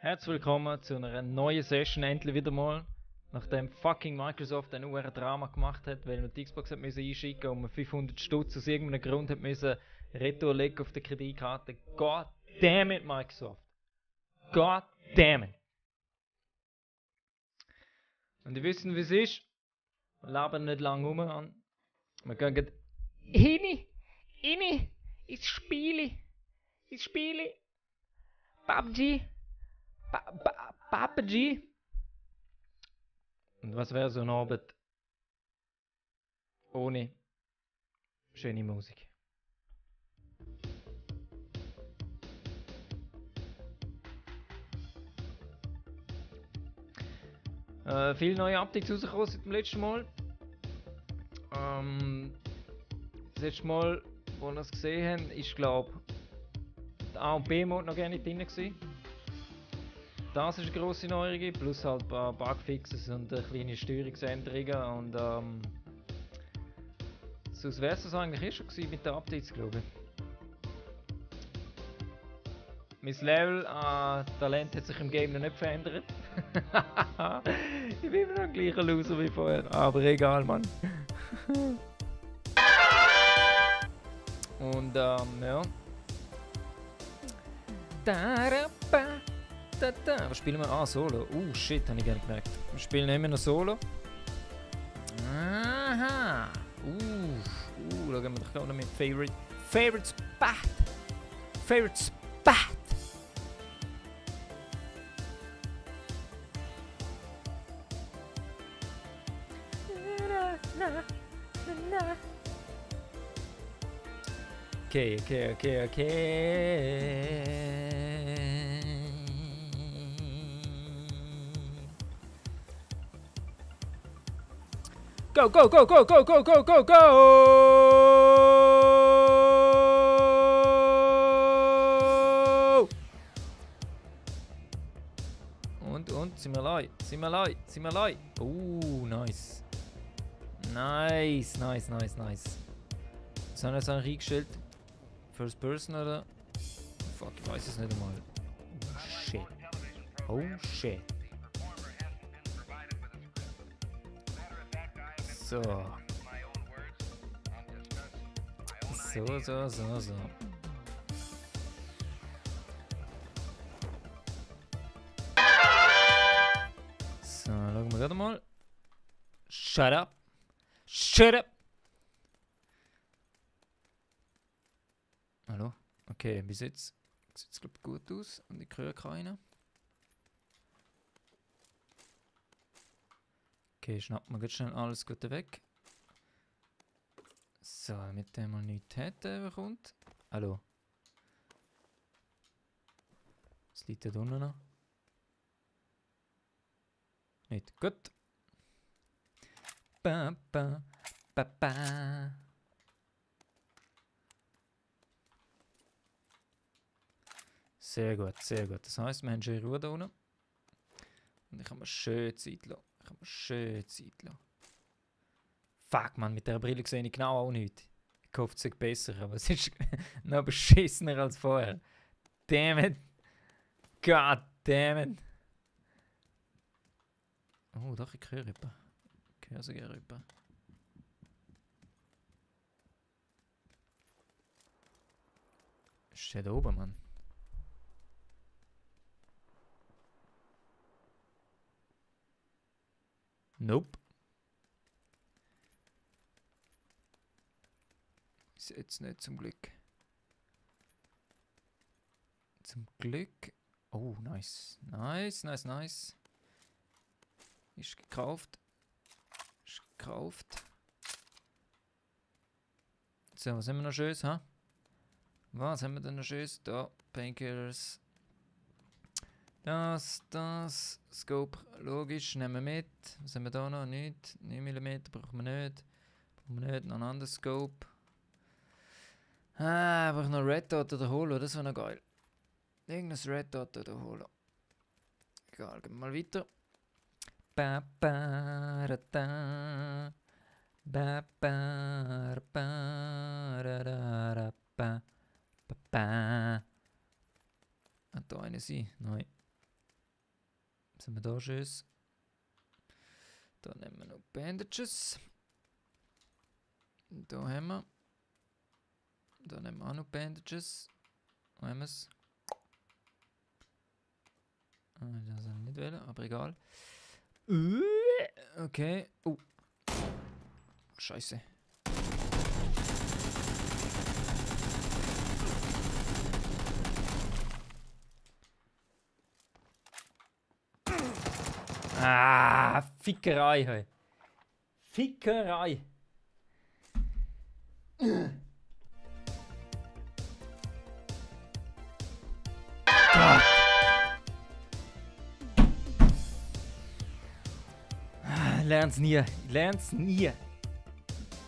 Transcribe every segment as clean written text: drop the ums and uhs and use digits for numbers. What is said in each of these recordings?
Herzlich willkommen zu einer neuen Session, endlich wieder mal. Nachdem fucking Microsoft ein Drama gemacht hat, weil man die Xbox hat müssen einschicken und man 500 Stutz aus irgendeinem Grund hat müssen retour legen auf der Kreditkarte. God damn it, Microsoft. God damn it. Und ihr wisst, wie es ist. Wir labern nicht lange rum an. Wir gehen rein ins Spiele. PUBG. PUBG. Und was wäre so ein Abend ohne schöne Musik? Viele neue Updates rausgekommen seit dem letzten Mal. Das letzte Mal, wo wir es gesehen haben, ist glaube der A und B-Mode noch gar nicht drin gewesen. Das ist eine grosse Neuerung, plus halt ein paar Bugfixes und kleine Steuerungsänderungen und sonst wäre es eigentlich schon gewesen mit den Updates, glaube ich. Mein Level an Talent hat sich im Game noch nicht verändert. Ich bin immer noch ein gleicher Loser wie vorher, aber egal, Mann. Und ja. Was spielen wir? Ah, Solo. Shit, habe ich gar nicht gemerkt. Wir spielen immer noch Solo. Aha. Schauen wir doch gerade noch mit Favorite Spot. Favorite Spot. Okay. Go! Und, sind wir live? Nice. Nice. Was haben wir jetzt eigentlich eingestellt? First Person oder? Fuck, ich weiß es nicht einmal. Oh shit. So. So, schauen wir gerade mal. Shut up. Hallo? Okay, bis jetzt sieht es glaube ich gut aus und ich höre keinen. Okay, schnappen wir ganz schnell alles Gute weg. So, mit dem man nichts hat, kommt. Hallo? Was liegt da unten noch? Nicht. Gut. Ba. Sehr gut. Das heisst, wir haben schön Ruhe da unten. Und ich kann mir schön Zeit lassen. Fuck, man, mit der Brille sehe ich genau auch nichts. Ich hoffe, es ist besser, aber es ist noch beschissener als vorher. Damn it. God damn it. Oh, doch, ich höre jemanden. Ich höre sogar jemanden. Steht da oben, Mann. Nope. Ist jetzt nicht zum Glück. Oh, nice. Ist gekauft. So, was haben wir noch Schönes, ha? Was haben wir denn noch Schönes? Da, Painkillers. Das, Scope, logisch, nehmen wir mit. Was haben wir da noch? Nicht. 9 mm brauchen wir nicht. Noch ein anderes Scope. Einfach noch Red Dot oder Holo, das wäre noch geil. Irgendein Red Dot oder Holo. Egal, gehen wir mal weiter. Hat da eine sie? Nein. haben wir da Schüsse. Da nehmen wir noch Bandages. Da haben wir. Da nehmen wir auch noch Bandages. Wo haben wir es? Das soll ich nicht wählen, aber egal. Okay. Oh. Scheiße. Ah, Fickerei, hey. Fickerei. Gott. Lern's nie. Lern's nie.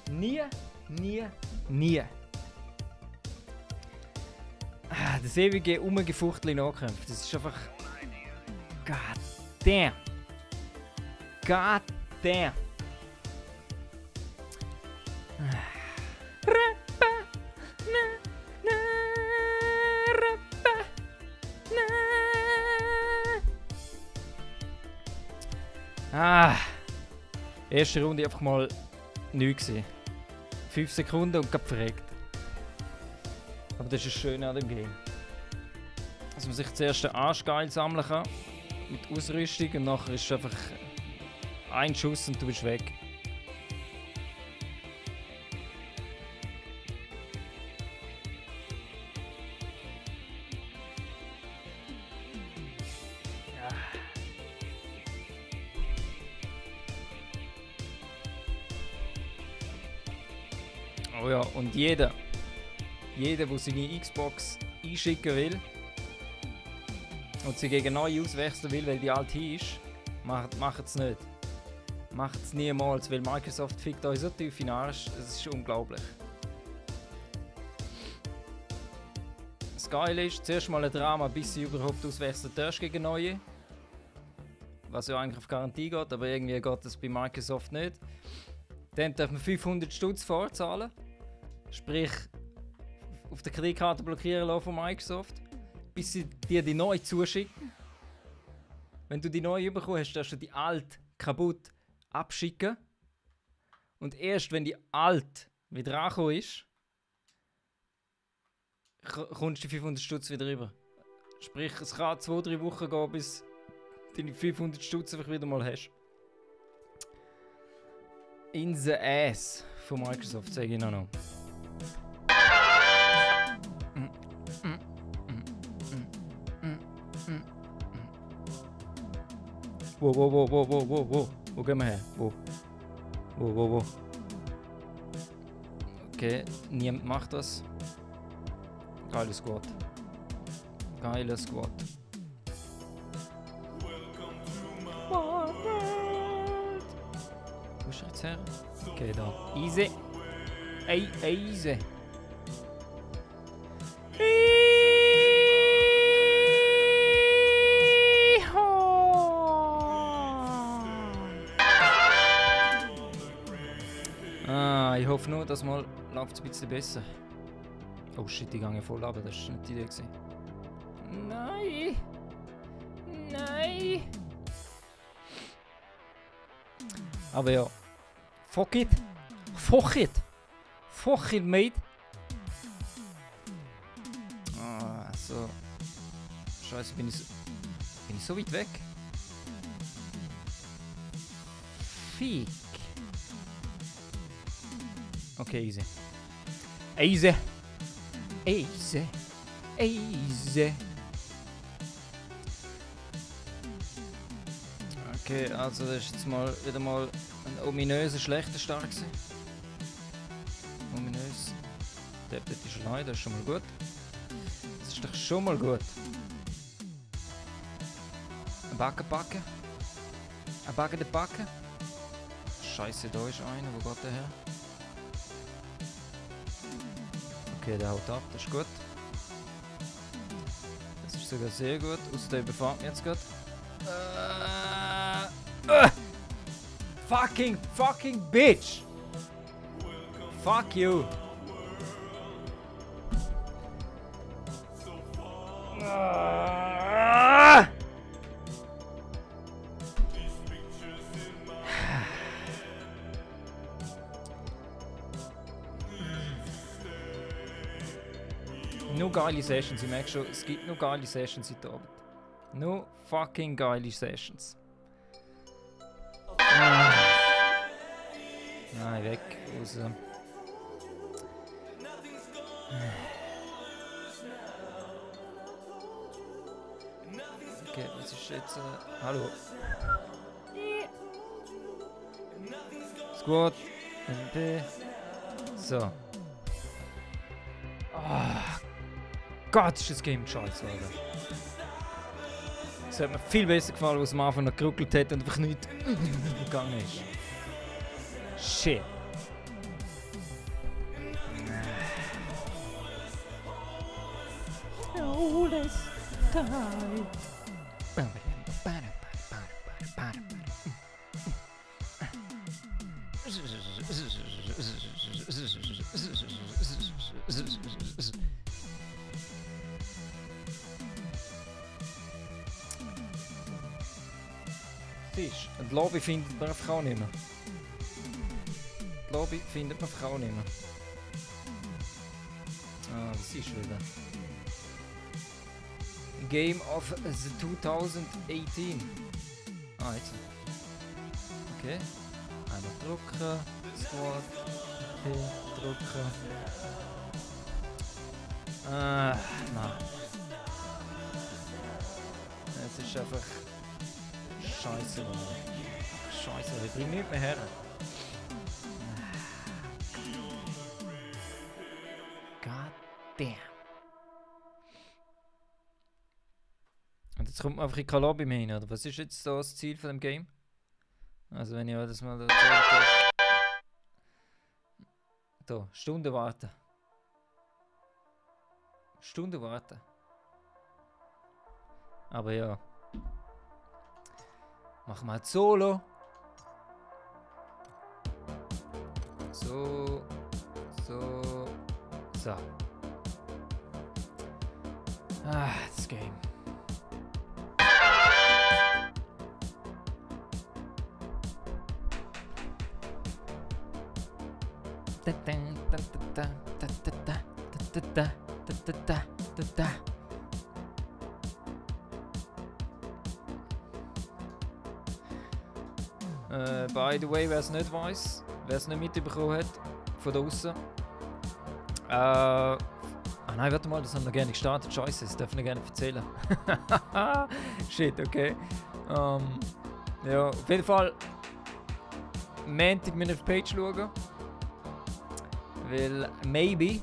Nie, nie, nie. Das ewige Umgefuchtel in Ankämpfen. Das ist einfach. God damn. God damn. Erste Runde einfach mal nichts gesehen. 5 Sekunden und gerade verreckt. Aber das ist das Schöne an dem Game. Dass man sich zuerst den Arsch geil sammeln kann. Mit Ausrüstung und nachher ist es einfach ein Schuss und du bist weg. Oh ja, und jeder, der seine Xbox einschicken will und sie gegen neu auswechseln will, weil die alt ist, macht es nicht. Macht es niemals, weil Microsoft fickt euch so tief in den Arsch, es ist unglaublich. Das Geile ist, zuerst mal ein Drama, bis sie überhaupt auswechseln darfst gegen neue. Was ja eigentlich auf Garantie geht, aber irgendwie geht das bei Microsoft nicht. Dann darf man 500 Stutz vorzahlen. Sprich, auf der Kreditkarte blockieren lassen von Microsoft, bis sie dir die neue zuschicken. Wenn du die neue bekommen hast, darfst du die alte kaputt abschicken. Und erst wenn die alte wieder angekommen ist, kommst du die 500 Stutz wieder rüber. Sprich, es kann 2-3 Wochen gehen, bis du die 500 Stutz einfach wieder mal hast. In the ass von Microsoft, sage ich noch. Wo. Wo gehen wir her? Wo. Okay, niemand macht das. Geiles Squad. Wo ist er jetzt her? Okay, da. Easy. Easy. Ich hoffe nur, dass mal läuft es ein bisschen besser. Oh shit, die gange voll runter, das war nicht die Idee gewesen. Nein! Aber ja. Fuck it, mate! So. Scheiße, bin ich so weit weg? Fick. Okay, easy. Okay, also das ist jetzt wieder mal ein ominöser schlechter Start gewesen. Ominös. Der ist allein, das ist schon mal gut. Das ist doch schon mal gut. Ein Backen. Ein Backen. Scheiße, da ist einer, wo geht der her? Okay, der haut ab, das ist gut. Das ist sogar sehr gut, außer der überfahrt mich jetzt gerade. Fucking bitch! Fuck you! Nur geile Sessions, ich merke schon, es gibt nur geile Sessions heute Abend. Nur fucking geile Sessions. Nein, weg, raus. Okay, was ist jetzt... hallo? Ist gut. MP. So. Oh Gott, ist das Game scheiße, Alter. Es hat mir viel besser gefallen, als am Anfang noch geruckelt hat und einfach nichts gegangen ist. Shit. Oh, let's die. Die Lobby findet man einfach auch nicht mehr. Die Lobby findet man einfach auch nicht mehr. Ah, was ist wieder? Game of the 2018. Ah, jetzt. Okay. Einmal drücken. Squad. Okay, drücken. Nein. Es ist einfach... Scheiße, Mann. Scheiße, ich bring nicht mehr her. God damn. Und jetzt kommt man einfach in keine Lobby mehr hin, oder? Was ist jetzt so das Ziel von dem Game? Also wenn ich das mal da, Stunde warten. Stunde warten. Aber ja. Machen wir halt Solo. So. Ah, das Game. By the way, wer es nicht weiß, wer es nicht mitbekommen hat, von draußen. Nein, warte mal, das haben wir gerne gestartet. Scheiße, das dürfen wir gerne erzählen. Shit, okay. Ja, auf jeden Fall. Montag meine Page schauen. Weil, maybe.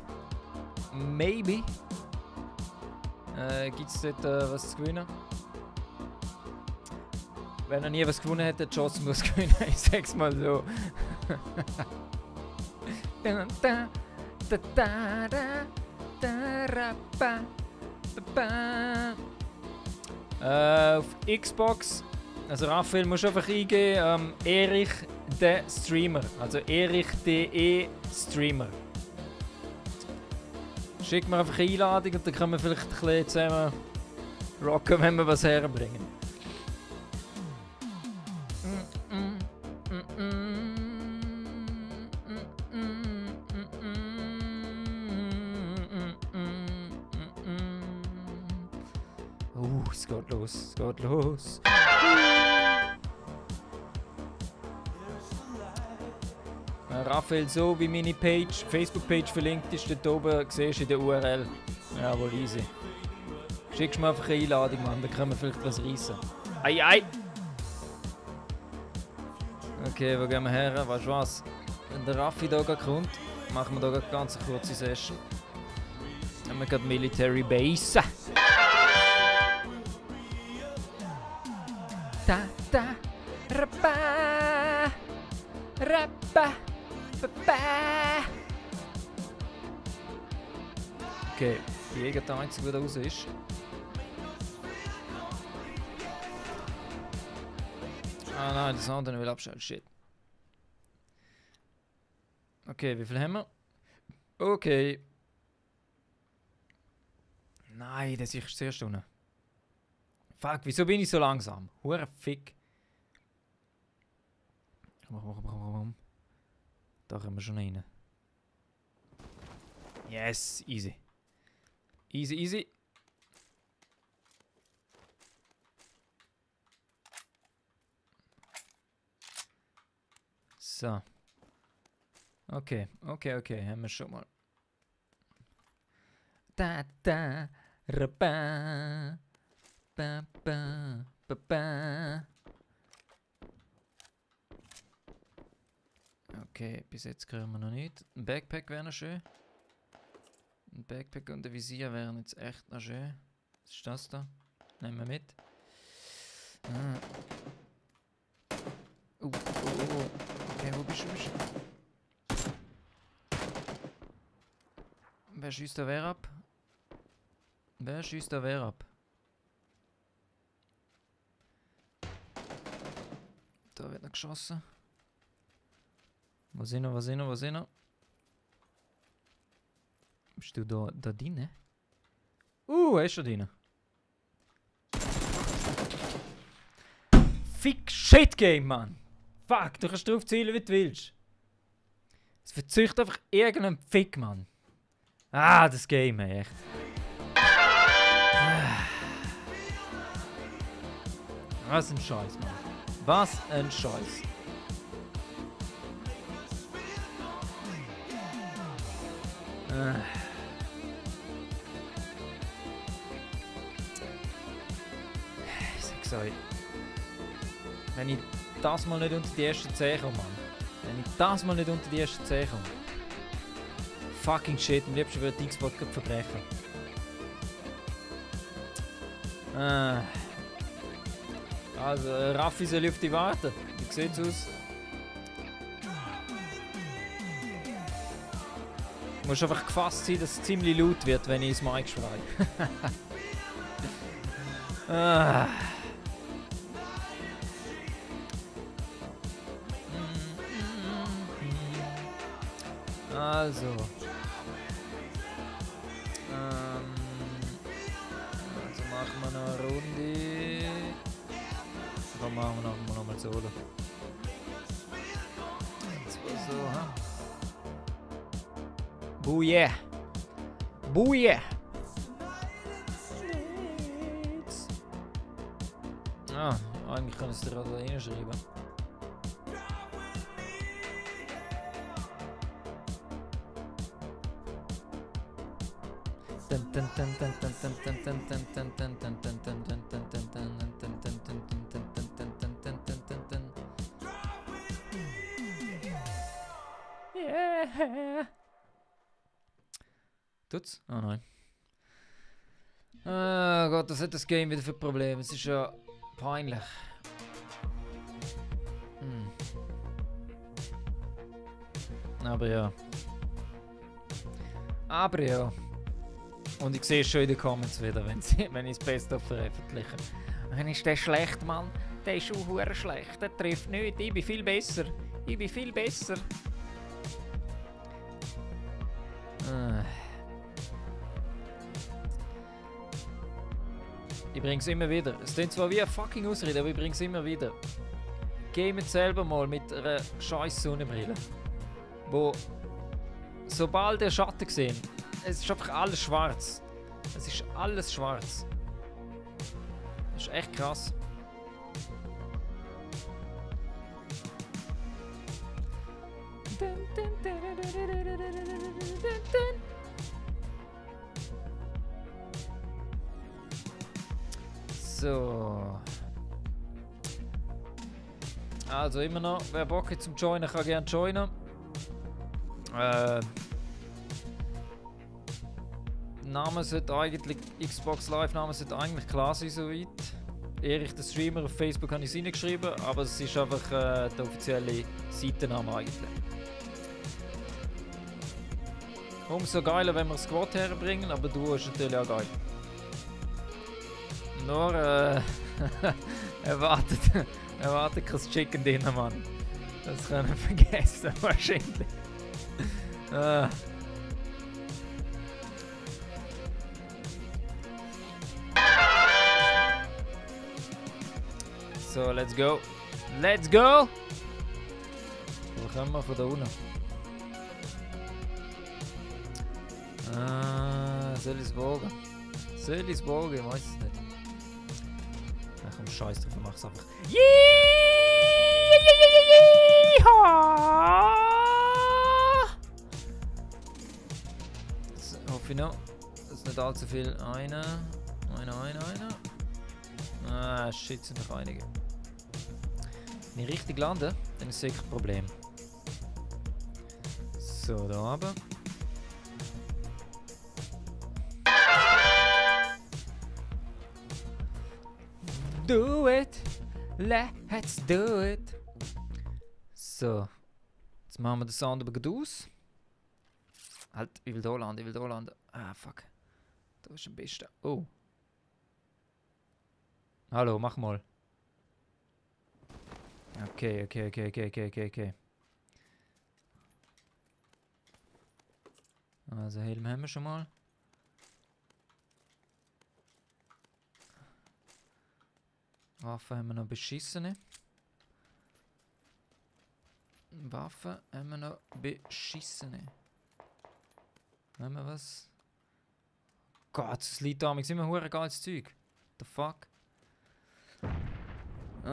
Gibt es dort was zu gewinnen. Wenn er nie was gewonnen hat, der Chance muss gewinnen. Ich sag's mal so. Auf Xbox, also Raphael, musst du einfach eingeben, Erich der Streamer. Also Erich DE Streamer. Schick mir einfach eine Einladung und dann können wir vielleicht ein bisschen zusammen rocken, wenn wir was herbringen. Es geht los. Raphael, so wie meine Page, Facebook-Page verlinkt ist, dort oben siehst du in der URL. Jawohl, easy. Schickst mir einfach eine Einladung, Mann, dann können wir vielleicht was reissen. Ei! Okay, wo gehen wir her? Weißt du was? Wenn der Raffi hier kommt, machen wir hier eine ganz kurze Session. Dann haben wir gerade Military Base. Okay, die Jäger der einzige, der raus ist. Ah nein, das andere will abstellen. Shit. Okay, wie viel haben wir? Okay. Nein, das ist sehr unten. Fuck, wieso bin ich so langsam? Hure Fick. Da können wir schon rein. Yes, easy. Easy, easy. So. Okay, haben wir schon mal. Da, da, ba, ba, ba, ba, ba. Okay, bis jetzt kriegen wir noch nicht. Ein Backpack wäre noch schön. Ein Backpack und ein Visier wären jetzt echt noch schön. Was ist das da? Nehmen wir mit. Ah. Okay, wo bist du? Wer schießt da wer ab? Wer schießt da wer ab? Da wird noch geschossen. Wo sind wir? Bist du da drin? Er ist schon drin. Fick Shit Game, Mann! Fuck, du kannst drauf zielen, wie du willst. Es verzeugt einfach irgendeinen Fick, Mann. Ah, das Game, ey, echt. Was ein Scheiß, Mann. Was ein Scheiß. Ich sag's euch. Wenn ich das mal nicht unter die ersten 10 komme, Mann. Wenn ich das mal nicht unter die ersten 10 komme. Fucking shit, am liebsten würde die Xbox verbrechen. Also, Raffi soll auf dich warten. Wie sieht's aus? Du musst einfach gefasst sein, dass es ziemlich laut wird, wenn ich ins Mic schreie. Also. Also machen wir noch eine Runde. Dann machen wir noch mal Solo. Das war so, ha? Booyah! Booyah! Ah, eigentlich kann ich es dir gerade reinschreiben. Yeah. Tut's? Oh nein. Oh Gott, was hat das Game wieder für Probleme? Es ist ja peinlich. Aber ja. Und ich sehe es schon in den Comments wieder, wenn ich das Best-of veröffentliche. Dann ist der schlecht, Mann. Der ist auch schlecht. Der trifft nicht. Ich bin viel besser. Ich bring's immer wieder. Es klingt zwar wie eine fucking Ausrede, aber ich bring's immer wieder. Gamet selber mal mit einer scheiß Sonnenbrille. Wo, sobald der Schatten gesehen, es ist einfach alles schwarz. Es ist alles schwarz. Das ist echt krass. So. Also immer noch, wer Bock hat zum Joinen, kann gerne joinen. Name sollte eigentlich, Xbox Live Name sollte eigentlich klar sein soweit. Erich der Streamer auf Facebook habe ich es reingeschrieben, aber es ist einfach der offizielle Seitenname eigentlich. Umso geiler, wenn wir das Squad herbringen, aber du ist natürlich auch geil. Nur erwartet kein Chicken Dinner, Mann. Das können wir vergessen, wahrscheinlich. So, let's go. Let's go! Wo kommen wir von da unten? soll ich es wagen? Soll ich es wagen? Ich weiß es nicht. Ach komm, scheiß drauf, mach's einfach. Das hoffe ich noch. Das ist nicht allzu viel. Einer. Ah, shit, sind noch einige. Wenn ich richtig lande, dann ist sicher ein Problem. So, da oben. Do it! Let's do it! So. Jetzt machen wir den Sound aber gut aus. Halt, ich will da landen, Ah, fuck. Da ist am besten. Oh. Hallo, mach mal. Okay. Also Helm haben wir schon mal. Waffen haben wir noch beschissene. Haben wir was? Gott, das liegt da immer hure geiles Zeug. The fuck? Was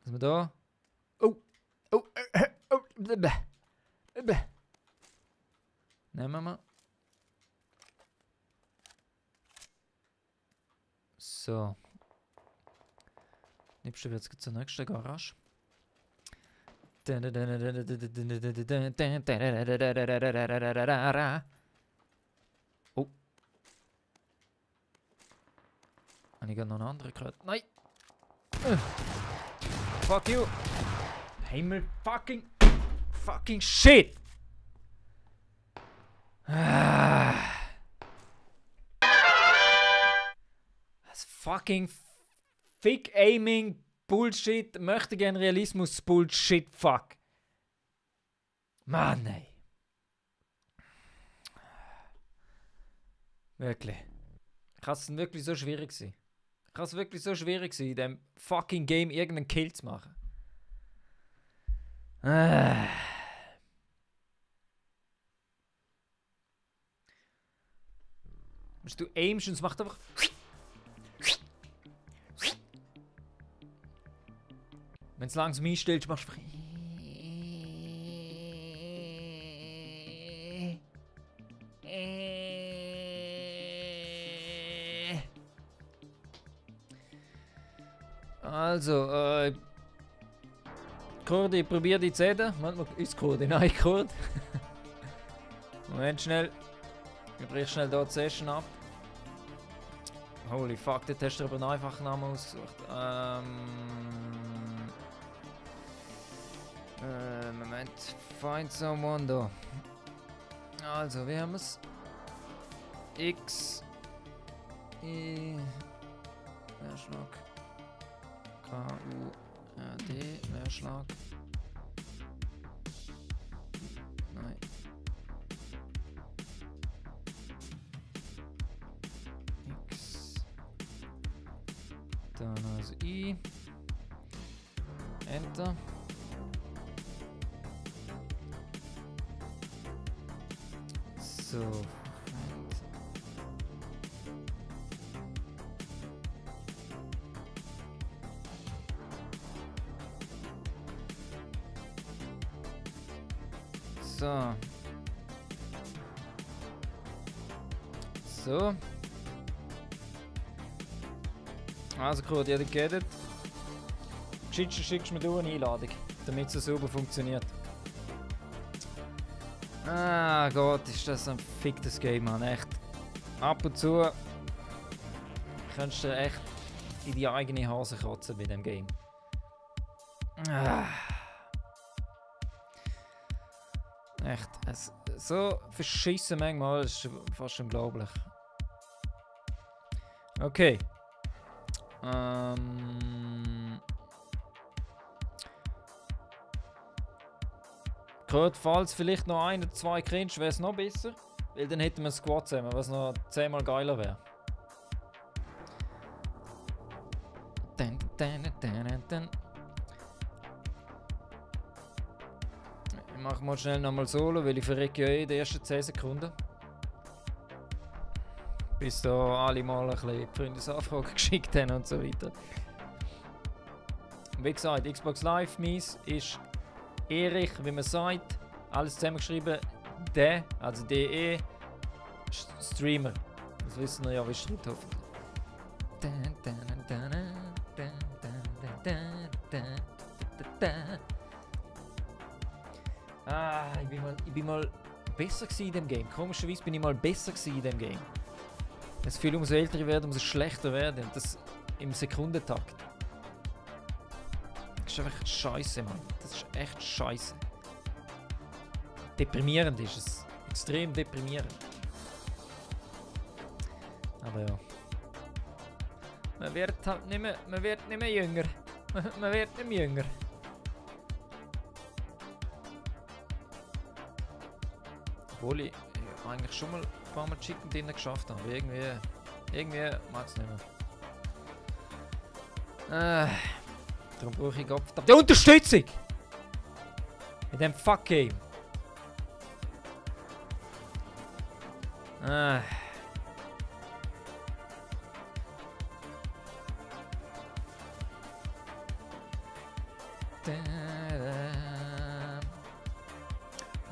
haben wir da? Oh! Nehmen wir mal. So. Liebste wird es zur nächsten Garage. Oh. Und ich habe noch einen anderen gehört. Nein! Fuck you! Himmel fucking shit! Das fucking Fick Aiming Bullshit, möchte gern Realismus Bullshit, fuck. Mann, ey. Wirklich. Kann es wirklich so schwierig sein? Kann es wirklich so schwierig sein, in dem fucking Game irgendeinen Kill zu machen? Du aimst und es macht einfach. Wenn es langsam einstellst, machst du einfach. Also, Kurdi, probier die zu reden. Ist Kurdi? Nein, Kurd. Moment, schnell. Ich brich schnell hier die Session ab. Holy fuck, dort hast du aber einen einfachen Namen ausgesucht. Moment, find someone da. Also, wie haben wir es? X, I, Leerschlag, K, U, R, D, Leerschlag. Nein. X, dann also I, Enter. So. So. Also gut, ihr geht es. Schickst du mir durch eine Einladung, damit es so sauber funktioniert. Ah Gott, ist das ein ficktes Game, Mann, echt. Ab und zu könntest du echt in die eigene Hose kotzen bei dem Game. Echt, so verschissen manchmal, ist fast unglaublich. Okay. Gut, falls vielleicht noch ein oder zwei cringe, wäre es noch besser. Weil dann hätten wir ein Squad zusammen, was noch 10-mal geiler wäre. Machen wir schnell nochmal Solo, weil ich verrecke ja eh in den ersten 10 Sekunden. Bis da alle mal ein bisschen Freundesanfragen geschickt haben und so weiter. Wie gesagt, Xbox Live Mies ist Erich, wie man sagt, alles zusammengeschrieben, also DE Streamer. Das wissen wir ja, wie es schreibt hoffentlich. Ich bin mal besser gewesen in dem Game. Komischerweise bin ich mal besser gewesen in dem Game. Das Gefühl, umso älter ich werde, umso schlechter werde. Und das im Sekundentakt. Das ist einfach scheiße, Mann. Das ist echt scheiße. Deprimierend ist es. Extrem deprimierend. Aber ja. Man wird halt nicht mehr jünger. Man wird nicht mehr jünger. Obwohl ich eigentlich schon mal ein paar Mal Chicken Dinner geschafft habe. Aber irgendwie mag es nicht mehr. Darum brauche ich die Unterstützung! In dem Fuck Game.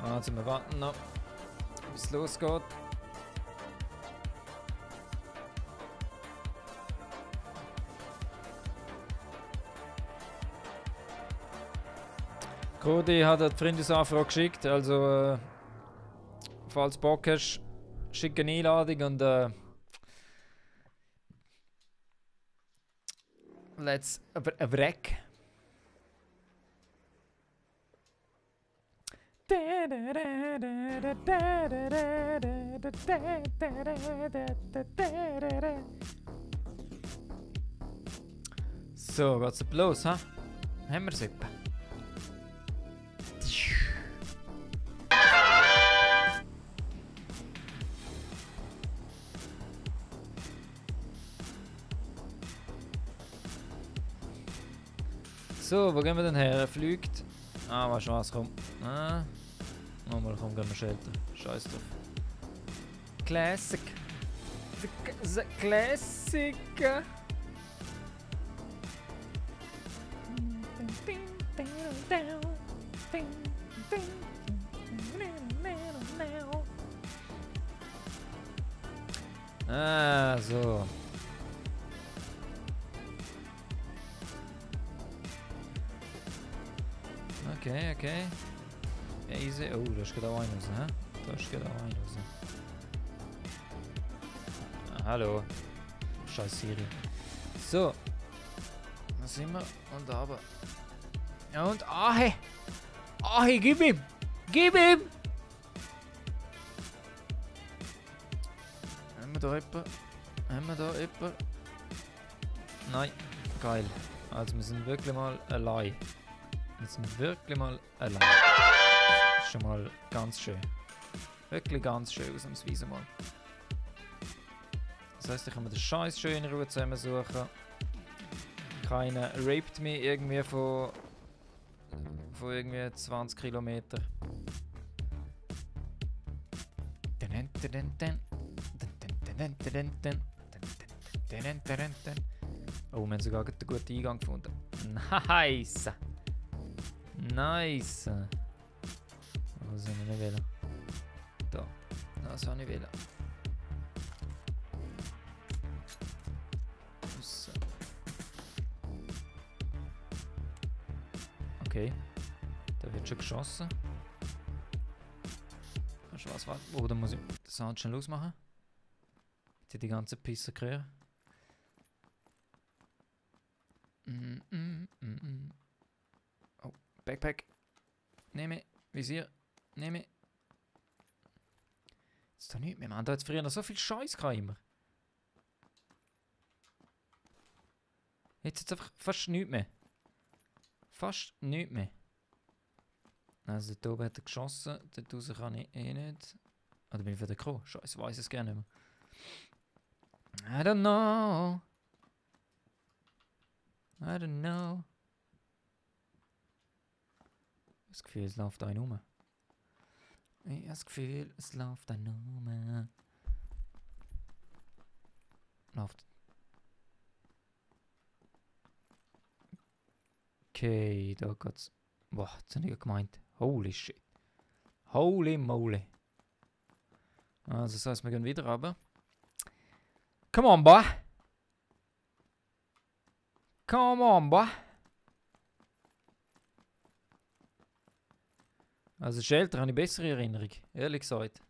Also wir warten noch, bis es losgeht. Cody hat eine Freundesanfrage geschickt, also falls du Bock hast, schick eine Einladung und let's a wreck. So, geht's ab los, ha? Haben wir's etwa? So, wo gehen wir denn her? Er fliegt. Ah, weißt du was, komm. Nochmal, komm, gehen wir Shelter. Scheiß drauf. Classic. The Classic. Ah, so. Okay, okay. Ja, easy. Oh, da ist gerade auch einer raus, hä? Da ist gerade auch einer raus. Ah, hallo. Scheiß Siri. So. Da sind wir. Und aber. Ja, und Ahe! Ahe, gib ihm! Gib ihm! Haben wir da jemanden? Haben wir da jemanden? Nein. Geil. Also wir sind wirklich mal allein. Wir sind wirklich mal allein. Das ist schon mal ganz schön. Wirklich ganz schön ausnahmsweise mal. Das heisst, ich kann mir den Scheiß schön in Ruhe zusammensuchen. Keiner raped mich irgendwie von irgendwie 20 Kilometern. Oh, wir haben sogar einen guten Eingang gefunden. Nice! Nice! Was soll ich nicht wählen? Da. Das soll ich wählen. Okay. Da wird schon geschossen. Weißt du was? Warte. Oh, da muss ich den Sound schnell ausmachen. Die ganze Pisse kriegen. Oh, Backpack. Nehme. Visier. Nehme. Jetzt da nichts mehr, Mann. Da hat es früher noch so viel Scheiß gehabt immer. Jetzt einfach fast nichts mehr. Fast nichts mehr. Also dort oben hat er geschossen. Dort raus kann ich eh nicht. Oder bin ich wieder gekommen? Scheiße, weiß es gerne nicht mehr. I don't know. I don't know. Das Gefühl, es läuft einen rum. Ich habe das Gefühl, es läuft dann nur mehr. Läuft. Okay, da geht's. Boah, das habe ich ja gemeint. Holy shit. Holy moly. Also das heißt, wir gehen wieder runter. Come on, boy. Come on, boy. Also Shelter habe ich bessere Erinnerung, ehrlich gesagt.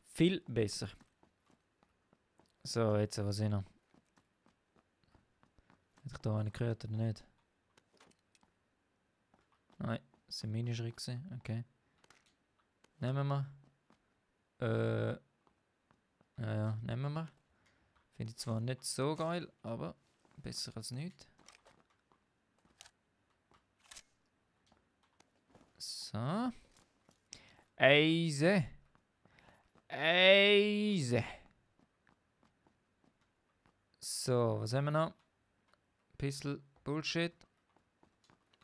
Viel besser. So, jetzt was ich noch. Hätte ich da eine gehört oder nicht? Nein, das sind meine Schritte. Okay. Nehmen wir. Ja, nehmen wir. Finde ich zwar nicht so geil, aber besser als nichts. So. Eise. Eise. So, was haben wir noch? Pistol Bullshit.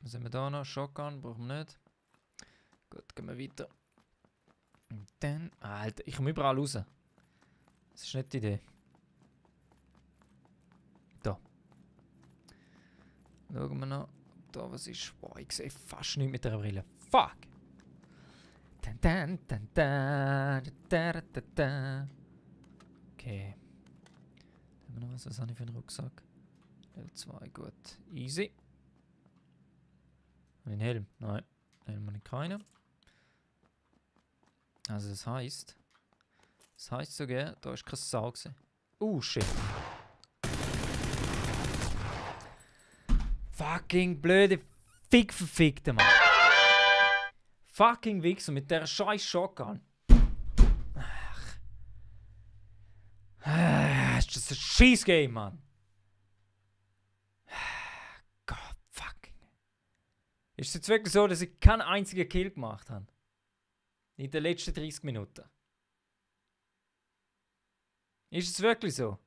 Was haben wir da noch? Shotgun brauchen wir nicht. Gut, gehen wir weiter. Und dann. Alter, ich komme überall raus. Das ist nicht die Idee. Da. Schauen wir noch. Da, was ist? Boah, ich sehe fast nichts mit der Brille. Fuck! Okay. Haben wir noch was? Was habe ich für einen Rucksack? Level 2, gut. Easy. Habe ich einen Helm? Nein. Helm habe ich keinen. Also das heisst sogar, da ist keine Sau gewesen. Shit. Fucking blöde verfickte Mann. Fucking Wichser mit der scheiß Shotgun. Ist das ein scheiß Game, Mann? Gott, fucking. Ist es jetzt wirklich so, dass ich keinen einzigen Kill gemacht habe? In den letzten 30 Minuten. Ist es wirklich so?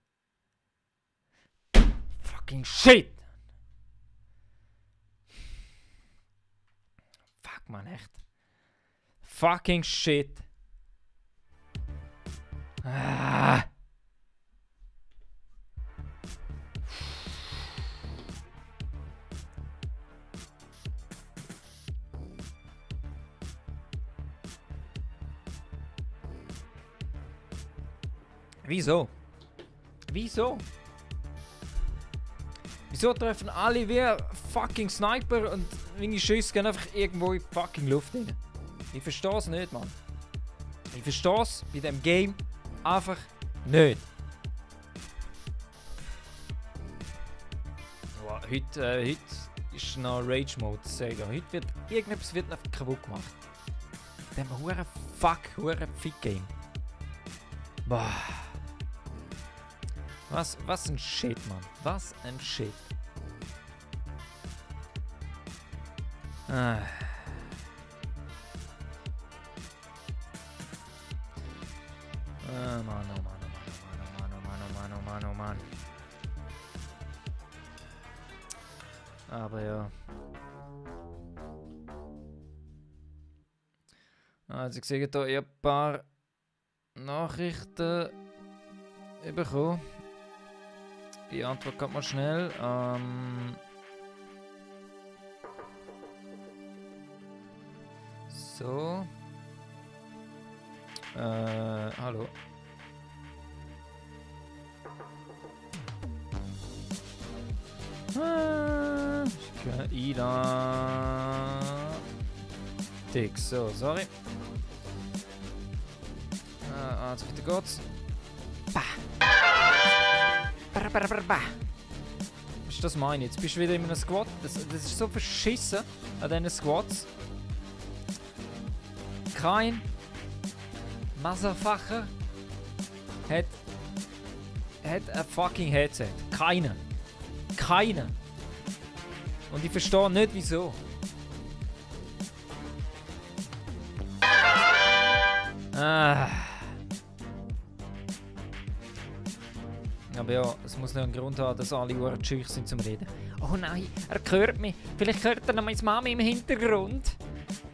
Fucking shit! Fuck, man, echt. Fucking shit. Ah. Wieso? Wieso? Wieso treffen alle wie fucking Sniper und meine Schüsse gehen einfach irgendwo in die fucking Luft rein? Ich verstehe es nicht, Mann. Ich verstehe es bei dem Game einfach nicht. Oh, heute ist noch Rage-Mode zu sagen. Heute wird irgendetwas einfach kaputt gemacht. Dem huere Fick-Game. Boah. Was ein Shit, Mann. Was ein Shit. Ah. Mann, oh Mann, oh Mann, oh Mann, oh Mann, oh Mann, oh Mann, oh Mann. Aber ja. Also ich sehe hier ein paar Nachrichten bekommen. Die Antwort kommt mal schnell. So. Hallo. Ida. Dick, so, sorry. Also bitte geht's. Was ist das meine? Jetzt bist du wieder in einem Squad. Das ist so verschissen an diesen Squads. Kein Motherfucker hat ein fucking Headset. Keiner. Keiner. Und ich verstehe nicht wieso. Aber ja, es muss noch einen Grund haben, dass alle Uhren schüch sind zum Reden. Oh nein, er hört mich. Vielleicht hört er noch meine Mama im Hintergrund.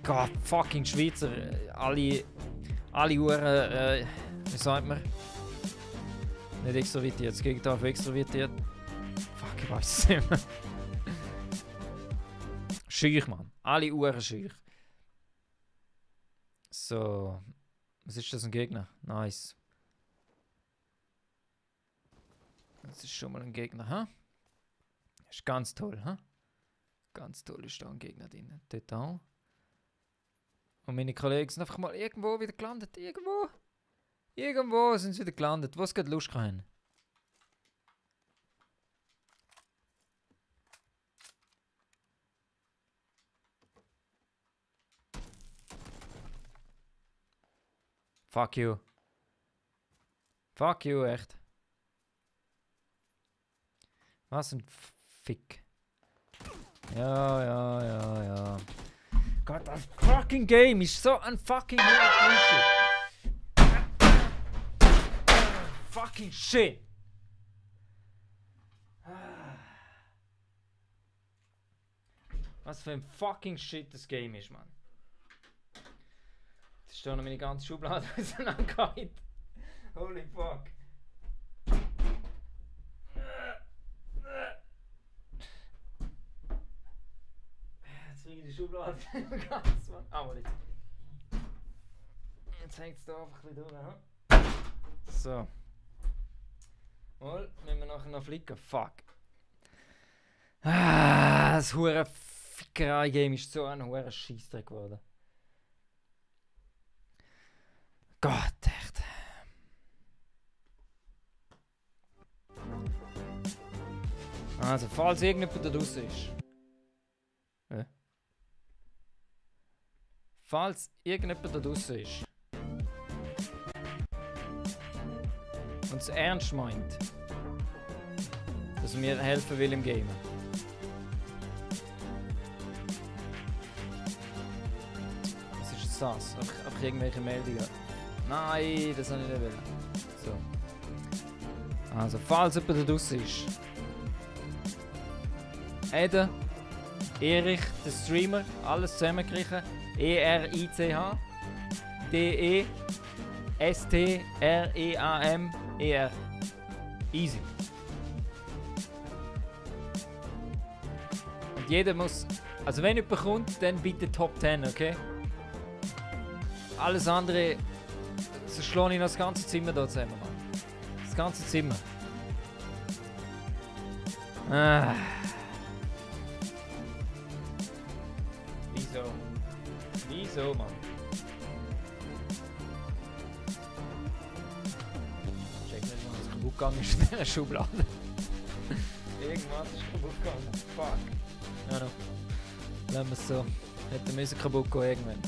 Gott, fucking Schweizer. Alle Uhren, wie sagt man? Nicht extrovertiert, das Gegenteil von extrovertiert. Fuck, ich weiß es nicht mehr. Schüch, Mann. Alle Uhren schüch. So. Was ist das, ein Gegner? Nice. Das ist schon mal ein Gegner, ha? Ist ganz toll, ha? Ganz toll ist da ein Gegner drin. Dort auch. Und meine Kollegen sind einfach mal irgendwo wieder gelandet. Irgendwo sind sie wieder gelandet. Wo es gerade Lust haben. Fuck you. Fuck you, echt. Was ein Fick. Ja. Gott, das fucking Game ist so ein fucking Bullshit. Fucking shit. Was für ein fucking shit das Game ist, Mann. Das ist da noch meine ganze Schublade auseinandergehalten. Holy fuck. Jetzt bringe ich die Schublade ganz, Mann. Ah, warte. Jetzt hängt es da einfach ein bisschen durch. So. Mal, müssen wir nachher noch flicken. Fuck. Das hure Fickerei-Game ist so ein hure Scheissdreck geworden. Gott, echt. Also, falls irgendjemand da draußen ist. Falls irgendjemand da draußen ist. Und es ernst meint, dass er mir helfen will im Game. Was ist jetzt das? Einfach irgendwelche Meldungen. Nein, das habe ich nicht wollen. So. Also, falls jemand da draußen ist. Eden, Erich, der Streamer, alles zusammengekriegt. E-R-I-C-H D-E-S-T-R-E-A-M-E-R. Easy. Und jeder muss... Also wenn jemand kommt, dann bitte Top 10, okay? Alles andere... So schlage ich noch das ganze Zimmer da zusammen, Mann. Das ganze Zimmer. Ah. Wieso, Mann? Check nicht, was kaputt gegangen ist in dieser Schublade. Irgendwas ist kaputt gegangen. Fuck. Ja, no. Lassen wir es so. Hätte müssen kaputt gehen irgendwann.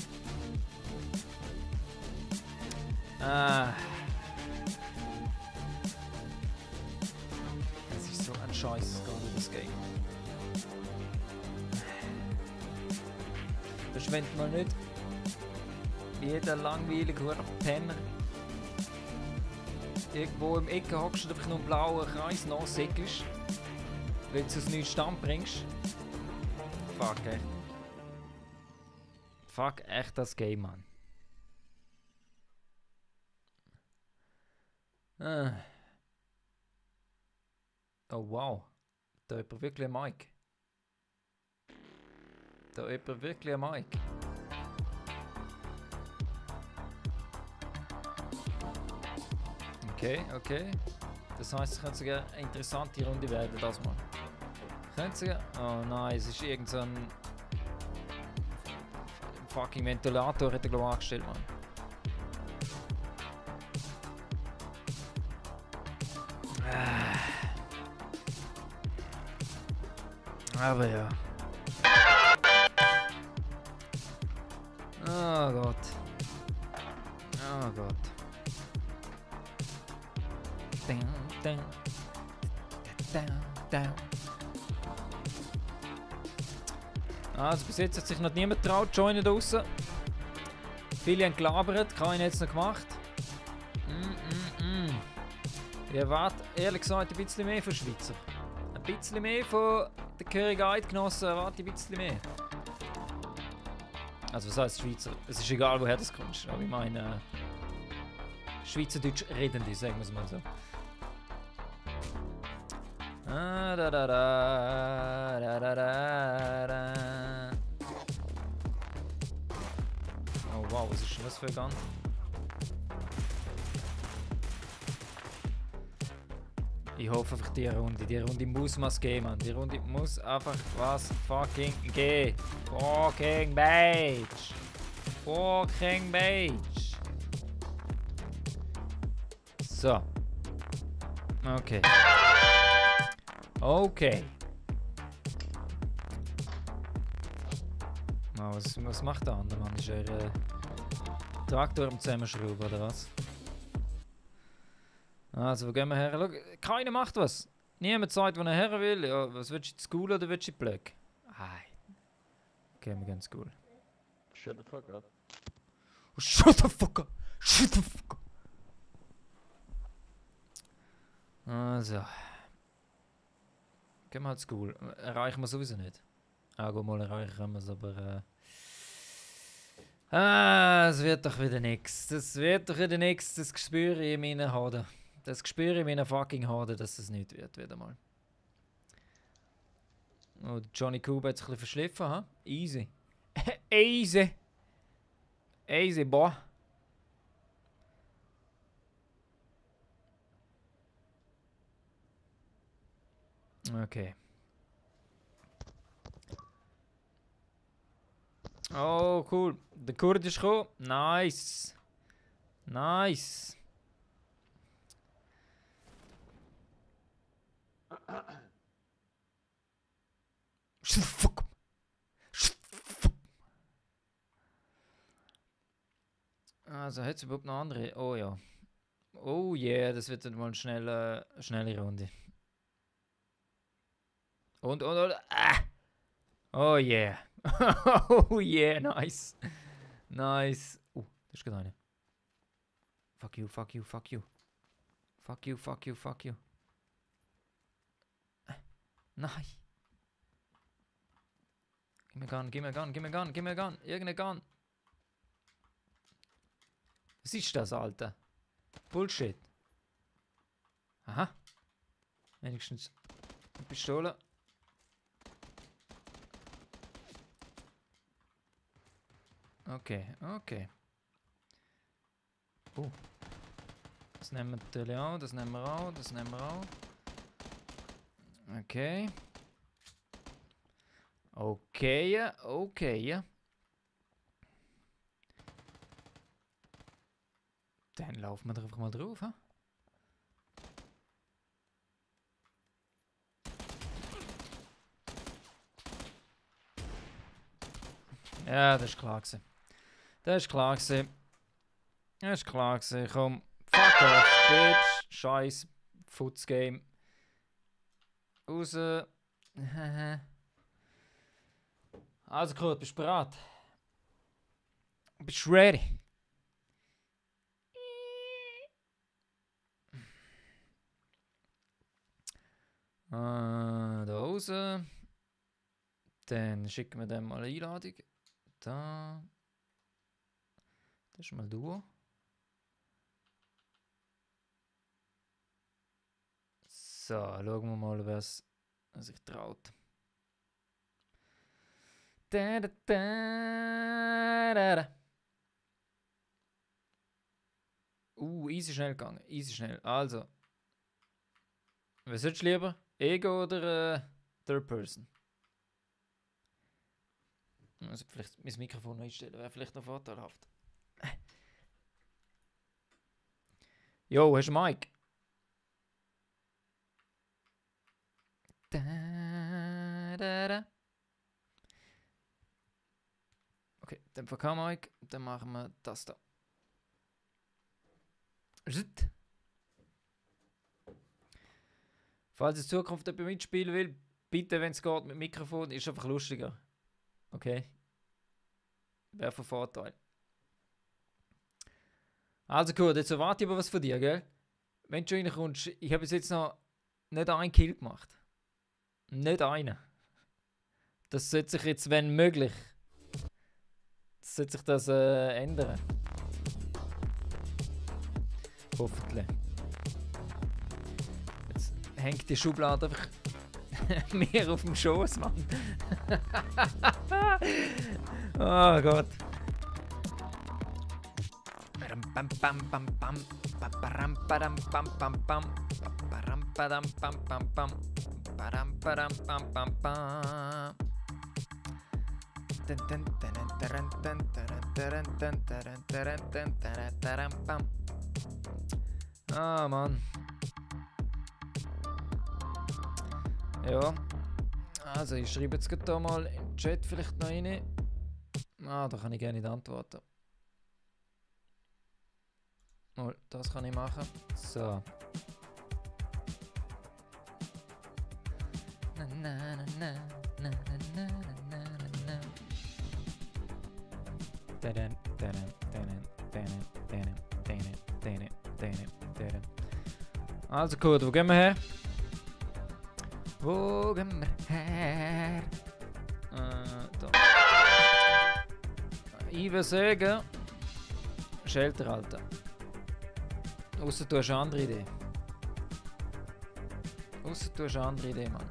Es ist so ein Scheiß, das Game. Verschwendet mal nicht jeder langweilige Penner. Irgendwo im Ecke hockst du einfach nur einen blauen Kreis nachsäckelst, weil du es aus nichts Stand bringst. Fuck, echt. Fuck, echt das Game, Mann. Oh wow. Da hat jemand wirklich ein Mic. Da hat jemand wirklich ein Mic. Okay. Das heisst, es könnte sogar eine interessante Runde werden, das mal. Könnte sogar... Oh nein, es ist irgend so ein... fucking Ventilator hat er glaube ich angestellt, Mann. Aber ja. Oh Gott. Oh Gott. Also bis jetzt hat sich noch niemand getraut, joinen draussen. Viele haben gelabert, keiner hat es noch gemacht. Ich erwarte ehrlich gesagt ein bisschen mehr von Schweizer. Ein bisschen mehr von den Körig Eidgenossen erwarte ich ein bisschen mehr. Also was heißt Schweizer? Es ist egal, woher das kommst, aber ich meine Schweizerdeutsch redende, sagen wir es mal so. Ah, da, da, da, da, da, da, da. Oh wow, was ist denn das für ein Gun? Ich hoffe einfach, die Runde muss was gehen, Mann. Die Runde muss einfach was fucking gehen. Fucking Bitch. Fucking Bitch. So. Okay. Okay. Oh, was macht der andere Mann? Ist er Traktor am Zusammenschrauben oder was? Also, wo gehen wir her? Schau, keiner macht was. Niemand sagt, wo er her will. Ja, was willst du in die School oder willst du in die Blöcke? Okay, wir gehen in die School. Shut the fuck up. Oh, shut the fuck up! Shut the fuck up! Also. Gehen wir halt in die School. Erreichen wir sowieso nicht. Gut, mal erreichen können wir es, aber es wird doch wieder nix. Das wird doch wieder nix. Das spüre ich in meinen Haaren. Das spüre ich in meinen fucking Haaren, dass es nicht wird, wieder mal. Oh, Johnny Cooper hat sich ein bisschen verschliffen, ha? Easy. Easy. Easy, boy. Okay. Oh, cool. Der Kurd ist gekommen. Nice. Nice. Shut the fuck up. Shut the fuck up. Also, hat es überhaupt noch andere? Oh ja. Oh yeah, das wird dann mal eine schnelle Runde. Und. Oh yeah. Oh yeah, nice. Nice. Das ist gerade eine. Fuck you, fuck you, fuck you. Fuck you, fuck you, fuck you. Nein. Gib mir Gun, gib mir Gun, gib mir Gun, gib mir Gun. Irgendeine Gun. Was ist das, Alter? Bullshit. Aha. Wenigstens eine Pistole. Okay, okay. Das nehmen wir natürlich auch, das nehmen wir auch, das nehmen wir auch. Okay. Okay, okay. Dann laufen wir da einfach mal drauf, ha? Ja, das ist klar gewesen. Das ist klar gewesen. Das ist klar gewesen. Komm. Fuck off, bitch. Scheiß Futzgame. Raus. Also Kurt, bist du bereit? Bist du ready? Da raus. Dann schicken wir dem mal eine Einladung. Da. Das ist mal Duo. So, schauen wir mal, wer sich traut. Da, da, da, da, da. Easy schnell gegangen. Easy schnell. Also. Was sollst du lieber? Ego oder Third Person? Also vielleicht mein Mikrofon einstellen, wäre vielleicht noch vorteilhaft. Jo, hast du einen Mic? Da, da, da. Okay, dann kein Mic, dann machen wir das da. Zit. Falls in Zukunft jemand mitspielen will, bitte, wenn es geht mit Mikrofon, ist einfach lustiger. Okay? Wäre von Vorteil. Also gut, jetzt erwarte ich aber was von dir, gell? Wenn du reinkommst, ich habe bis jetzt noch nicht einen Kill gemacht. Nicht einen. Das sollte sich jetzt, wenn möglich, sollte sich das ändern. Hoffentlich. Jetzt hängt die Schublade einfach mehr auf dem Schoß, Mann. Oh Gott. Bam bam bam bam bam bam bam bam bam bam bam bam bam bam bam bam bam bam. Ah, Mann. Ja. Also, ich schreibe jetzt gerade hier mal im Chat vielleicht noch rein. Ah, da kann ich gerne nicht antworten. Mal, das kann ich machen. So. Na, na, na, na, na, na, na, na, na. Also gut, wo gehen wir her? Wo gehen wir her? Da. Ich würde sagen, Shelter, Alter. Ausser du hast eine andere Idee. Ausser du hast eine andere Idee, Mann.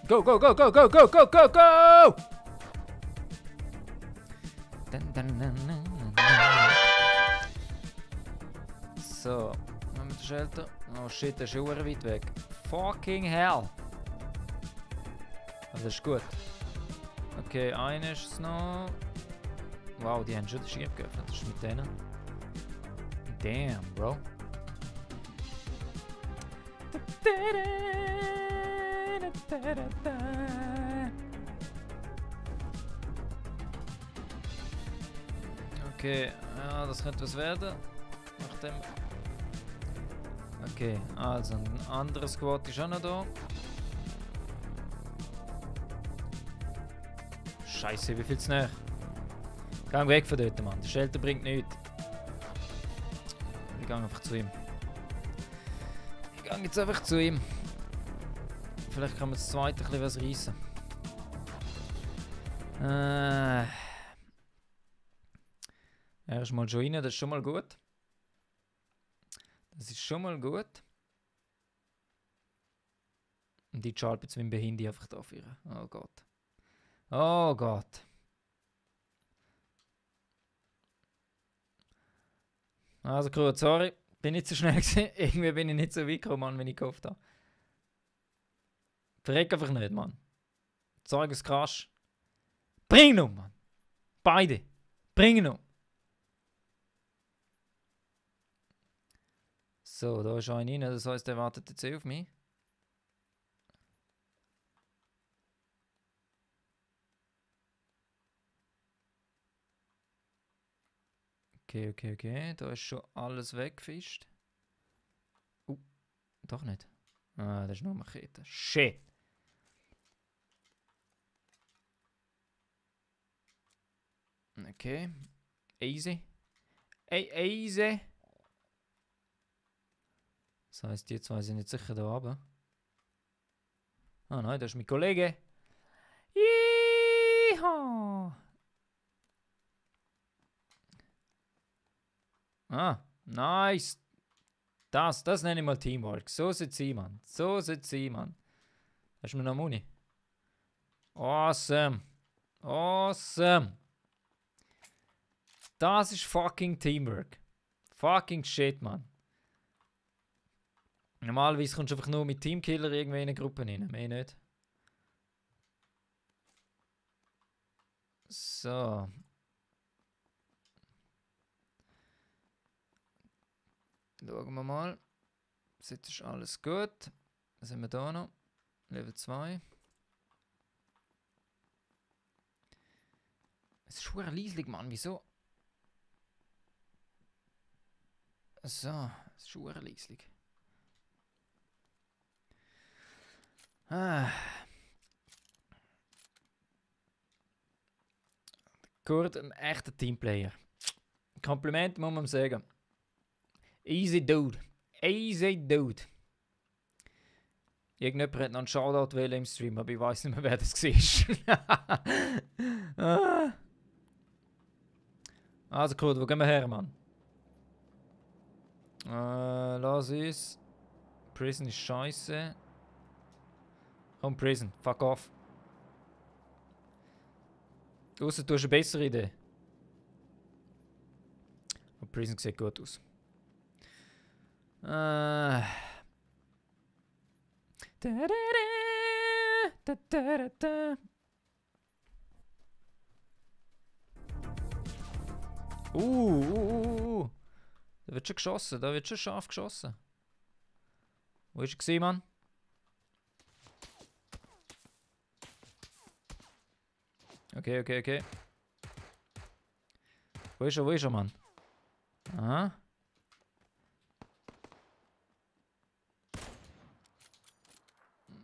Go, go, go, go, go, go, go, go, go! So, haben wir den Shelter? Oh shit, der ist schon weit weg. Fucking hell! Das ist gut. Okay, einer ist es noch. Wow, die haben schon den Schiff geöffnet. Das ist mit denen. Damn, bro. Okay, ja, das könnte was werden. Nachdem. Okay, also ein anderes Squad ist auch noch da. Scheiße, wie viel zu näher? Geh weg von dort, Mann. Der Shelter bringt nichts. Ich gehe einfach zu ihm. Ich gehe jetzt einfach zu ihm. Vielleicht kann man das zweite ein bisschen was reissen. Er ist mal schon rein, das ist schon mal gut. Das ist schon mal gut. Und die Charp jetzt mit dem Behindi einfach da führen. Oh Gott. Oh Gott. Also gut, sorry. Bin nicht so schnell gewesen. Irgendwie bin ich nicht so weit gekommen, Mann, wenn ich gehofft habe. Verreck einfach nicht, Mann. Zeug ist krass. Bring ihn um, Mann. Beide. Bring ihn um. So, da ist einer rein, das heisst, der wartet jetzt auf mich. Okay, okay, okay. Da ist schon alles weggefischt. Doch nicht. Ah, das ist nur eine Machete. Shit! Okay. Easy. Ey, easy! Das heisst, die zwei sind nicht sicher da oben. Ah nein, das ist mein Kollege. Yeehaw! Ah, nice! Das nenne ich mal Teamwork. So sieht sie, Mann. So sieht sie, Mann. Hast du mir noch Muni? Awesome! Awesome! Das ist fucking Teamwork. Fucking shit, Mann. Normalerweise kommst du einfach nur mit Teamkiller irgendwie in eine Gruppe rein. Mehr nicht. So. Schauen wir mal. Jetzt ist alles gut. Was haben wir da noch? Level 2. Es ist schon leislich, Mann. Wieso? So, es ist schon leislich. Kurt, ein echter Teamplayer. Kompliment muss man sagen. Easy dude. Easy dude. Irgendjemand hat noch einen Shoutout wählen im Stream, aber ich weiß nicht mehr, wer das war. Also gut, wo gehen wir her, Mann? Lass uns. Prison ist scheiße. Komm, Prison, fuck off. Ausser du hast eine bessere Idee. Und Prison sieht gut aus. Da wird schon geschossen, da wird schon scharf geschossen. Wo ist er gewesen, Mann? Okay. Wo ist er, Mann? Aha.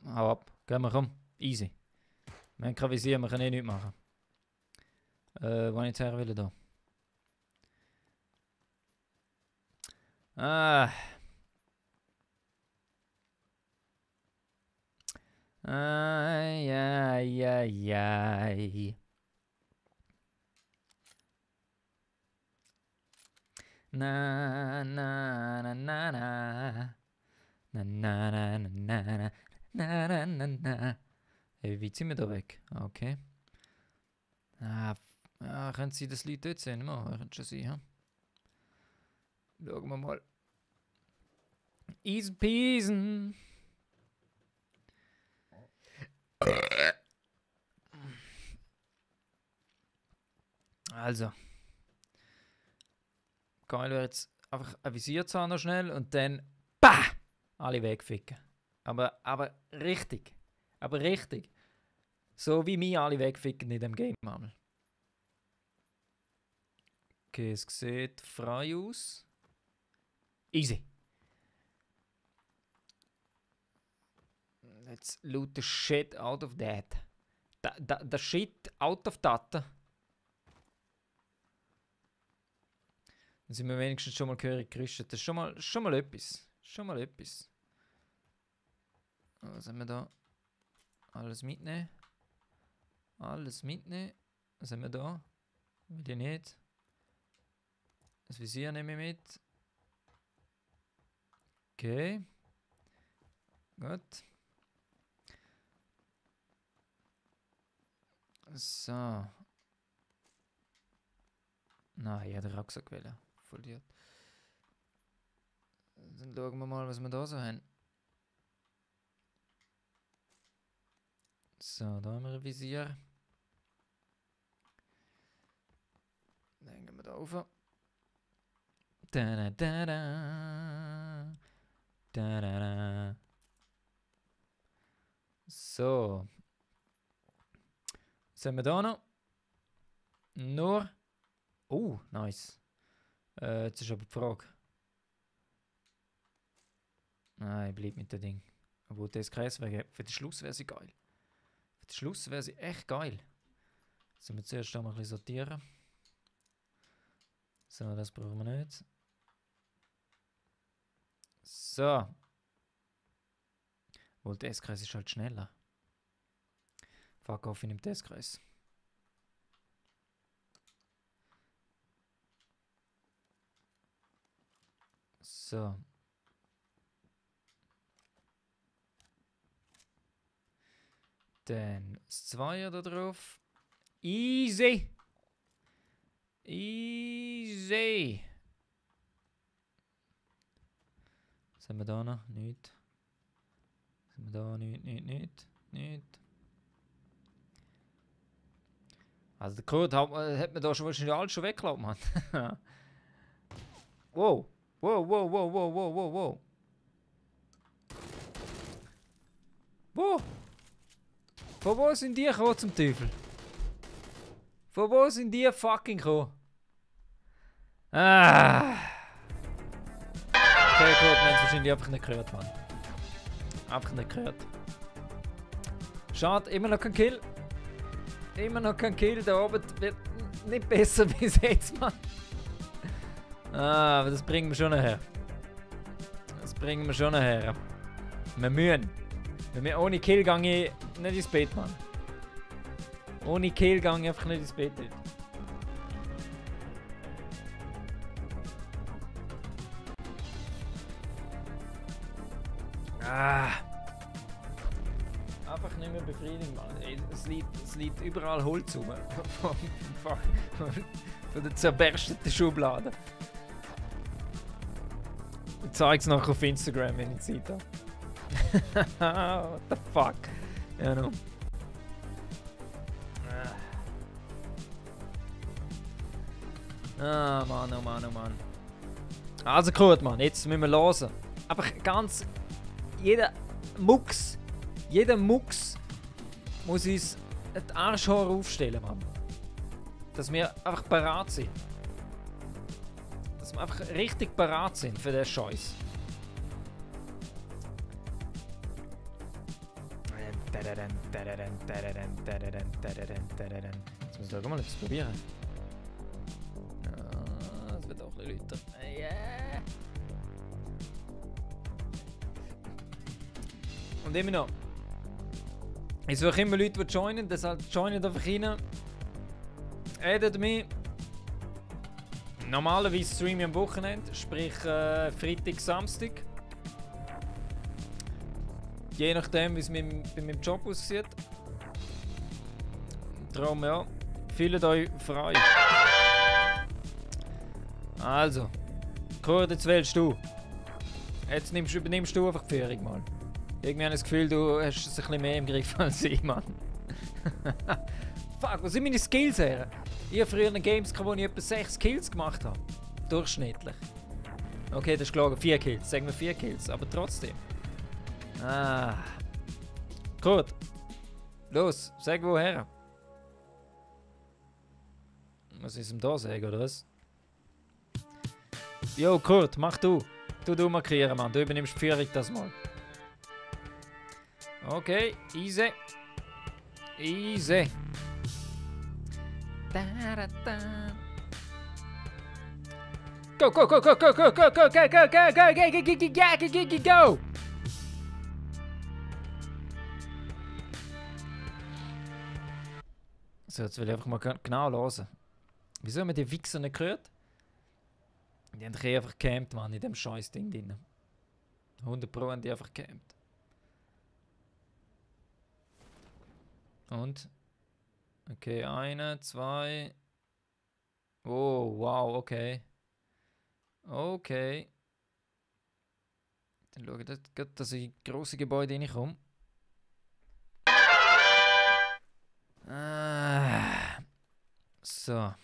Hau ab. Gehen wir, komm. Easy. Wir haben kein Visier, wir können eh nichts machen. Wo ich jetzt her will da? Ai. Na. Hey, wie ziehen wir da weg? Okay. Können Sie das Lied dort sehen? Können schon sein, ja? Schauen wir mal. Easy peasy. Also. Geil wäre jetzt einfach ein Visier zu haben noch schnell und dann BAH! Alle wegficken. Aber richtig. Aber richtig. So wie mich alle wegficken in dem Game, Mann. Okay, es sieht frei aus. Easy. Let's loot the shit out of that. The shit out of that. Dann sind wir wenigstens schon mal gehörig gerüstet. Das ist schon mal etwas. Was haben wir da? Alles mitnehmen. Was haben wir da? Will ich nicht. Das Visier nehme ich mit. Okay. Gut. So. Nein, ich hätte den Rucksack wählen. Voll Idiot. Dann schauen wir mal, was wir da so haben. So, da haben wir ein Visier. Dann gehen wir da rauf. So. Was haben wir da noch? Nur. Oh, nice. Jetzt ist aber die Frage. Nein, bleib mit dem Ding. Obwohl das Kreis wäre, für den Schluss wäre sie geil. Für den Schluss wäre sie echt geil. Jetzt müssen wir zuerst mal ein bisschen sortieren. So, das brauchen wir nicht. So. Obwohl der S-Kreis ist halt schneller. Fuck off, ich nehme den S-Kreis. So. Dann das Zweier da drauf. Easy! Was haben wir da noch? Nichts. Was haben wir da? Nichts. Also der Code hat man da schon wahrscheinlich alles schon weggelaufen, Mann. Wow. Wo? Von wo sind die gekommen zum Teufel? Von wo sind die fucking gekommen? Okay, gut, wir haben es wahrscheinlich einfach nicht gehört, Mann. Einfach nicht gehört. Schade, immer noch kein Kill. Da oben wird nicht besser bis jetzt, Mann. Aber das bringen wir schon nachher. Wir müssen. Wenn wir ohne Kill gang ich nicht ins Bett, Mann. Ohne Kill gang ich einfach nicht ins Bett. Einfach nicht mehr befriedigend, Mann. Es liegt überall Holz rum. Von der zerbersteten Schublade. Ich zeig's nachher auf Instagram, wenn ich Zeit habe. What the fuck? Ja, no. Mann, oh Mann, oh Mann. Also gut, Mann, jetzt müssen wir hören. Aber ganz... Jeder Mucks muss uns die Arschhaare aufstellen, Mann. Dass wir einfach parat sind. Dass wir einfach richtig parat sind für den Scheiß. Jetzt müssen wir doch mal etwas probieren. Das wird auch ein bisschen lauter. Yeah. Und immer noch. Ich suche immer Leute, die joinen, deshalb joinen einfach rein. Addet mich. Normalerweise streame ich am Wochenende, sprich Freitag, Samstag. Je nachdem, wie es bei meinem Job aussieht. Darum, ja, fühlt euch frei. Also, Kurt, jetzt wählst du. Jetzt übernimmst du einfach die Führung mal. Irgendwie habe ich das Gefühl, du hast es ein bisschen mehr im Griff als ich, Mann. Fuck, wo sind meine Skills her? Ich habe früher in Games gehabt, wo ich etwa 6 Kills gemacht habe. Durchschnittlich. Okay, das ist klar, 4 Kills. Sagen wir 4 Kills, aber trotzdem. Gut. Los, sag woher. Was ist ihm da sagen, oder was? Jo, Kurt, mach du. Du markieren, Mann. Du übernimmst die Führung das mal. Okay, easy. Easy. Da, da, da. Go, go, go, go, go, go, go, go, go, go, go, go, go, go, go. So, jetzt will ich einfach mal genau hören. Wieso haben wir die Wichser nicht gehört? Die haben einfach gecampt, Mann, in dem scheiß Ding drin. 100% haben die einfach gecampt. Und? Okay, 1, 2. Oh, wow, okay. Okay. Dann schaue ich, dass ich in grosse Gebäude reinkomme. So. Ja,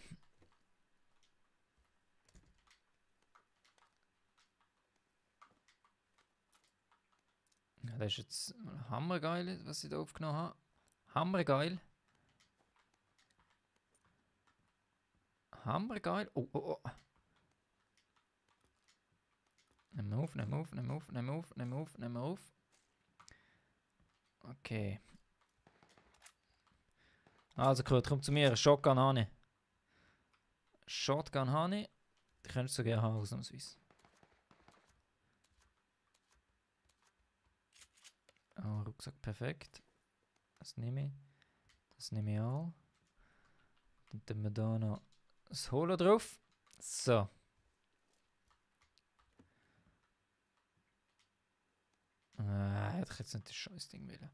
das ist jetzt hammergeil, was ich da aufgenommen habe. Hammergeil. Hammergeil. Oh, oh, oh. Nehmen wir auf, nehmen wir auf, nehmen wir auf, nehmen wir auf, nehmen wir auf, nehmen wir auf. Okay. Also gut, komm zu mir. Shotgun habe ich. Shotgun habe ich. Die könntest du gerne haben, ausnahmsweise. Oh, Rucksack, perfekt. Das nehme ich. Das nehme ich auch. Dann tun wir da noch das Holo drauf. So. Hätte ich jetzt nicht das scheiß Ding wollen.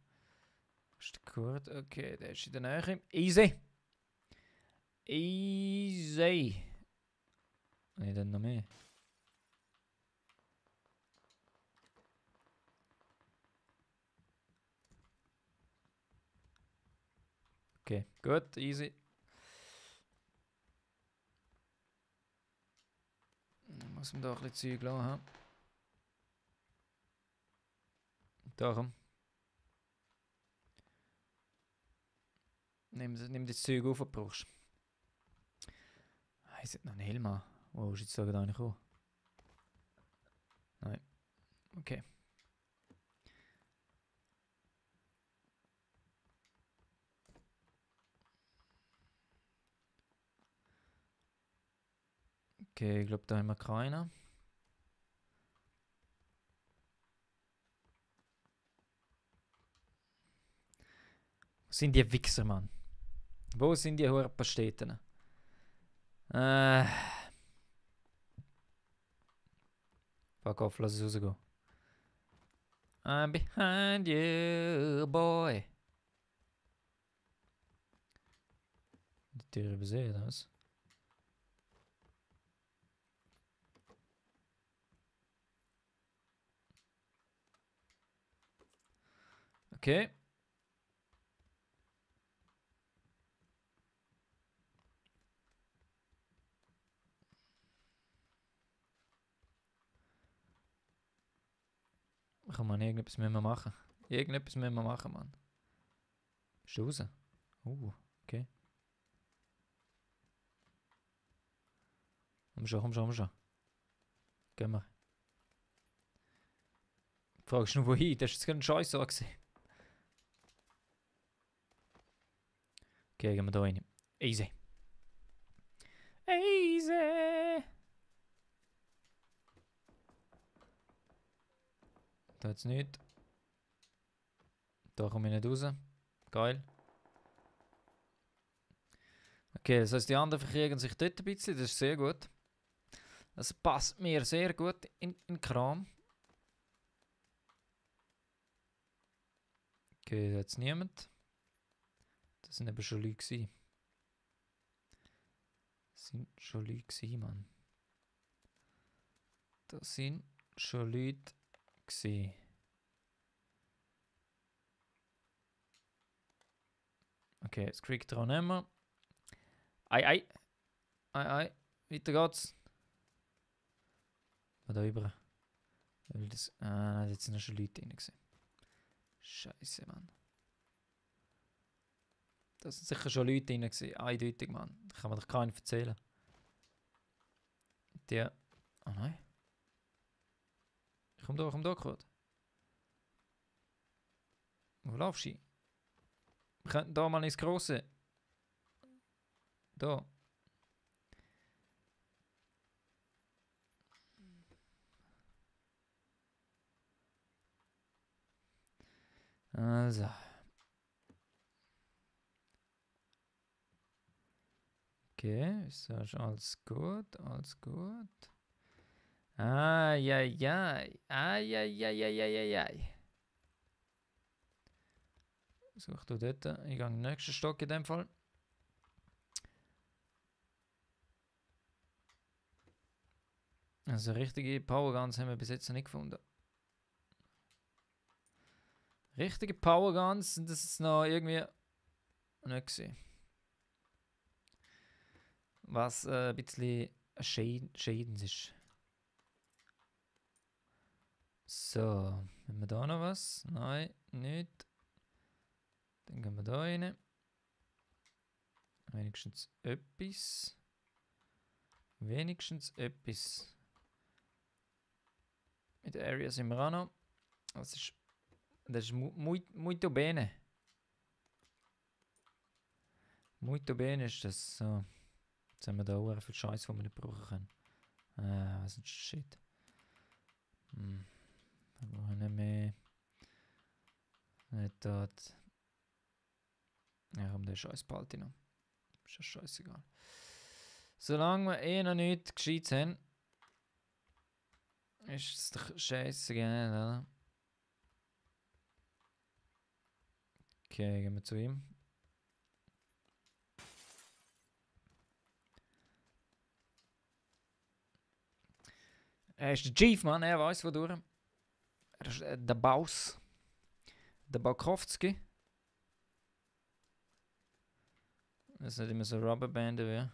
Ist der Kurt? Okay, der ist in der Nähe. Easy. Easy. Und ich dann noch mehr. Okay, gut, easy. Dann muss man da ein bisschen Zeug lassen. Darum. Nimm das Zeug auf, was du brauchst. Ich sollte noch einen Helm haben. Wo ist jetzt da gerade gekommen? Nein. Okay. Okay, ich glaube, da haben wir keinen. sind die Wichser, Mann? Wo sind die Hurpasteten? Fuck off, lass es rausgehen. I'm behind you, boy. Die Tür übersehen, oder was? Okay. Kann man irgendetwas mit mir machen? Irgendetwas mit mir machen, Mann. Bist du raus? Okay. Komm schon. Gehen wir. Fragst du nur wohin? Das ist jetzt kein Scheiß so gesehen. Okay, gehen wir da rein. Easy. Da jetzt nicht. Da komme ich nicht raus. Geil. Okay, das heisst, die anderen verkriegen sich dort ein bisschen. Das ist sehr gut. Das passt mir sehr gut in den Kram. Okay, jetzt niemand. Das sind eben schon Leute gewesen. Das sind schon Leute gewesen, Mann. Das sind schon Leute gewesen. Okay, das kriegt er auch nicht mehr. Ei. Weiter geht's. Da rüber. Jetzt sind schon Leute drin gewesen. Scheiße, Mann. Da sind sicher schon Leute drin gewesen. Eindeutig, Mann. Das kann man doch keinen erzählen. Der... Oh nein. Komm da, Kurt. Wo laufst du? Wir könnten da mal ins Grosse. Da. Also. Okay, ist das alles gut? Alles gut? Ai. Such du dort. Ich gehe in den nächsten Stock in dem Fall. Also richtige Powerguns haben wir bis jetzt noch nicht gefunden. Richtige Powerguns sind das jetzt noch irgendwie nicht gesehen. Was ein bisschen schädend ist. So, haben wir da noch was? Nein, nicht. Dann gehen wir da rein. Wenigstens etwas. Mit der Area sind wir auch noch. Das ist muito bene. Muito bene ist das. So. Jetzt haben wir da auch viel Scheiß, den wir nicht brauchen können. Was ist Shit? Wir brauchen nicht mehr. Nicht dort. Ja, komm, der Scheiß behalte ich noch. Ist ja scheißegal. Solange wir noch nichts Gescheites haben, ist es doch scheißegal, oder? Okay, gehen wir zu ihm. Er ist der Chief, Mann, er weiß wodurch. Er ist der Boss. Der Baukowski. Das ist nicht immer so Rubberbanden wie.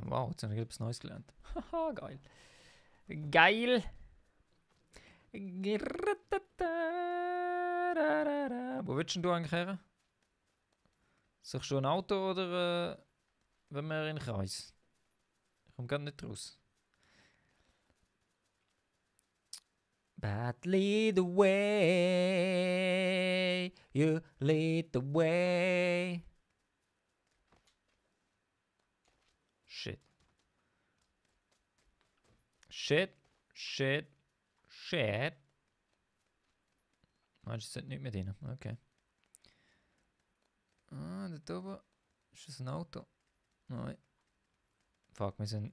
Wow, jetzt habe ich etwas Neues gelernt. Haha, geil. Geil. Wo willst du eigentlich her? Suchst du ein Auto oder wenn wir in den Kreis. Ich komme gar nicht raus. But lead the way, you lead the way. Shit. Shit, shit, shit. Meinst du, es sind nicht mehr drin? Okay. Ah, dort oben. Ist das ein Auto? Nein. Fuck, wir sind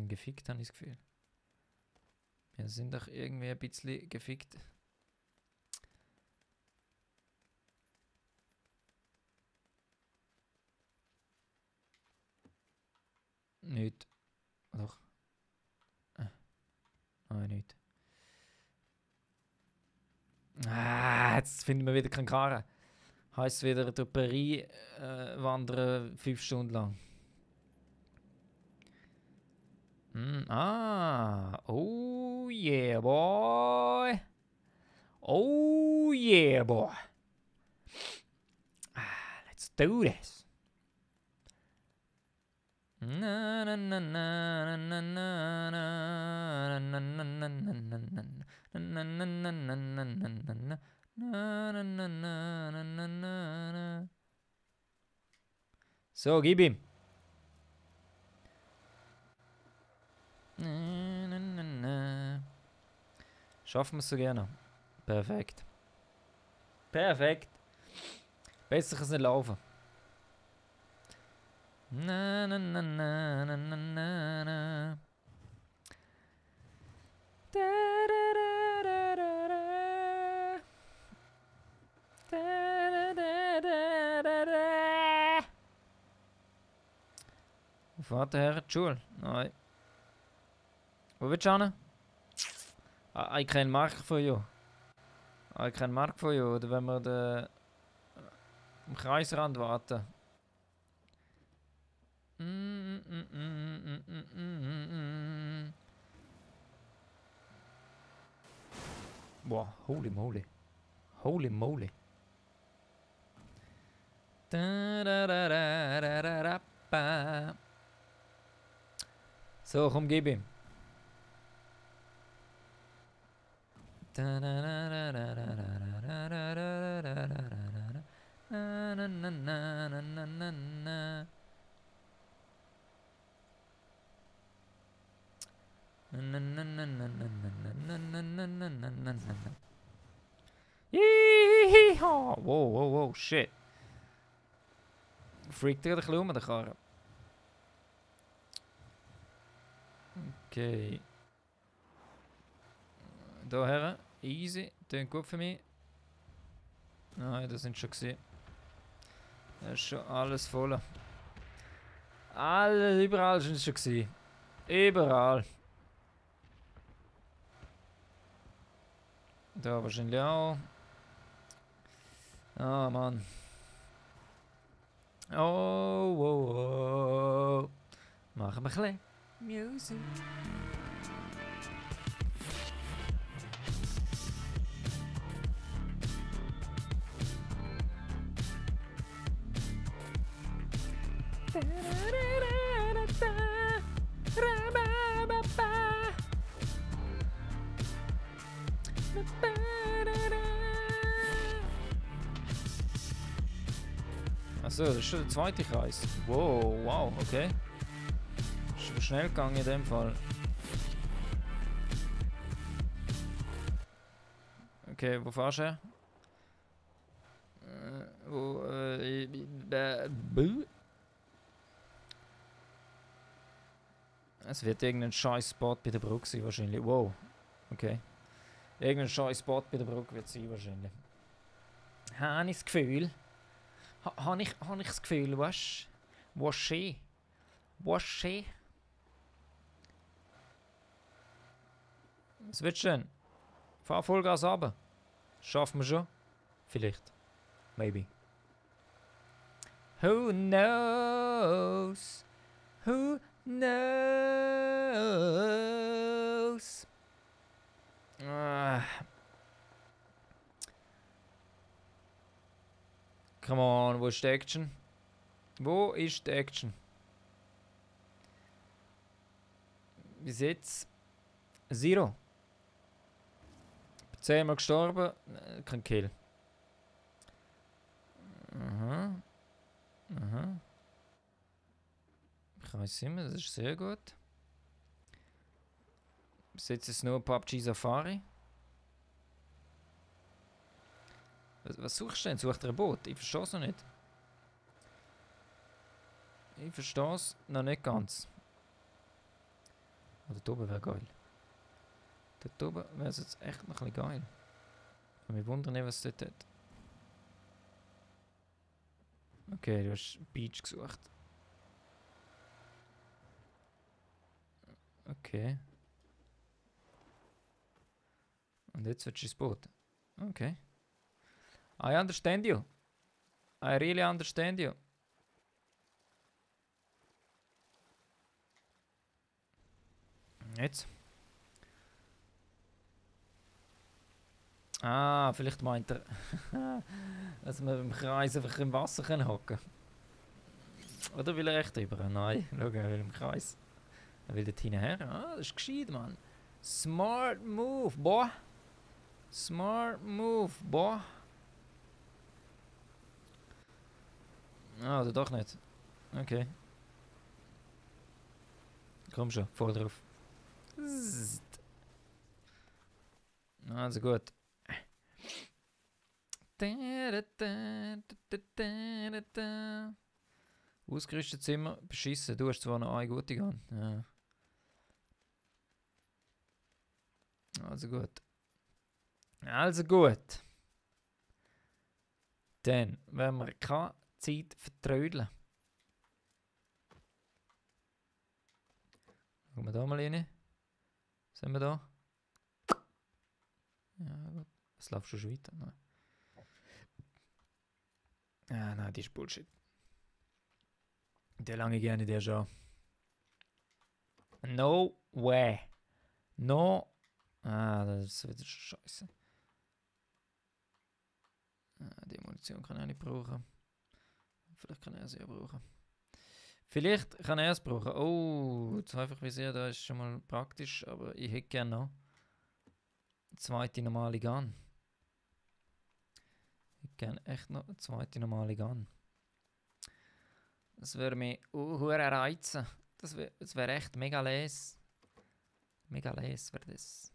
gefickt, habe ich das Gefühl. Wir sind doch irgendwie ein bisschen gefickt. Nicht. Doch. Nein, nicht. Jetzt finden wir wieder keinen Karren. Heißt wieder durch Paris wandern 5 Stunden lang. Oh yeah, boy. Oh yeah, boy. Let's do this. Na na na na na na na na na na na na. So, gib ihm. Schaffen wir es so gerne. Perfekt. Perfekt. Besser kann es nicht laufen. Na na na na na na na na. Da da da da da da. Da da da da da. Wo fährt der Herr zur Schule? Nein. Wo willst du hin? I can mark for you. I can mark for you. Oder wenn wir am Kreisrand warten. Boah, holy moly. Holy moly. So, komm, gib ihm. Wow, wow, wow, shit. Freakt er ein bisschen um, der Karre. Okay. Da her, easy, klingt gut für mich. Nein, das sind schon gesehen. Das ist schon alles voll. Überall sind es schon gesehen. Überall. Da wahrscheinlich auch. Ah, Mann. Oh, oh, oh. Machen wir ein bisschen Musik. Achso, das ist schon der zweite Kreis. Wow, wow, okay. Das ist aber schnell gegangen in dem Fall. Okay, wo fahrst du her? Es wird irgendein scheiß Spot bei der Brücke sein wahrscheinlich. Wow, okay. Irgendein scheiß Spot bei der Brücke wird sein wahrscheinlich. Habe ich das Gefühl. Habe ich das Gefühl, was? Was schön? Was schön? Was willst du denn? Fahr Vollgas runter. Schaffen wir schon? Vielleicht. Maybe. Who knows? Who knows? Come on, wo ist die Action? Wo ist die Action? Bis jetzt 0. 10-mal gestorben, kein Kill. Aha. Aha. Ich weiß immer, das ist sehr gut. Bis jetzt ist es nur PUBG Safari. Was suchst du denn? Sucht er ein Boot? Ich verstehe es noch nicht. Ich verstehe es noch nicht ganz. Oh, dort oben wäre geil. Dort oben wäre es jetzt echt noch ein bisschen geil. Ich mich wundern nicht, was es dort hat. Okay, du hast Beach gesucht. Okay. Und jetzt willst du ins Boot. Okay. I understand you. I really understand you. Jetzt. Ah, vielleicht meint er, dass wir im Kreis einfach im Wasser hocken können. Oder will er echt drüber? Nein, schau, er will im Kreis. Er will dort hinterher. Ah, das ist gescheit, Mann. Smart move, boy. Smart move, boy. Ah, oder doch nicht. Okay. Komm schon, voll drauf. Also gut. Ausgerüstet Zimmer, beschissen. Du hast zwar noch eine gute Gun. Ja. Also gut. Also gut. Dann, wenn wir keine Zeit vertrödeln. Schauen wir da mal rein. Was haben wir da? Ja, gut. Was laufst du schon weiter? Nein. Ah, nein, die ist Bullshit. Der lange gerne der schon. No way. No. Ah, das ist wieder scheiße. Ah, die Munition kann ich nicht brauchen. Vielleicht kann er sie ja brauchen. Vielleicht kann er es brauchen. Oh, Zweifachvisier, da ist schon mal praktisch, aber ich hätte gerne noch eine zweite normale Gun. Ich hätte gerne echt noch eine zweite normale Gun. Das würde mich reizen. Das wär echt mega les. Mega les wäre das.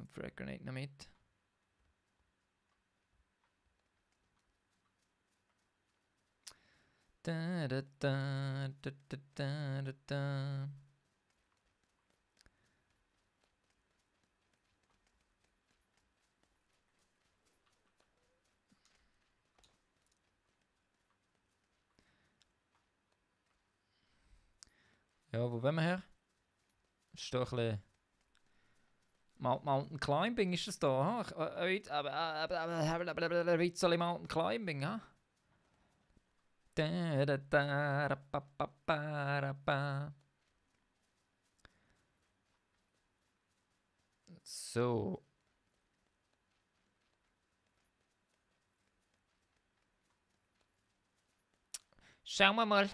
Frag Grenade noch mit. Da, da, da, da, da, da, da, da. Ja, wo wollen wir her? Das ist doch ein bisschen Mountain Climbing ist das da, ha? Witzeli Mountain Climbing, ha? Da, da, da, da, ba, ba, ba, da, ba. So. Schauen wir mal.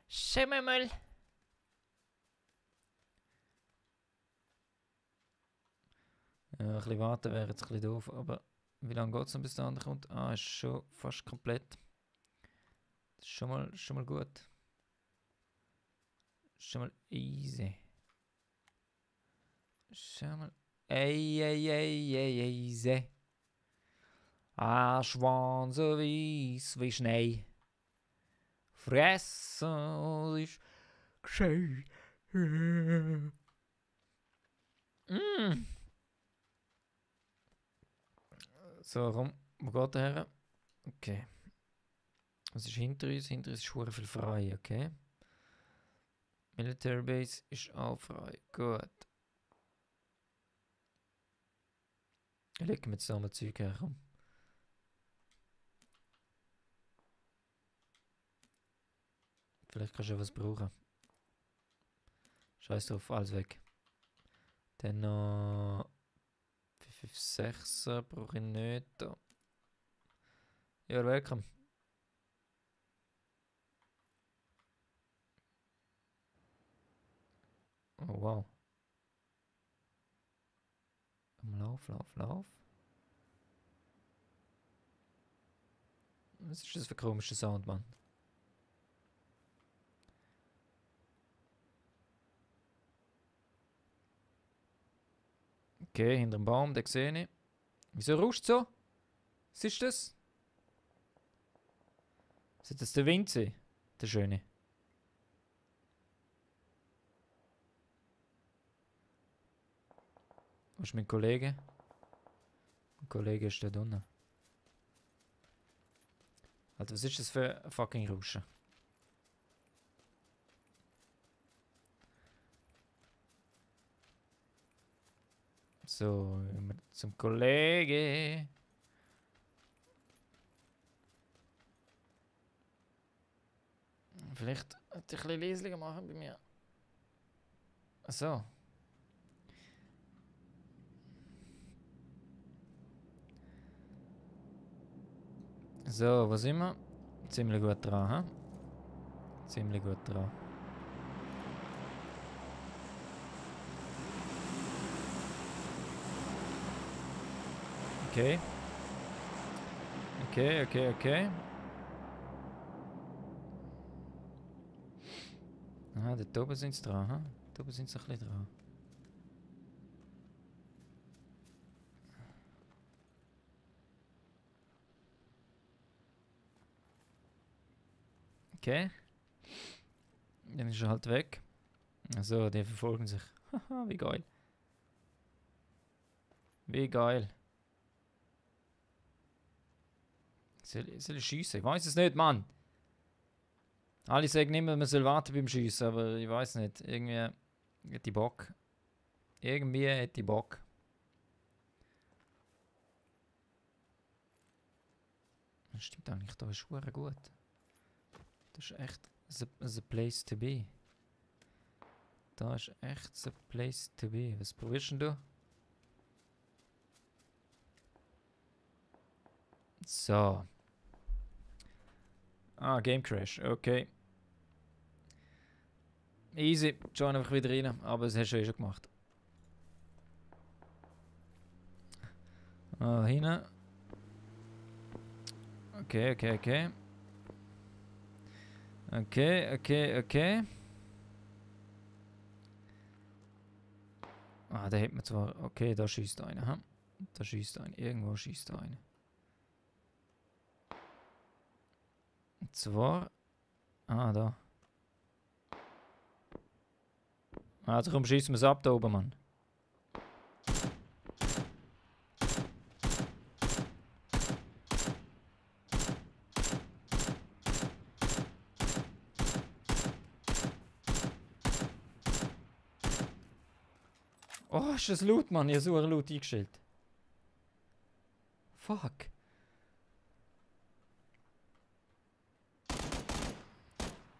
Schauen wir mal. Ja, ein bisschen warten wäre jetzt ein bisschen doof, aber wie lange geht es noch, bis der andere kommt? Ah, ist schon fast komplett. Das ist schon mal gut. Schon mal easy. Schon mal easy. Ah, Schwanze weiss wie Schnee. Fressen ist gescheit. So, komm, wo geht der her? Okay. Was ist hinter uns? Hinter uns ist schwer viel frei, okay? Military Base ist auch frei. Gut. Ich lege mir jetzt da mal Zeug her, komm. Vielleicht kannst du ja was brauchen. Scheiß drauf, alles weg. Dann noch 556 brauche ich nicht. You're welcome. Oh wow. Lauf. Was ist das für ein komischer Sound, Mann? Okay, hinter dem Baum, den sehe ich. Wieso rauscht so? Was ist das? Ist das der Winzi? Der Schöne. Wo ist mein Kollege? Mein Kollege ist da unten. Alter, was ist das für ein fucking Rauschen? So, immer zum Kollege. Vielleicht hätte ich ein bisschen leislicher machen bei mir. So. So, wo sind wir? Ziemlich gut dran, ha? Ziemlich gut dran. Okay. Okay. Aha, dort oben sind sie dran, ha? Dort oben sind sie ein bisschen dran. Okay. Dann ist er halt weg. Also, die verfolgen sich. Haha, wie geil. Wie geil. Soll ich schiessen? Ich weiß es nicht, Mann. Alle sagen immer, man soll warten beim Schiessen, aber ich weiß nicht. Irgendwie hätte ich Bock. Irgendwie hätte ich Bock. Das stimmt eigentlich, da ist es gut. Das ist echt the place to be. Da ist echt the place to be. Was probierst denn du? So. Ah, Game Crash, okay. Easy, join einfach wieder rein, aber das hast du eh schon gemacht. Ah, hinten. Okay. Ah, da hat man zwar... Okay, da schießt einer, ha? Da schießt einer. Irgendwo schießt einer. Und zwar... Ah, da. Also komm, schießen wir es ab da oben, Mann. Oh, ist das laut, Mann? Ich habe so laut eingestellt. Fuck.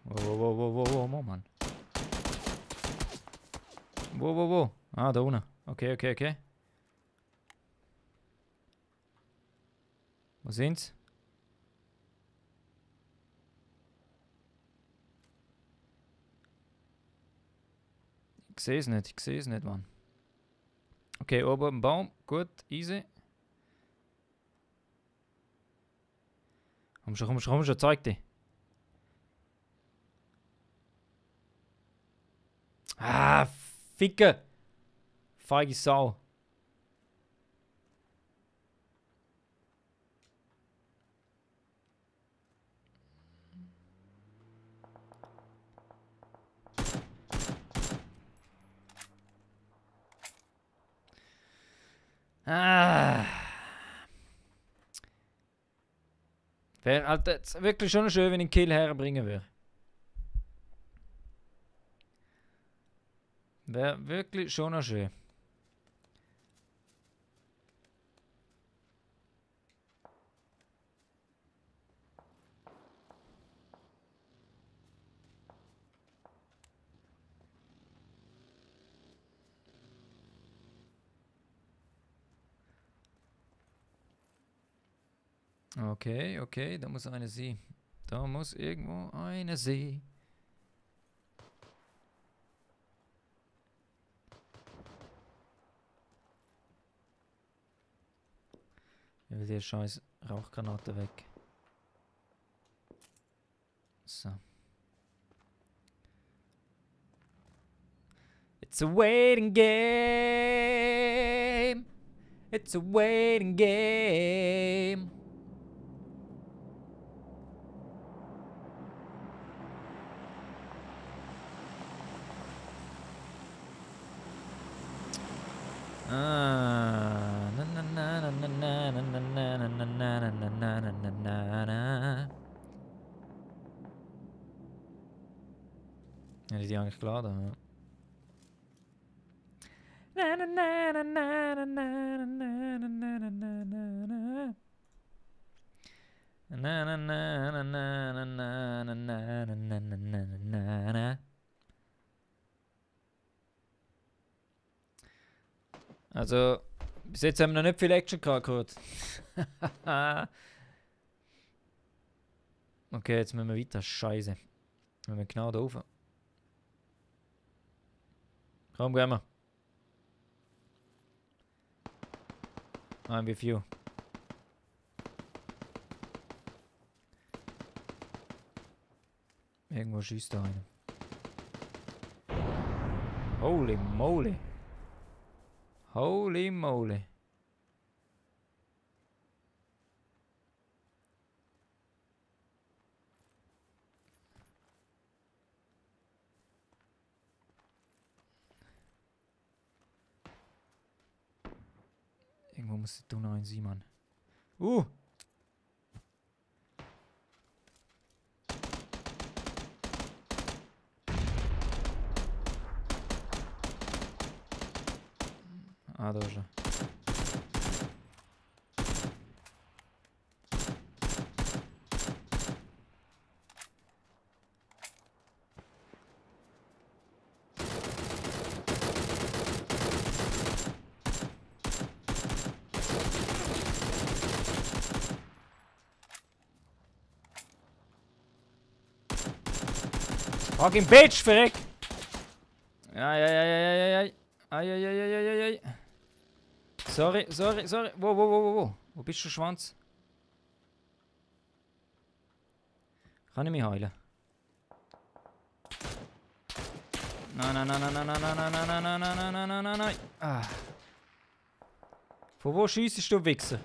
Wow, Mann. Wow. Ah, da unten. Okay. Wo sind's? Ich sehe es nicht, Mann. Okay, oben im Baum. Gut, easy. Komm schon, zeig dich. Ah, Ficke! Feige Sau. Ah. Wäre halt jetzt wirklich schon schön, wenn ich einen Kill herbringen würde. Wäre wirklich schon noch schön. Okay, da muss eine sein. Da muss irgendwo eine sein. will die scheiß Rauchgranate weg. So. It's a waiting game. It's a waiting game. Ah, na na na na na na na na na na na na na na na na. Hätte ich die eigentlich geladen? Ja. Na na na na na na na na na na na na na na. Na na na na na na na na na na na na na na. Also, bis jetzt haben wir noch nicht viel Action gehabt. Okay, jetzt müssen wir weiter. Scheiße. Wir müssen genau da rauf. Komm, gehen wir. I'm with you. Irgendwo schießt da einer. Holy moly. Holy moly. Irgendwo muss da noch ein sein, Mann. Ah, da ist er. Fucking Bitch, verreck! Ai. Sorry. Wo? Wo bist du, Schwanz? Kann ich mich heilen? Nein. Ah. Von wo schiessest du, Wichser?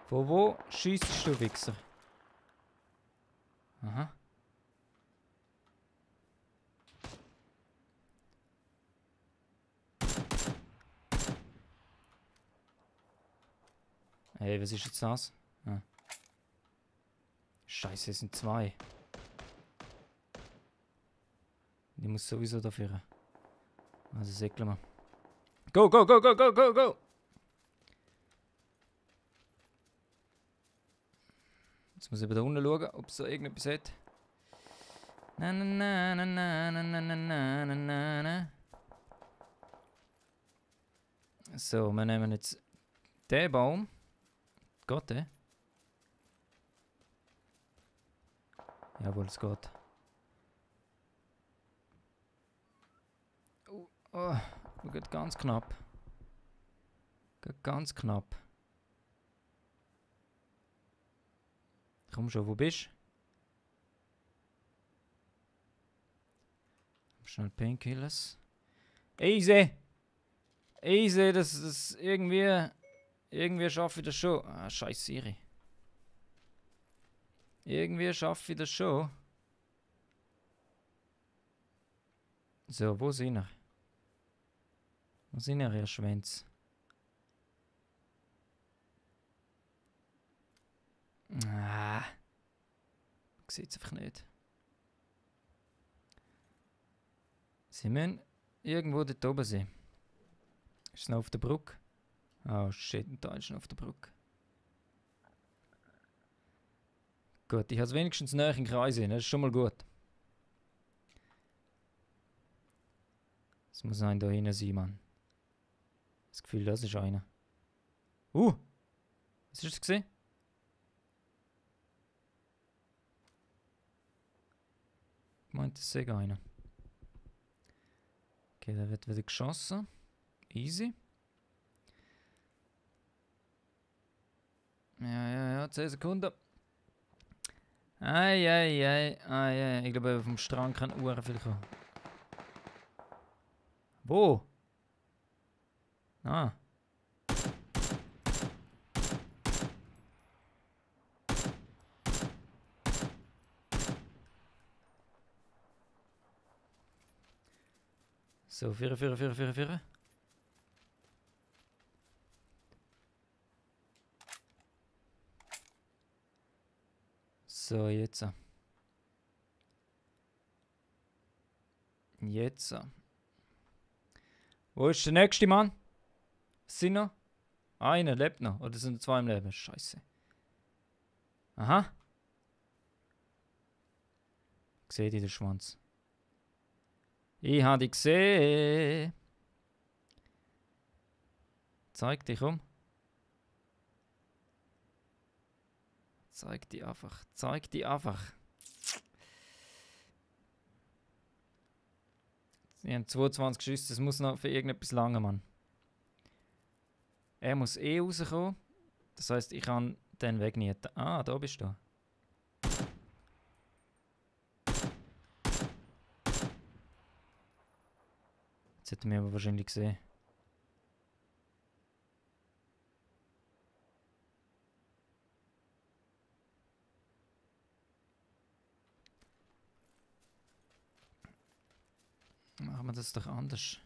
Von wo schiessest du, Wichser? Aha. Hey, was ist jetzt das? Ah. Scheiße, es sind zwei. Die muss sowieso dafür. Also säckeln wir. Go! Jetzt muss ich da unten schauen, ob es da irgendetwas hat. Na. So, wir nehmen jetzt den Baum. Geht der? Jawohl, es geht. Oh, geht ganz knapp. Geht ganz knapp. Komm schon, wo bist du? Schnell Painkillers. Easy, das irgendwie schaffe ich das schon. Ah, scheiß Siri. Irgendwie schaffe ich das schon. So, wo sind wir? Wo sind wir, ihr Schwänz? Ah. Ich sehe es einfach nicht. Sie müssen irgendwo dort oben sein. Ist es noch auf der Brücke? Oh shit, da ist noch auf der Brücke. Gut, ich habe es wenigstens näher in den Kreis hin, das ist schon mal gut. Es muss einer da hinten sein, Mann. Das Gefühl, das ist einer. Was ist das gesehen? Ich meinte, das sei einer. Okay, da wird wieder geschossen. Easy. Ja, 10 Sekunden. Ei. Ich glaube, vom Strand kann Uhren viel kommen. Wo? Ah. So, 4. So, jetzt. Wo ist der nächste Mann? Sind noch? Einer lebt noch. Oder sind 2 im Leben? Scheiße. Aha. Seht ihr den Schwanz? Ich habe dich gesehen. Zeig dich um. Zeig dich einfach. Sie haben 22 Schüsse, das muss noch für irgendetwas lange, Mann. Er muss rauskommen. Das heisst, ich kann den wegnieten. Ah, da bist du. Jetzt hätte er mich aber wahrscheinlich gesehen. Machen wir das doch anders.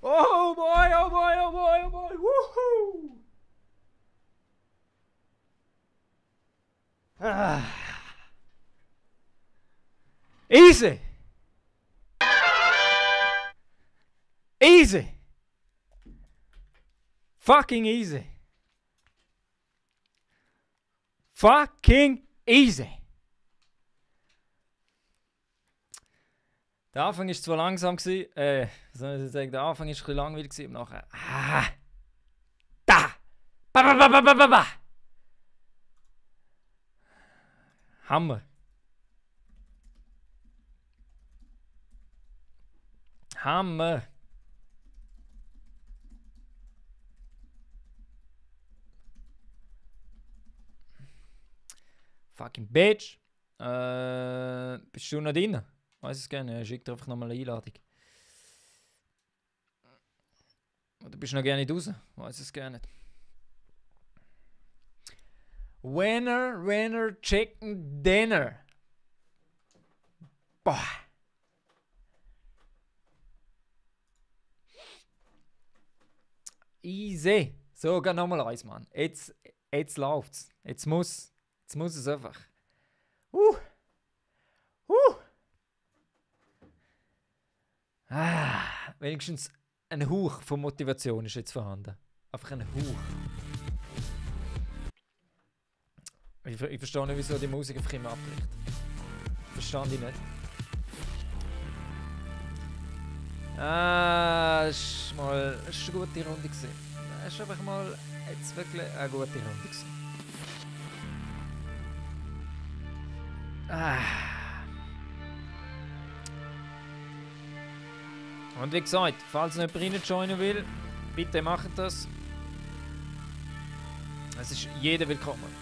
Oh boy, woohoo! Easy! Easy! Fucking easy! Fucking easy! Der Anfang war zwar langsam, was soll ich sagen, der Anfang war ein bisschen langweilig und nachher. Da! Ba! Hammer! Hammer! Fucking Bitch! Bist du noch drin? Weiß es gerne, schick dir einfach nochmal eine Einladung. Oder bist du noch gerne nicht raus? Weiß es gerne nicht. Winner, Chicken Dinner. Boah. Easy. So, geh nochmal eins, Mann. Jetzt läuft's. Jetzt muss es einfach. Wenigstens ein Hauch von Motivation ist jetzt vorhanden. Einfach ein Hauch. Ich verstehe nicht, wieso die Musik einfach immer abbricht. Verstehe ich nicht. Das war eine gute Runde gewesen. Das war einfach mal jetzt wirklich eine gute Runde gewesen. Und wie gesagt, falls noch jemand reinjoinen will, bitte macht das. Es ist jeder willkommen.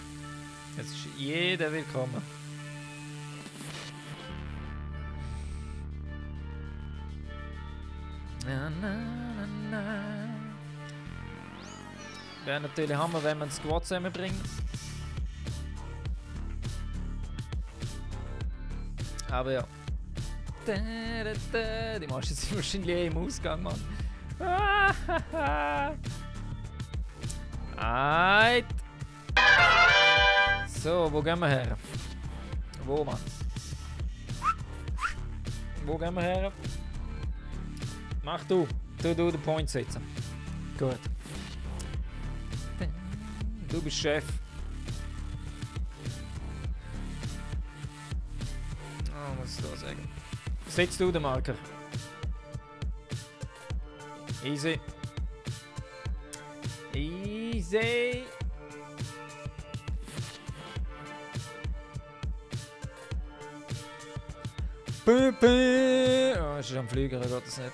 Wäre natürlich Hammer, wenn man das Squad zusammenbringt. Aber ja. Die meisten sind wahrscheinlich im Ausgang, Mann. Alright. So, wo gehen wir her? Wo, Mann? Wo gehen wir her? Mach du. Du den Point setzen. Gut. Du bist Chef. Oh, was soll ich da sagen? Setz du den Marker. Easy. Oh, es ist am Flüger, da geht das nicht.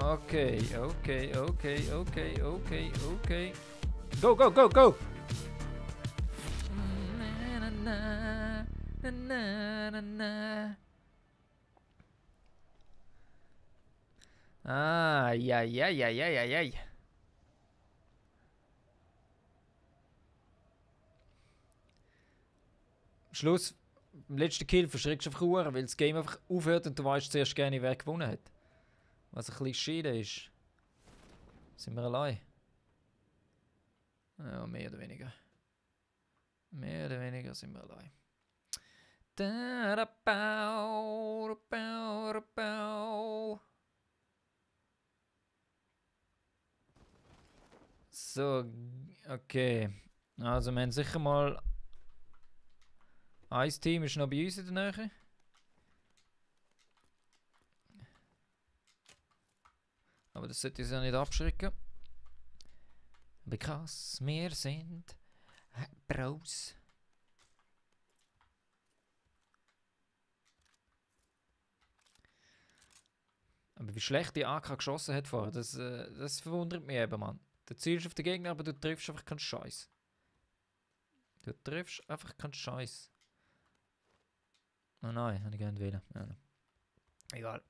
Okay. Go, go, go, go! Ai. Schluss, im letzten Kill verschreckst du einfach Uhren, weil das Game einfach aufhört und du weißt zuerst gerne, wer gewonnen hat. Was ein bisschen schade ist. Sind wir allein? Ja, mehr oder weniger. Mehr oder weniger sind wir allein. So, okay. Also wir haben sicher mal... Ein Team ist noch bei uns in der Nähe. Aber das sollte uns ja nicht abschrecken. Because wir sind Bros. Aber wie schlecht die AK geschossen hat vorher, das verwundert mich eben, Mann. Du zielst auf den Gegner, aber du triffst einfach keinen Scheiß. Du triffst einfach keinen Scheiß. Oh nein, habe ich gerne wählen. Ja, no. Egal.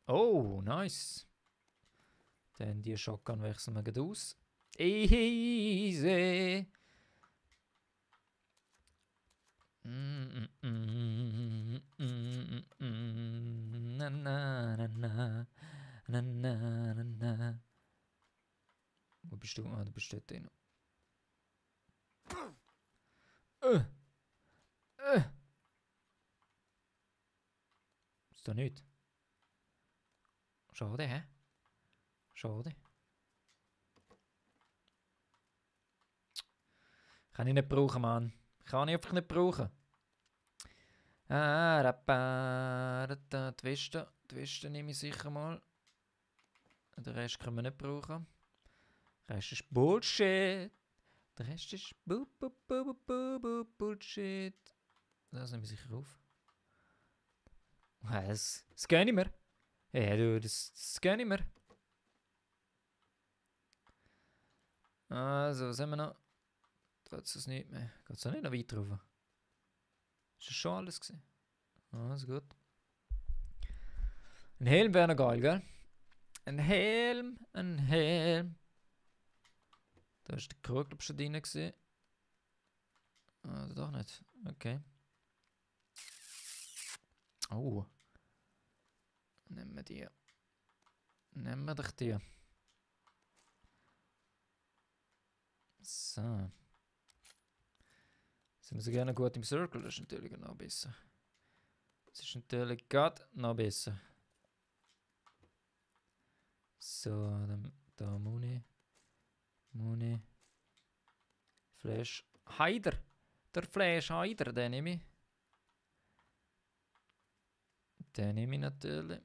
Oh, nice. Dann die Shotgun wechseln wir gleich aus. Easy. Na. Wo bist du? Ah, du bist dort drin. Ist da nicht? Schade, hä? Schade. Kann ich nicht brauchen, Mann. Kann ich einfach nicht brauchen. Die Weste nehme ich sicher mal. Den Rest können wir nicht brauchen. Der Rest ist Bullshit. Der Rest ist Bullshit. Das nehme ich sicher auf. Das gönne ich mir. Ja, du, das gönne ich mir. Also, was haben wir noch? Geht es nicht mehr? Geht es nicht noch weiter rauf? Ist das schon alles gewesen? Also gut. Ein Helm wäre noch geil, gell? Ein Helm. Da ist der Krug schon drin gewesen. Doch nicht. Okay. Oh. Nehmen wir die. Nehmen wir doch die. So. Sind wir so gerne gut im Circle? Das ist natürlich noch besser. Das ist natürlich gerade noch besser. So, dann da Muni. Flash Hider. Der Flash Hider, den nehme ich. Den nehme ich natürlich.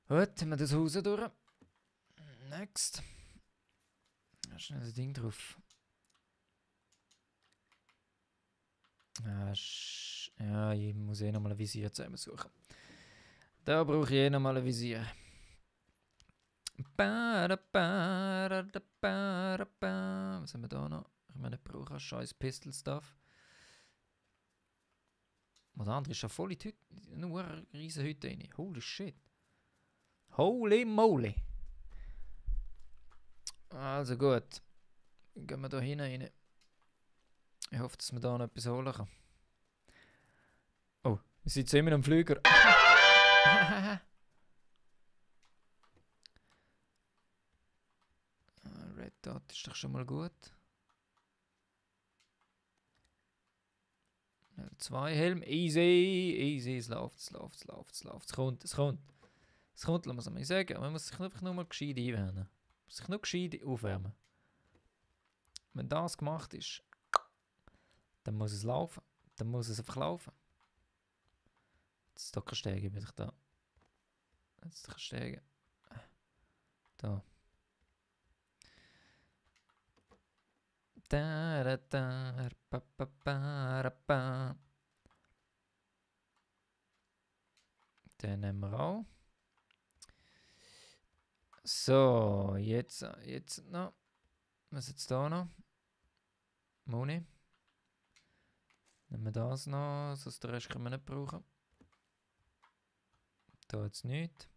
Gut, haben wir das Haus durch. Next. Schnell das Ding drauf. Ja, ich muss eh nochmal ein Visier zusammensuchen. Da brauche ich eh nochmal ein Visier. Was haben wir da noch? Ich meine, ich brauche scheiß Pistol-Stuff. Und der andere ist ja voll in die Hütte. Nur eine riesen Hütte rein. Holy shit. Holy moly. Also gut. Gehen wir da rein. Ich hoffe, dass wir da noch etwas holen können. Oh, wir sind immer am Flüger. Red Dot ist doch schon mal gut. 2 Helm. Easy. Es läuft. Es kommt. Es kommt, lassen wir es mal sagen. Man muss sich einfach nur mal gescheit einwärmen. Man muss sich nur gescheit aufwärmen. Wenn das gemacht ist, dann muss es laufen. Dann muss es einfach laufen. Jetzt da steigen, bin ich da. Jetzt kann ich steigen. Da. Da, da, da, pa, pa, pa, ra, pa. Den nehmen wir auch. So, jetzt noch. Was jetzt da noch? Moni. Nehmen wir das noch, sonst den Rest können wir nicht brauchen. Da jetzt nicht.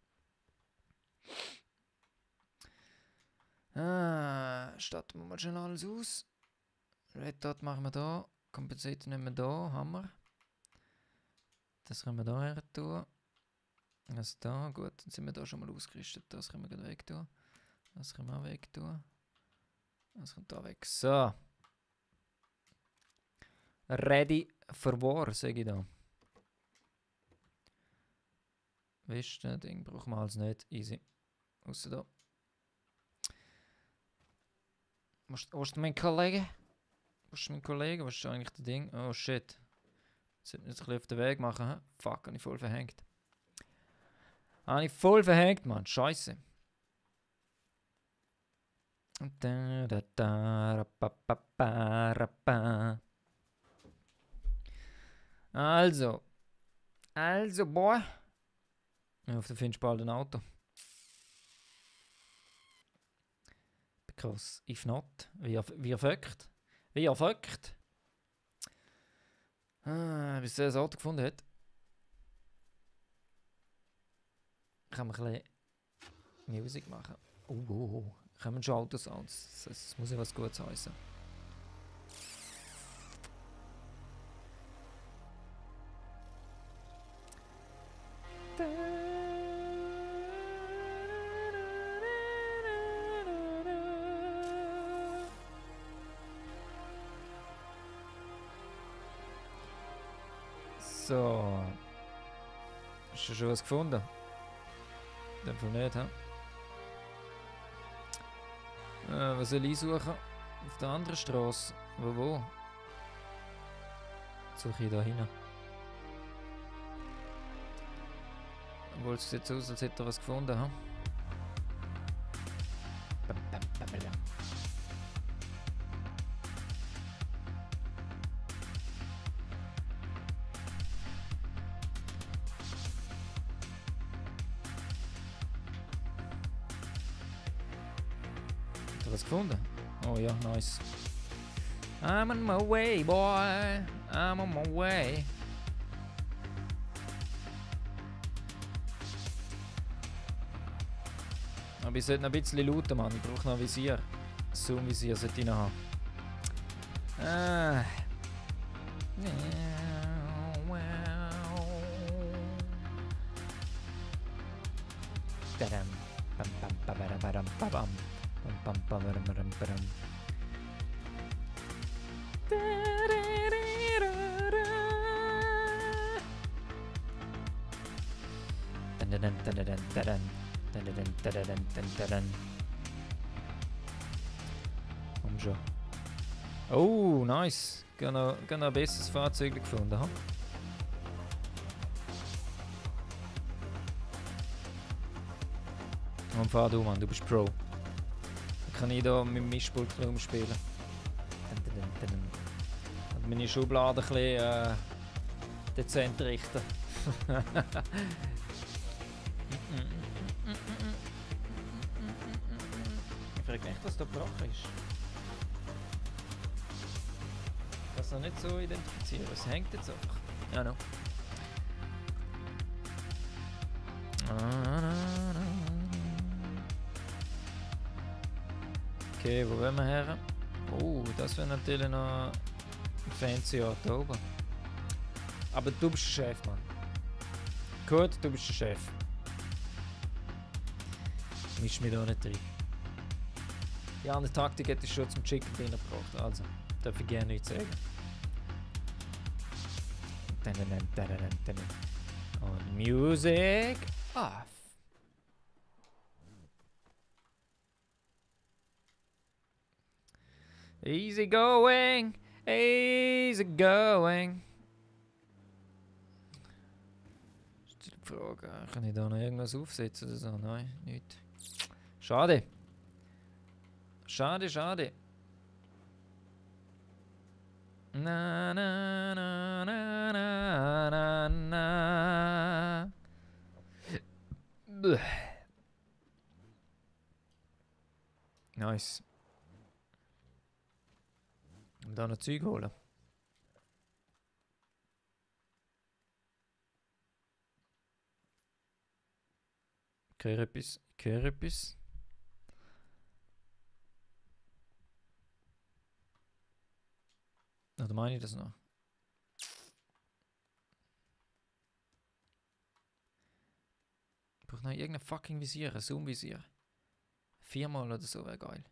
Starten wir mal schon alles aus. Red Dot machen wir da. Compensator nehmen wir da. Hammer. Das können wir da her tun. Das da. Gut, dann sind wir da schon mal ausgerüstet. Das können wir gleich weg tun. Das können wir auch weg tun. Das kommt da weg. So. Ready for war, sage ich da. Weißt du, Ding brauchen wir alles nicht. Easy. Außer da. Wo ist mein Kollege? Wo ist mein Kollege? Was ist eigentlich das Ding? Oh shit. Sollte nicht ein bisschen auf den Weg machen, hä? Fuck, habe ich voll verhängt. Habe ich voll verhängt, Mann. Scheiße. Da, da, da, ra, pa, pa, pa, ra, pa. Also, boy. Ich hoffe, du findest bald ein Auto. Because if not, wie verrückt. Wie verrückt. Bis er das Auto gefunden hat. Kann man ein bisschen Musik machen. Kommen schon Autosounds. Das muss ja was Gutes heißen. So. Hast du schon was gefunden? In dem Fall nicht, hä? Was soll ich suchen? Auf der anderen Straße. Wo? Suche ich da hin. Obwohl es sieht aus, als hätte er was gefunden, hä? Was gefunden? Oh ja, nice. I'm on my way, boy. I'm on my way. Aber ich sollte noch ein bisschen looten, Mann. Ich brauche noch ein Visier. Zoom-Visier sollte ich noch haben. Komm schon. Oh, nice. Genau ein besseres Fahrzeug gefunden, ha? Und fahr du, Mann, du bist Pro. Dann kann ich da mit dem Mischpult rumspielen. Und meine Schubladen ein bisschen dezent richten. Ich frage nicht, was da gebrochen ist. Ich kann es noch nicht so identifizieren. Es hängt jetzt einfach. Ja, no. Okay, wo wollen wir her? Oh, das wäre natürlich noch ein fancy Ort da oben. Aber du bist der Chef, Mann. Gut, du bist der Chef. Misch mich da nicht rein. Die andere Taktik hätte ich schon zum Chicken Dinner gebracht, also darf ich gerne nichts sagen. Und Music off. Easy going, easy going. Frage. Kann ich da noch irgendwas aufsetzen oder so? Nein, nicht. Schade. Schade, schade. Na na na na na na na. Bäh. Nice. Und da noch Zeug holen. Ich höre etwas. Ich höre etwas. Oder meine ich das noch? Ich brauche noch irgendein fucking Visier, ein Zoom-Visier. 4-mal oder so wäre geil.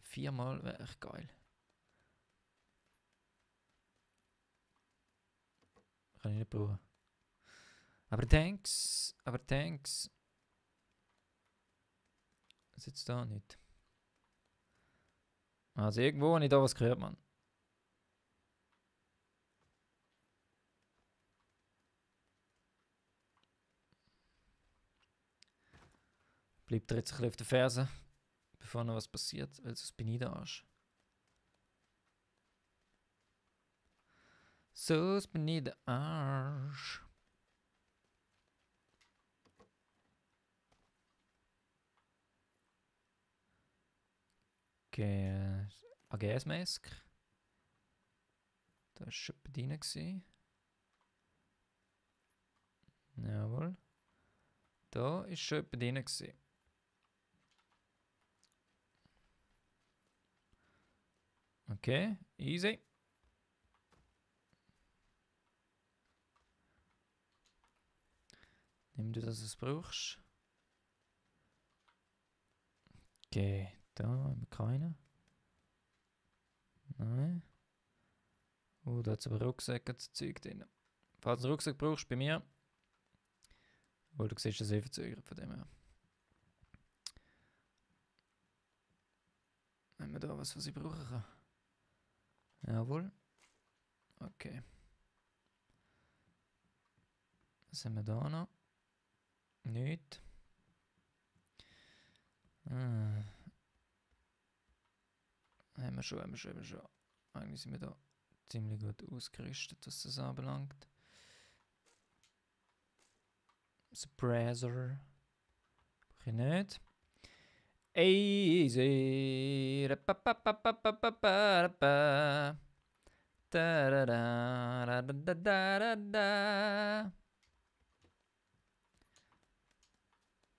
4-mal wäre echt geil. Kann ich nicht brauchen. Aber thanks. Aber thanks. Was jetzt da nicht? Also irgendwo habe ich da was gehört, Mann. Bleibt er jetzt ein bisschen auf den Fersen, bevor noch was passiert, weil sonst bin ich der Arsch. Sonst bin ich der Arsch. Okay, AGS-Mask. Da war schon bedient gewesen. Jawohl. Da ist schon bedient gewesen. Okay, easy. Nimm du das, was du brauchst. Okay, da haben wir keinen. Nein. Oh, da hat es aber Rucksäcke zu Zeug drin. Falls du einen Rucksack brauchst, bei mir. Obwohl, du siehst das eh verzögert von dem her. Nehmen wir da was ich brauchen kann. Jawohl. Okay. Was haben wir da noch? Nicht. Haben wir schon. Eigentlich sind wir da ziemlich gut ausgerüstet, was das anbelangt. Suppressor. Brauche ich nicht. Easy.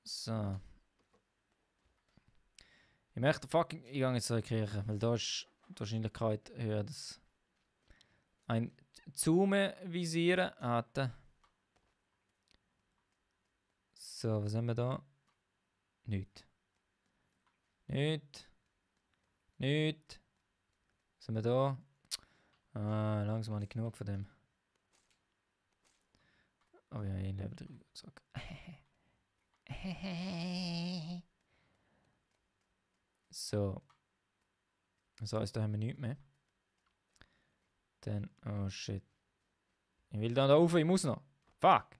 So. Ich möchte fucking. Ich gehe jetzt in die Kirche, weil da ist die Wahrscheinlichkeit höher, dass ein Zoom-Visieren hatte. So, was haben wir da? Nichts. Nicht. Was haben wir da? Ah, langsam habe ich genug von dem. Oh ja, ich lebe drüber. So. Das heisst, da haben wir nichts mehr. Dann, oh shit. Ich will da rauf, ich muss noch. Fuck!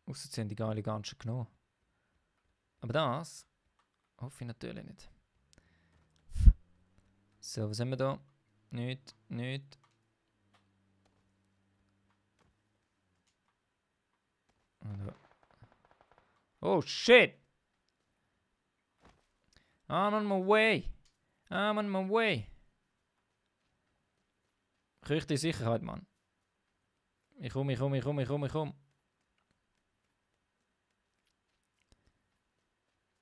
Ausser sind die geile ganzen genommen. Aber das hoffe ich natürlich nicht. So, was haben wir da? Nicht. Oh shit! I'm on my way. Richtig Sicherheit, Mann. Ich komm.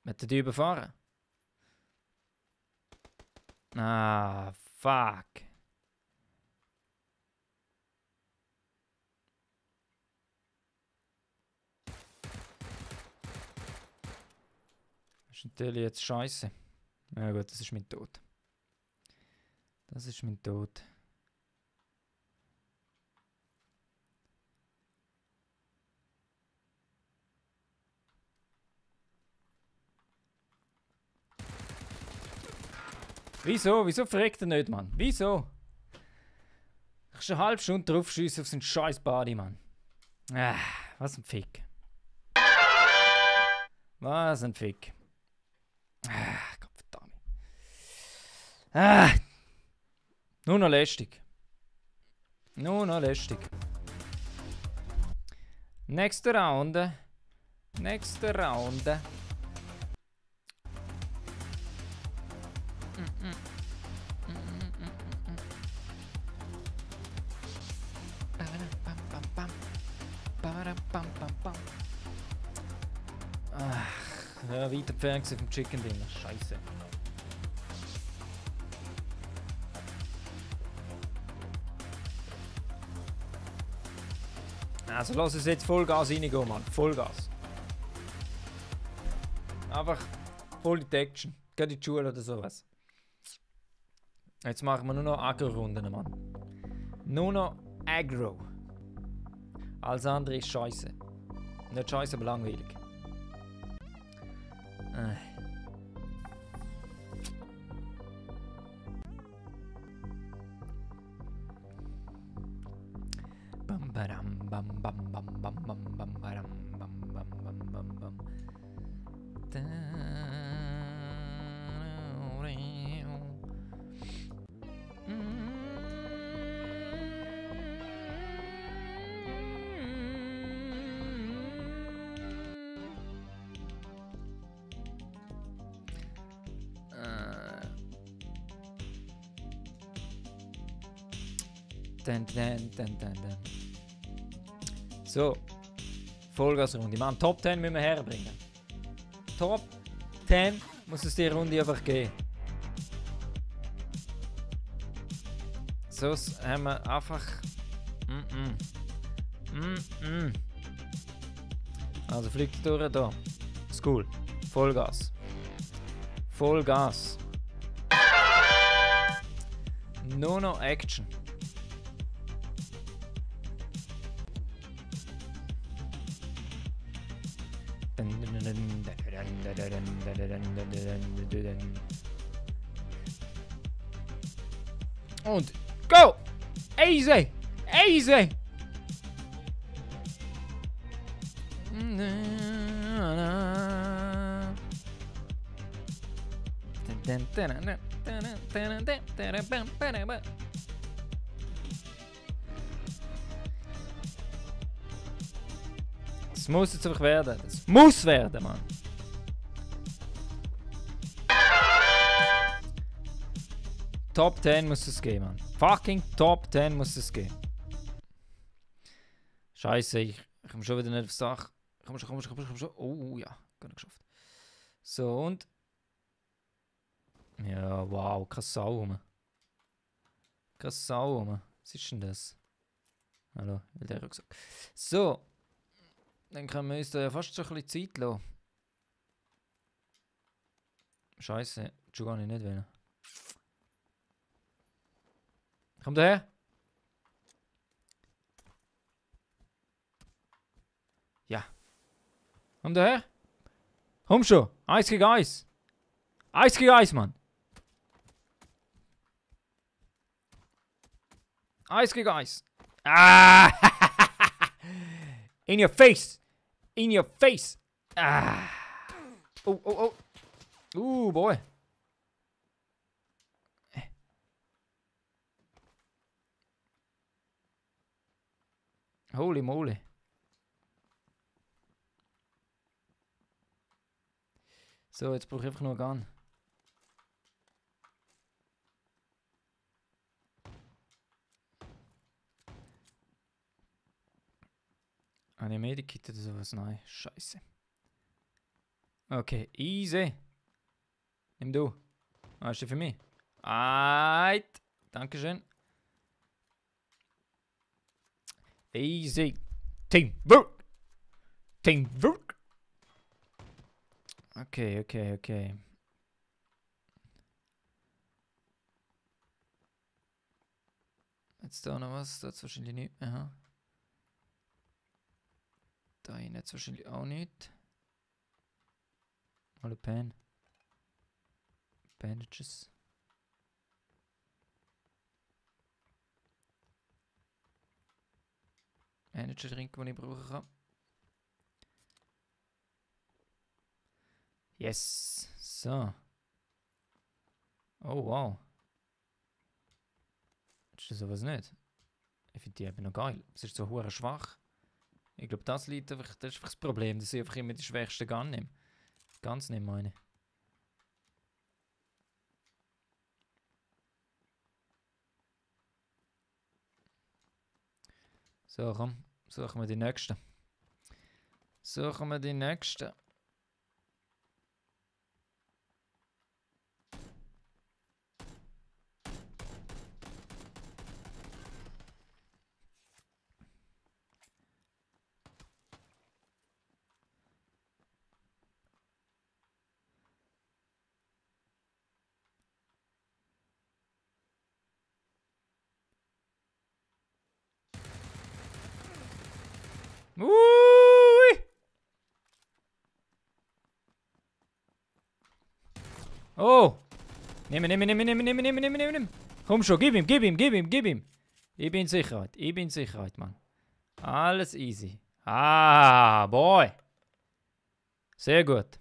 Wird die überfahren? Ah, fuck. Das ist natürlich jetzt scheiße. Na gut, das ist mein Tod. Wieso? Wieso verreckt er nicht, Mann? Wieso? Kannst du eine halbe Stunde drauf schiessen auf so einen scheiß Body, Mann. Was ein Fick. Was ein Fick. Gottverdammt. Nur noch lästig. Nur noch lästig. Nächste Runde. Nächste Runde. Ja, weiter entfernt vom Chicken Dinner. Scheiße. Also lass es jetzt Vollgas reingehen, Mann. Vollgas. Einfach voll in die Action. Geht in die Schule oder sowas. Jetzt machen wir nur noch Agro-Runden, Mann. Nur noch Agro. Alles andere ist scheiße. Nicht scheiße, aber langweilig. Bam badam bam bam bam bam bam bam badam bam bam bam bam bam. So, Vollgasrunde. Man, Top 10 müssen wir herbringen. Top 10 muss es die Runde einfach geben. So haben wir einfach. Also fliegt durch da. School. Vollgas. Vollgas. Nur noch Action. Und go! Easy! Easy! Es muss jetzt einfach werden. Es muss werden, Mann. Top 10 muss es geben, Mann. Fucking Top 10 muss es geben. Scheiße, ich komme schon wieder nicht aufs Dach. Komm schon. Oh ja, gar nicht geschafft. So und. Ja, wow, keine Sau rum. Keine Sau rum. Was ist denn das? Hallo, will der auch gesagt. So. Dann können wir uns da ja fast so ein bisschen Zeit lassen. Scheiße, schon gar nicht wählen. Komm daher. Ja. Komm daher. Komm schon. Eis gegen Eis. Eis gegen Eis, Mann. Eis gegen Eis. Ah! In your face. In your face. Ah. Oh. Boy. Holy moly. So, jetzt brauche ich einfach nur Gun. Habe ich Medikit oder sowas? Nein, scheiße. Okay, easy. Nimm du. Hast du für mich? Alright. Dankeschön. Easy. Teamwork. Teamwork. Okay. Jetzt da noch was. Das wahrscheinlich nicht. Aha. Da hinten jetzt wahrscheinlich auch nicht. Mal ein Pen. Bandages. Energy Drink, den ich brauchen kann. Yes. So. Oh wow. Ist das sowas nicht? Ich finde die eben noch geil. Es ist so hure schwach. Ich glaube, das liegt einfach, das ist einfach das Problem, dass ich einfach immer die schwächste Gun nehme. Ganz nicht meine. So, komm. Suchen wir die nächsten. Suchen wir die nächsten. Ui! Oh! Nimm. Komm schon, gib ihm. Ich bin in Sicherheit, Mann. Alles easy. Ah, boy. Sehr gut.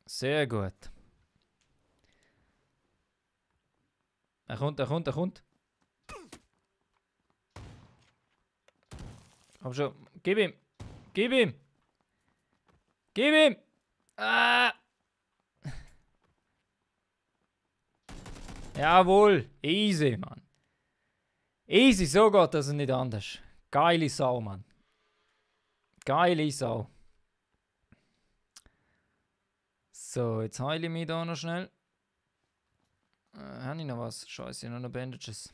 Sehr gut. Er kommt. Komm schon, gib ihm. Ah! Jawohl, easy, Mann. Easy, so geht das nicht anders. Geile Sau, Mann. Geile Sau. So, jetzt heile ich mich da noch schnell. Habe ich noch was? Scheiße, noch Bandages.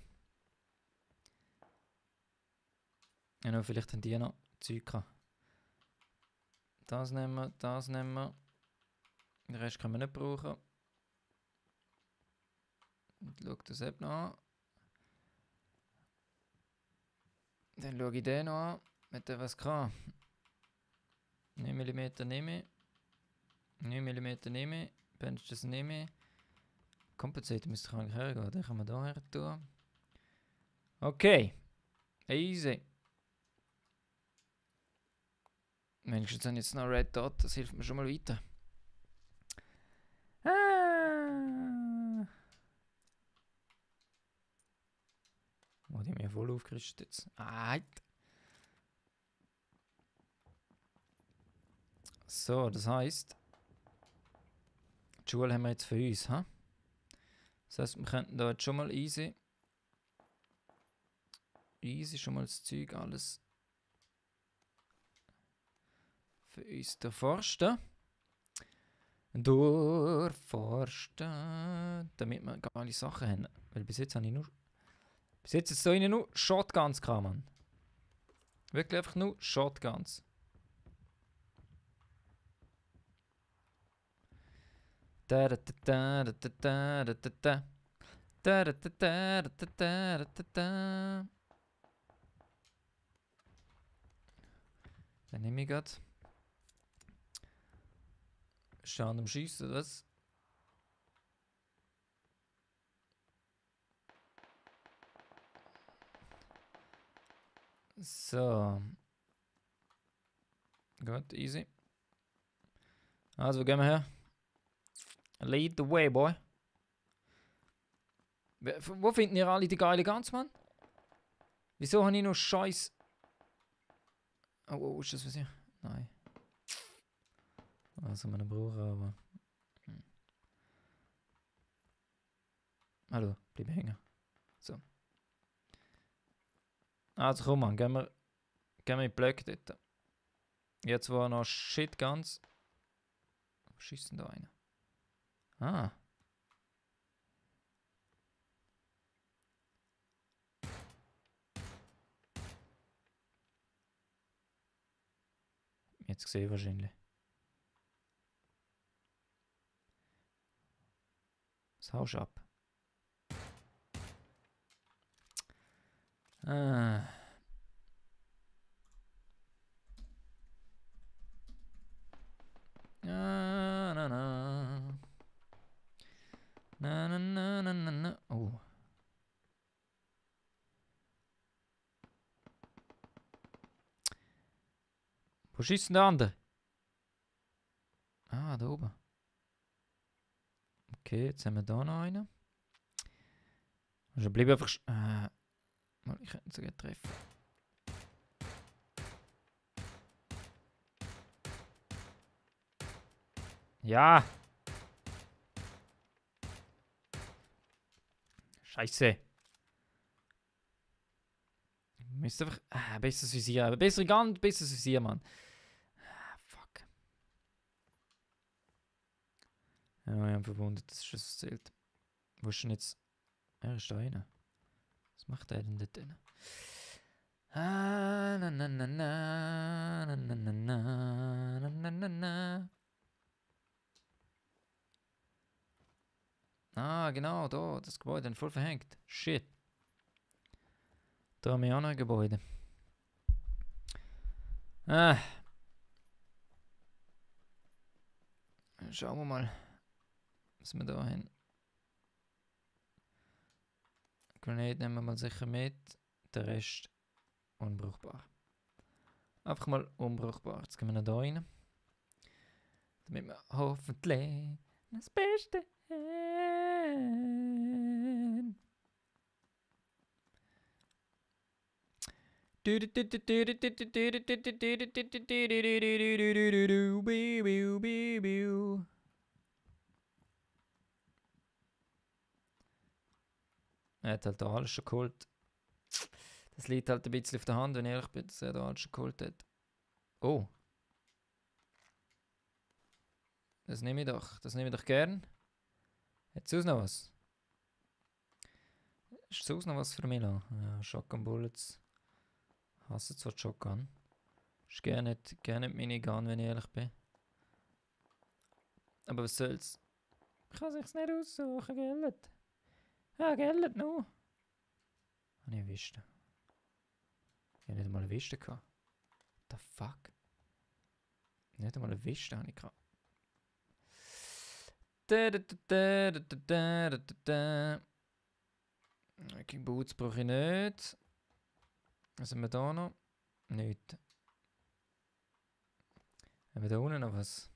Ja, noch, vielleicht haben die noch Zeug gehabt. Das nehmen wir. Den Rest können wir nicht brauchen. Schau das eben noch an. Dann schaue ich den noch an. Hat der was gehabt? 9 mm nehme ich. 9 mm nehme ich. Bandages nehme ich. Compensator müsste ich eigentlich hergehen. Den kann man da her tun. Okay. Easy. Wenigstens habe ich jetzt noch Red Dot. Das hilft mir schon mal weiter. Oh, die haben mich voll aufgerüstet jetzt. So, das heisst, die Schule haben wir jetzt für uns, ha? Das heisst, wir könnten da jetzt schon mal easy schon mal das Zeug alles für uns durchforsten. Damit wir geile Sachen haben. Weil bis jetzt habe ich nur... Bis jetzt ist es da innen nur Shotguns gehabt, Mann. Wirklich einfach nur Shotguns. Dann nehme ich grad. Schauen am Schießen, was? So. Gut, easy. Also, gehen wir her. Lead the way, boy. Wo finden ihr alle die geile Guns, Mann? Wieso habe ich noch Scheiß... Oh, ist das was hier? Nein. Was wir noch brauchen, aber... Hallo, bleib hängen. So. Also komm, Mann, gehen wir in die Blöcke dort. Jetzt war noch Shit Guns. Schießen da einer. Ah. Jetzt gesehen wahrscheinlich. Was haust du ab? Ah. Na. Oh. Wo schießt denn der andere? Ah, da oben. Okay, jetzt haben wir da noch einen. Also bleib einfach... mal, ich könnte ihn sogar treffen. Ja! Scheiße! Wir müssen einfach... besseres Visier. Aber besseres Visier, Mann. Fuck. Ja, ich habe verwundert, das ist schon so zählt. Wo ist denn jetzt... Er ist da rein. Was macht er denn dort drin? Na na na na na na na na na na na. Ah, genau, da, das Gebäude, voll verhängt. Shit. Da haben wir auch noch ein Gebäude. Schauen wir mal, was wir da haben. Grenade nehmen wir mal sicher mit. Der Rest unbrauchbar. Einfach mal unbrauchbar. Jetzt gehen wir noch da rein. Damit wir hoffentlich das Beste haben. Er hat halt da alles schon geholt. Das liegt halt ein bisschen auf der Hand, wenn ich ehrlich bin, dass er da alles schon geholt hat. Oh. Das nehme ich doch. Das nehme ich doch gern. Hat sonst noch was? Ist sonst noch was für mich noch? Ja, Shotgun Bullets. Ich hasse zwar die Shotgun. Ist gerne nicht Minigun, wenn ich ehrlich bin. Aber was soll's? Ich kann sich's nicht aussuchen, Geld. Ja, Geld noch. Habe ich eine Wiste? Ich habe nicht einmal eine Wiste gehabt. What the fuck? Nicht einmal eine Wiste habe ich gehabt. Okay, Boots brauche ich nicht. Was haben wir da noch? Nichts. Haben wir da unten noch was?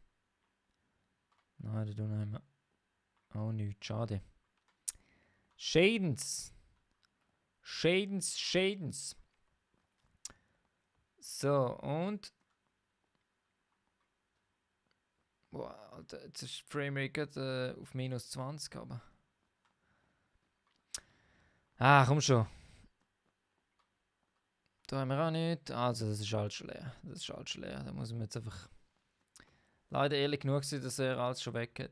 Nein, da unten haben wir auch nichts. Schade. Shadens. So, und... Boah, Alter, jetzt ist die Framerate auf minus 20, aber... Ah, komm schon. Da haben wir auch nicht. Also, das ist alles schon leer. Da muss man jetzt einfach... Leider ehrlich genug sein, dass er alles schon weg hat.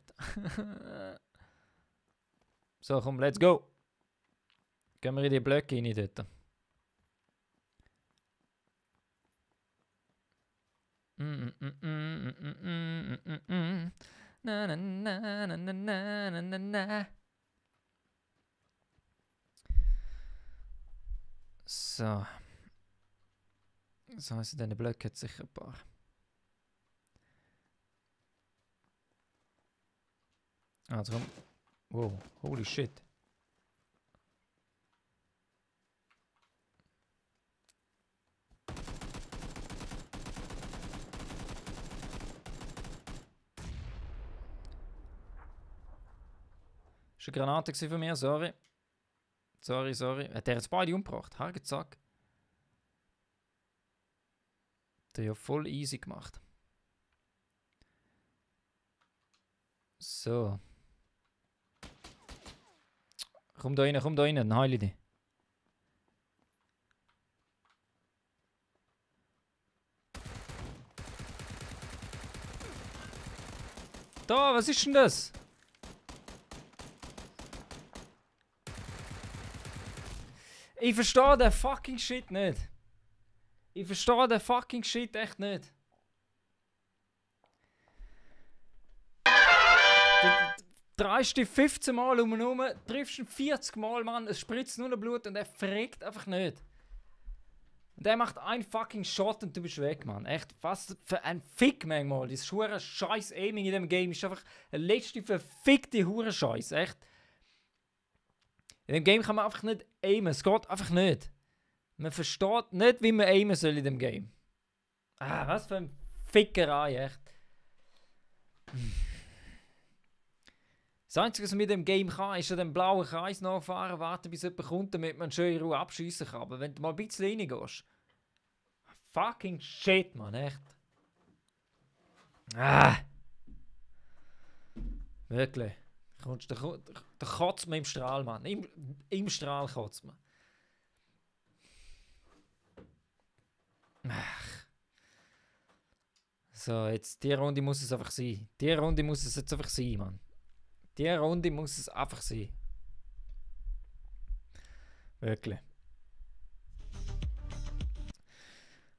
So, komm, let's go. Gehen wir in die Blöcke rein dort. Na na na na na na na na. So. Das heisst, in diesen Blöcken hat es sicher ein paar. Also komm. Wow, holy shit. Das war eine Granate von mir, sorry. Sorry. Hat der jetzt beide umgebracht? Hagezack. Der hat ja voll easy gemacht. So. Komm da rein, dann heile dich. Da, was ist denn das? Ich verstehe den fucking Shit nicht. Ich verstehe den fucking Shit echt nicht. Du drehst dich 15 Mal um und um, triffst ihn 40 Mal, Mann, es spritzt nur noch Blut und er fragt einfach nicht. Und der macht einen fucking Shot und du bist weg, Mann. Echt, was für ein Fick manchmal. Das hure scheiß Aiming in dem Game ist einfach eine letzte verfickte hure Scheiß, echt. In dem Game kann man einfach nicht aimen, es geht einfach nicht. Man versteht nicht, wie man aimen soll in dem Game. Ah, was für ein Fickerei, echt. Das Einzige, was man mit dem Game kann, ist an dem blauen Kreis nachfahren, warten, bis jemand kommt, damit man schön in Ruhe abschiessen kann. Aber wenn du mal ein bisschen reingehst. Fucking shit, Mann, echt. Ah! Wirklich. Da kotzt man im Strahl, Mann. Im Strahl kotzt man. Ach. So, jetzt, die Runde muss es einfach sein. Die Runde muss es jetzt einfach sein, Mann. Die Runde muss es einfach sein. Wirklich.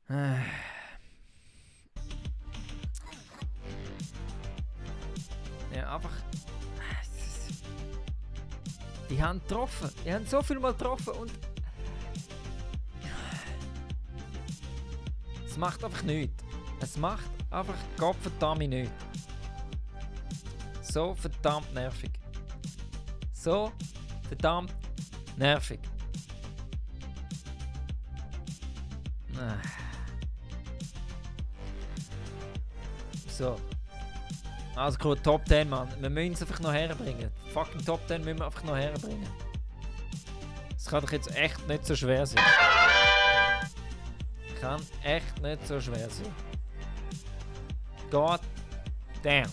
Ja, einfach. Die haben getroffen. Die haben so viel mal getroffen und. Es macht einfach nichts. Es macht einfach Gottverdammt nichts. So verdammt nervig. So verdammt nervig. So. Also gut, Top 10, Mann. Wir müssen es einfach noch herbringen. Fucking Top 10 müssen wir einfach noch herbringen. Das kann doch jetzt echt nicht so schwer sein. Kann echt nicht so schwer sein. God damn.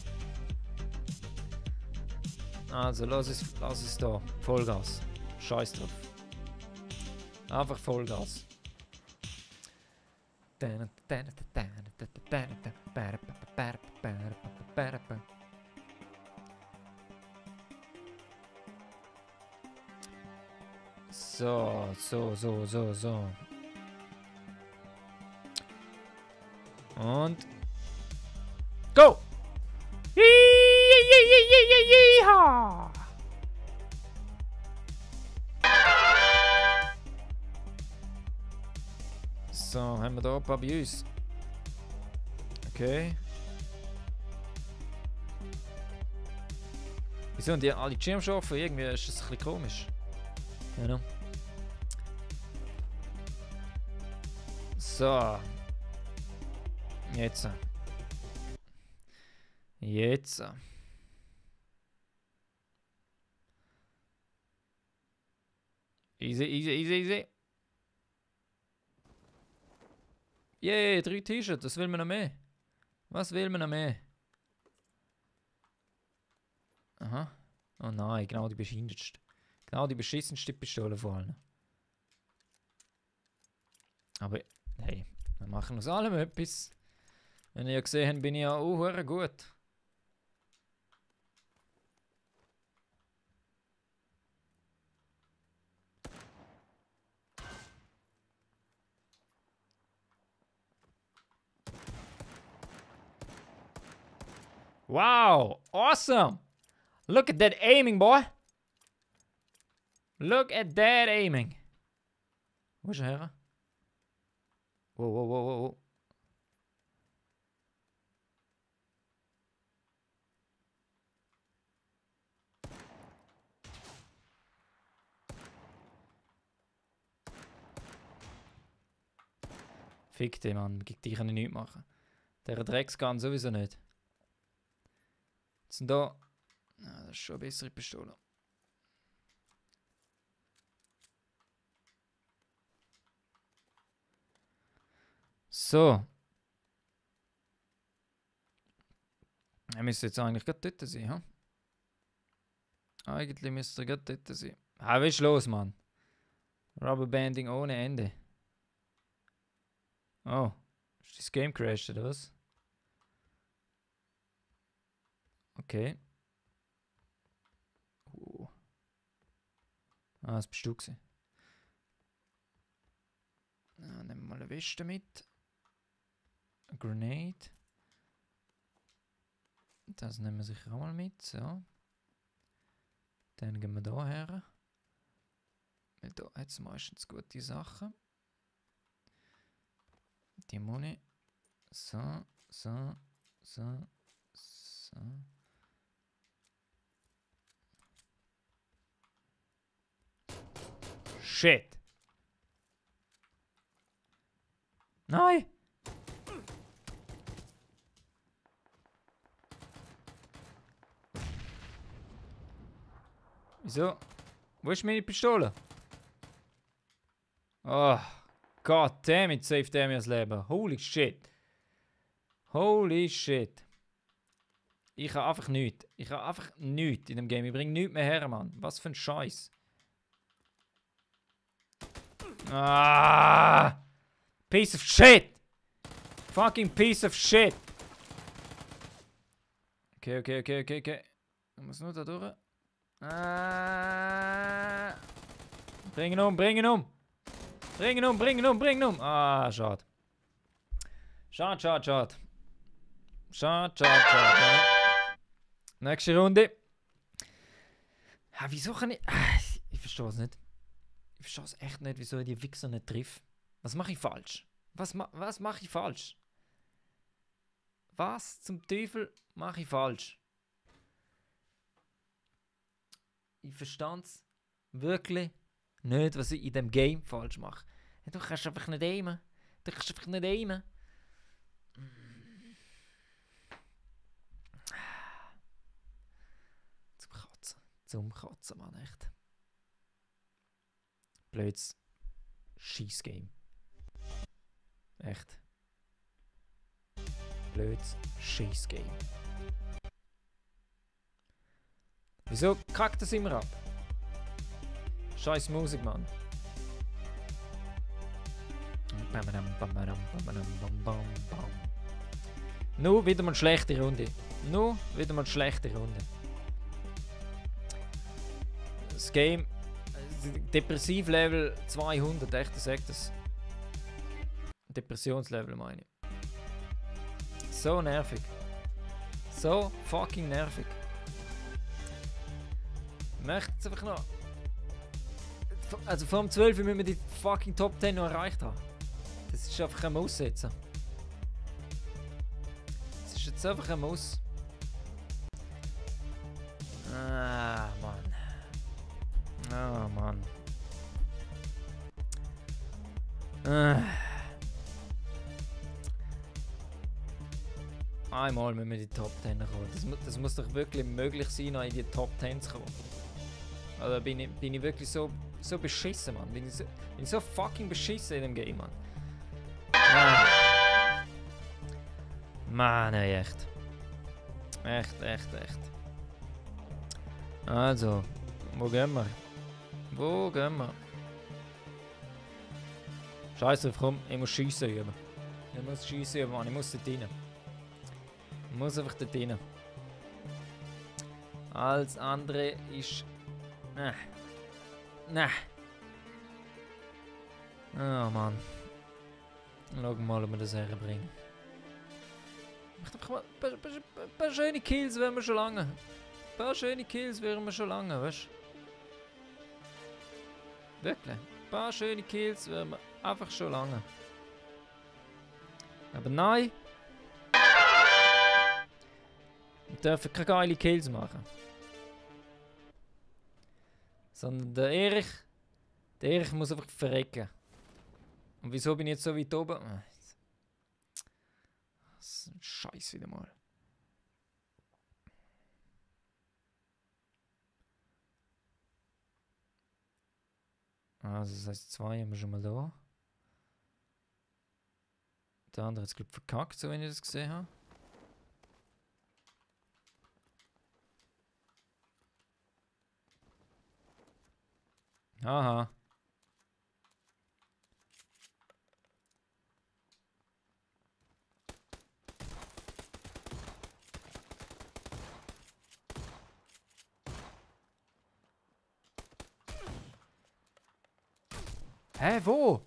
Also, lass es da. Vollgas. Scheiß drauf. Einfach Vollgas. So. Und go! Yeehaw! So, haben wir da ein paar bei uns. Okay. Wieso haben die alle Schirmschaffen? Irgendwie ist das ein bisschen komisch. Genau. So. Jetzt. Easy. Yay, 3 T-Shirts, das will man noch mehr. Was will man noch mehr? Aha. Oh nein, genau die beschissenste. Genau die beschissenste Pistole vor allem. Aber, hey, wir machen aus allem etwas. Wenn ihr ja gesehen habt, bin ich ja auch gut. Wow, awesome! Look at that aiming, boy! Look at that aiming! Wo ist er her? Wow. Fick dich, Mann. Gegen dich kann ich nichts machen. Der Drecksgun sowieso nicht. Jetzt sind da. Ja, das ist schon eine bessere Pistole. So. Er müsste jetzt eigentlich gerade dort sein, ha? Eigentlich müsste er gerade dort sein. Ah, was ist los, Mann? Rubberbanding ohne Ende. Oh. Ist das Game crashed oder was? Okay. Ah, das bist du gewesen. Ja, nehmen wir mal eine Weste mit. Eine Grenade. Das nehmen wir sicher auch mal mit. So. Dann gehen wir da her. Weil da hat es meistens gute Sachen. Die Muni. So. Shit! Nein! Wieso? Wo ist meine Pistole? Oh, God damn it, save der mir das Leben. Holy shit. Holy shit. Ich habe einfach nichts. Ich habe einfach nichts in dem Game. Ich bringe nichts mehr her, Mann. Was für ein Scheiß. Ah! Piece of shit! Fucking piece of shit! Okay. Ich muss nur da durch. Ah! Bring ihn um! Bring ihn um! Ah, schade. Schade. Nächste Runde. Wieso kann ich... Ich verstehe es nicht. Ich verstehe es echt nicht, wieso ich die Wichser nicht treffe. Was mache ich falsch? Was mache ich falsch? Was zum Teufel mache ich falsch? Ich verstehe es wirklich nicht, was ich in dem Game falsch mache. Du kannst einfach nicht aimen. Zum Kotzen, Mann, echt. Blödes Scheiss-Game. Echt. Blödes Scheiss-Game. Wieso kackt das immer ab? Scheiß Musik, Mann. Nur wieder mal eine schlechte Runde. Das Game, Depressivlevel 200, echt, das sagt das. Depressionslevel meine ich. So nervig. So fucking nervig. Ich möchte es einfach noch... Also vor dem 12 müssen wir die fucking Top 10 noch erreicht haben. Das ist einfach ein Muss jetzt. Das ist jetzt einfach ein Muss. Ah, Mann. Ah, Mann. Einmal müssen wir in die Top 10 kommen. Das muss doch wirklich möglich sein, noch in die Top 10 zu kommen. Oder bin ich wirklich so beschissen, Mann? Bin ich so fucking beschissen in dem Game, Mann? Mann, ey, echt. Echt. Also, wo gehen wir? Scheiße, komm, ich muss schiessen üben. Mann. Ich muss dort rein. Ich muss einfach dort rein. Alles andere ist... Nah. Oh Mann. Schauen wir mal, ob wir das herbringen. Ich glaube, ein paar schöne Kills wären wir schon lange. Weißt du? Wirklich. Ein paar schöne Kills wären wir einfach schon lange. Aber nein. Wir dürfen keine geile Kills machen. Sondern der Erich muss einfach verrecken. Und wieso bin ich jetzt so weit oben? Das ist ein Scheiß wieder mal. Also das heißt 2 haben wir schon mal da. Der andere hat es glaube ich verkackt, so wenn ich das gesehen habe. Aha. Hä, wo?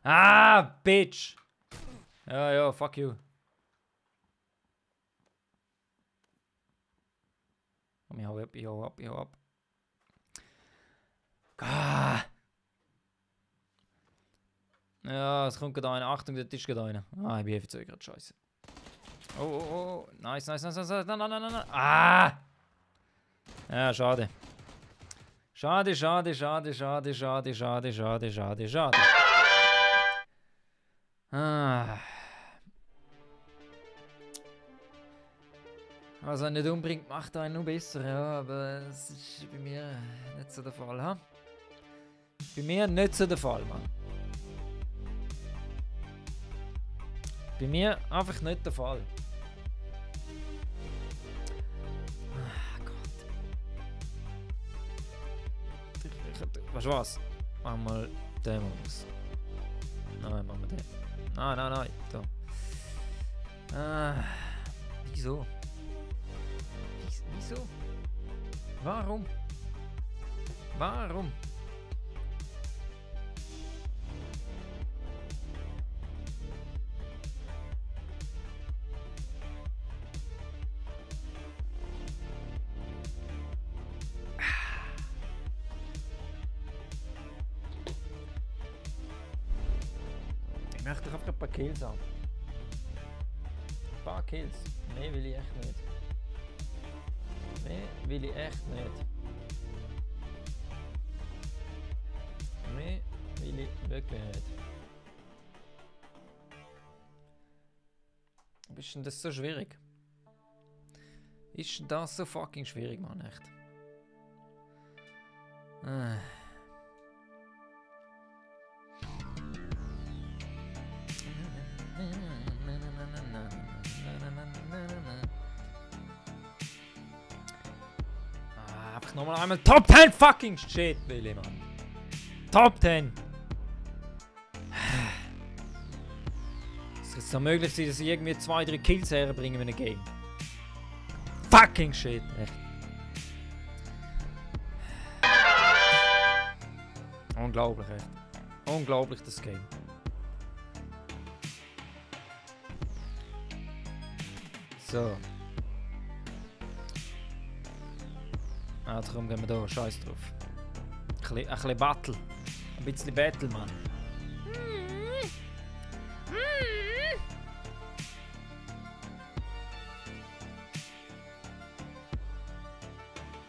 Ah, Bitch! Ja, fuck you. Komm, ich hau ab. Ah. Ja, es kommt gerade einer. Achtung, der Tisch gerade einer. Ah, ich bin einfach gerade scheiße. Oh. Nice. Nein. Ah! Ja, schade. Schade. Was er nicht umbringt, macht einen noch besser, ja, aber das ist bei mir nicht so der Fall, ha? Bei mir nicht so der Fall, Mann. Bei mir einfach nicht der Fall. Ah, Gott. Weißt du was? Machen wir den aus. Nein, machen wir den. Nein, da. Wieso? Wieso? Warum? Warum? Ich möchte doch einfach ein paar Kills haben. Ein paar Kills. Mehr will ich echt nicht. Mehr will ich echt nicht. Mehr will ich wirklich nicht. Ist denn das so schwierig? Ist denn das so fucking schwierig, Mann, echt? Einfach nochmal einmal Top 10 fucking shit, Willi, Mann. Top 10. Es so möglich sein, dass ich irgendwie 2-3 Kills herbringe in einem Game. Fucking shit, echt. Unglaublich, echt. Unglaublich, das Game. So. Darum gehen wir da, scheiß drauf. Ein bisschen Battle. Ein bisschen Battle, Mann.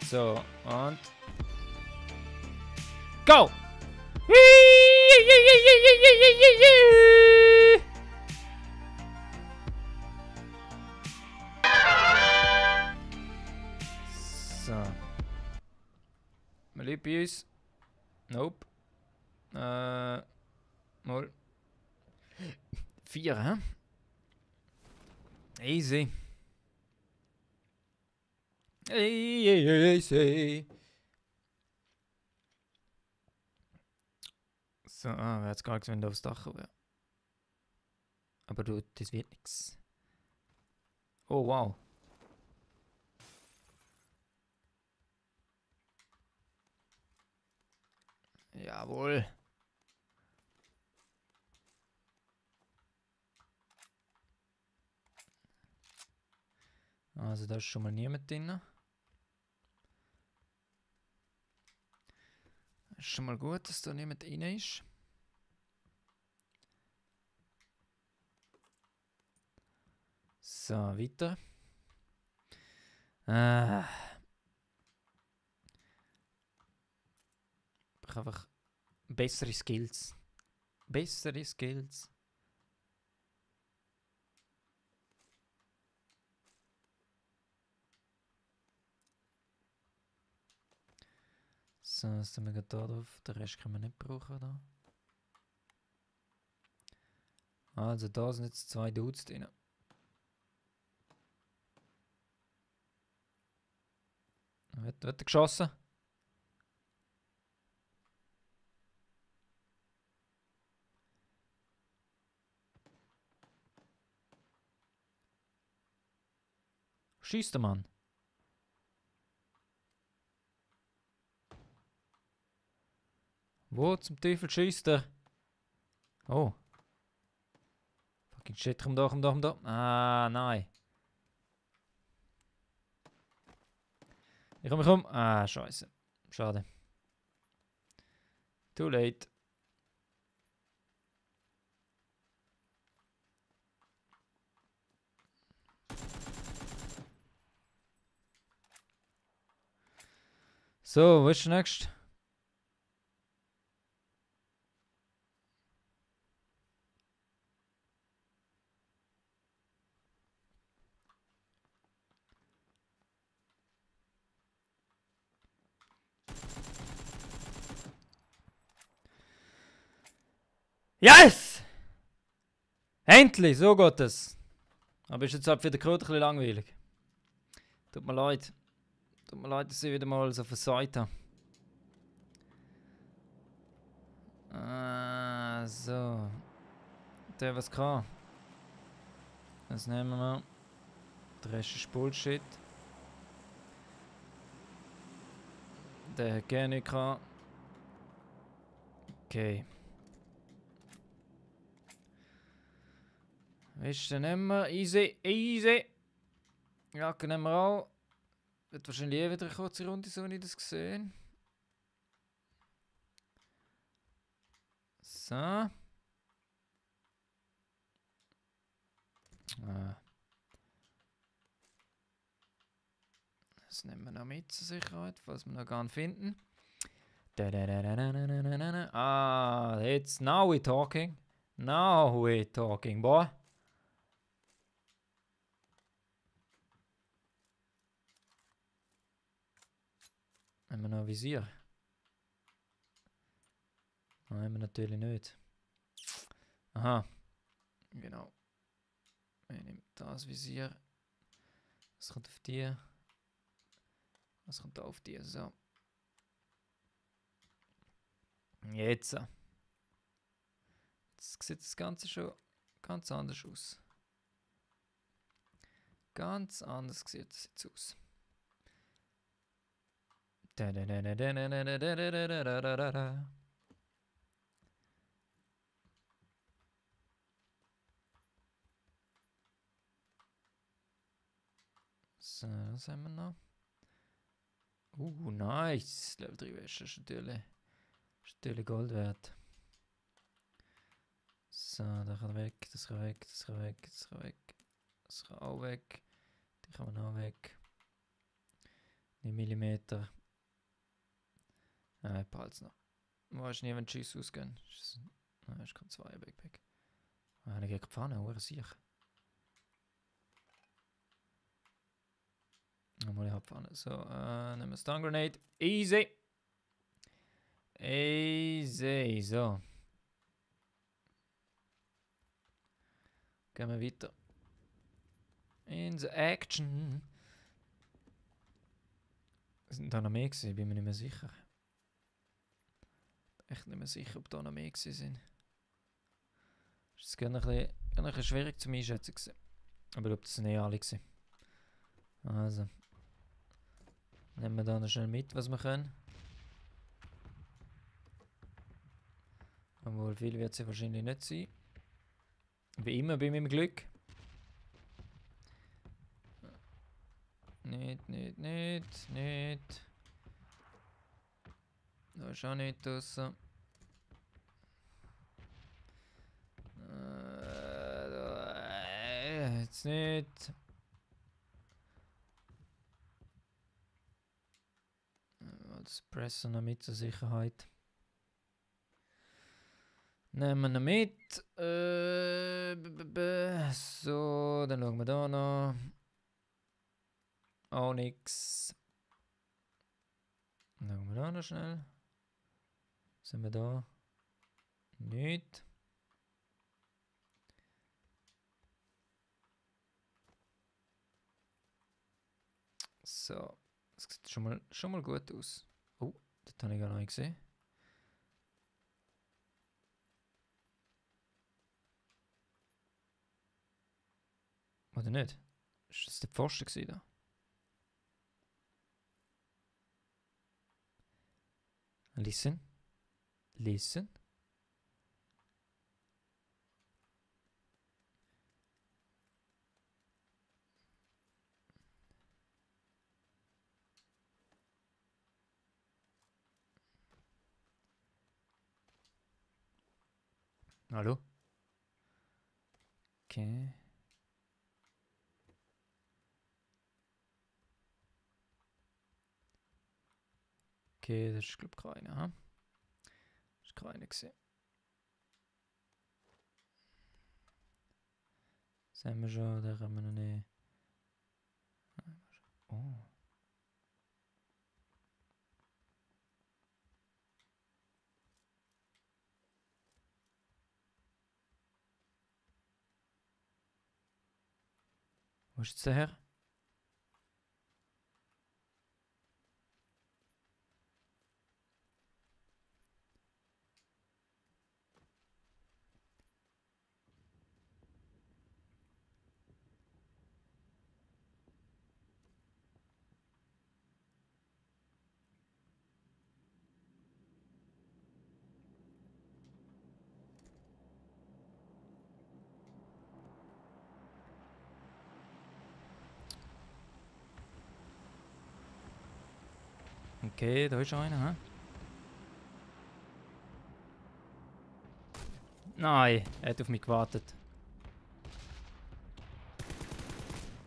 So, und... Go! So. Man liegt bei uns. Nope. Mal. 4, hä? Easy. Easy. So, wer hat's gerade gesehen, aufs Dach wäre. Aber du, das wird nix. Oh, wow. Jawohl. Also da ist schon mal niemand drin. Ist schon mal gut, dass da niemand rein ist. So, weiter. Ich brauche einfach bessere Skills. Bessere Skills. So, jetzt sind wir gerade da drauf. Den Rest können wir nicht brauchen. Da. Also da sind jetzt 2 Dudes drin. Wird er geschossen? Schießt der Mann. Wo zum Teufel schießt er? Oh. Fucking shit, komm da, komm da, komm da. Ah, nein. Ich komm. Ah, scheiße. Schade. Too late. So, wo ist der nächste? Yes! Endlich, so geht es. Aber ist jetzt halt für den Kröte ein bisschen langweilig. Tut mir leid. Tut mir leid, dass ich wieder mal so versagt habe. So. Der was kann. Das nehmen wir. Der Rest ist Bullshit. Der hat gerne kann. Okay. Weißt du, nehmen wir. Easy, easy. Jacke nehmen wir auch. Wird wahrscheinlich wieder eine kurze Runde, so wie ich das gesehen. So. Das nehmen wir noch mit zur Sicherheit, falls wir noch gar nicht finden. Jetzt, now we talking. Now we talking, boy. Haben wir noch ein Visier? Nein, haben wir natürlich nicht. Aha. Genau. Ich nehme das Visier. Was kommt auf die? Was kommt da auf die? So. Jetzt. Jetzt sieht das Ganze schon ganz anders aus. Ganz anders sieht es jetzt aus. So, was haben wir noch? Nice. Level 3 Wäsche ist natürlich Gold wert. So, der kann weg, das kann weg, das kann weg, das kann weg. Das kann auch weg. Die kann man auch weg. 9 Millimeter. Ich behalte es noch. Weißt nie, wenn die Schüsse ausgehen. Nein, ist kein 2 Backpack. Einer gegen die Pfanne, oder sicher. Nochmal, ich habe Pfanne. So, nehmen wir Stun Grenade. Easy. Easy, so. Gehen wir weiter. In the action. Sind da noch mehr gewesen? Bin mir nicht mehr sicher. Echt nicht mehr sicher, ob da noch mehr gewesen sind. Das ist ein bisschen schwierig zu einschätzen gewesen. Aber ich glaube, das sind eh alle gewesen. Also. Nehmen wir da noch schnell mit, was wir können. Obwohl viel wird es ja wahrscheinlich nicht sein. Wie immer bei meinem Glück. Nicht. Da ist auch nicht draussen. Jetzt nicht. Das Pressen noch mit zur Sicherheit. Nehmen wir noch mit. So, dann schauen wir da noch. Auch nix. Dann schauen wir da noch schnell. Was haben wir da? Nicht. So. Das sieht schon mal gut aus. Oh, das habe ich gar noch nicht gesehen. Oder nicht? Ist das der Pfosten gewesen da? Listen. Listen. Hallo? Okay. Okay, das ist glaube ich keiner, ha? Das ist keiner gewesen. Das haben wir schon, da können wir noch nicht. Oh. Wo ist jetzt der her? Okay, da ist einer, hä? Nein, er hat auf mich gewartet.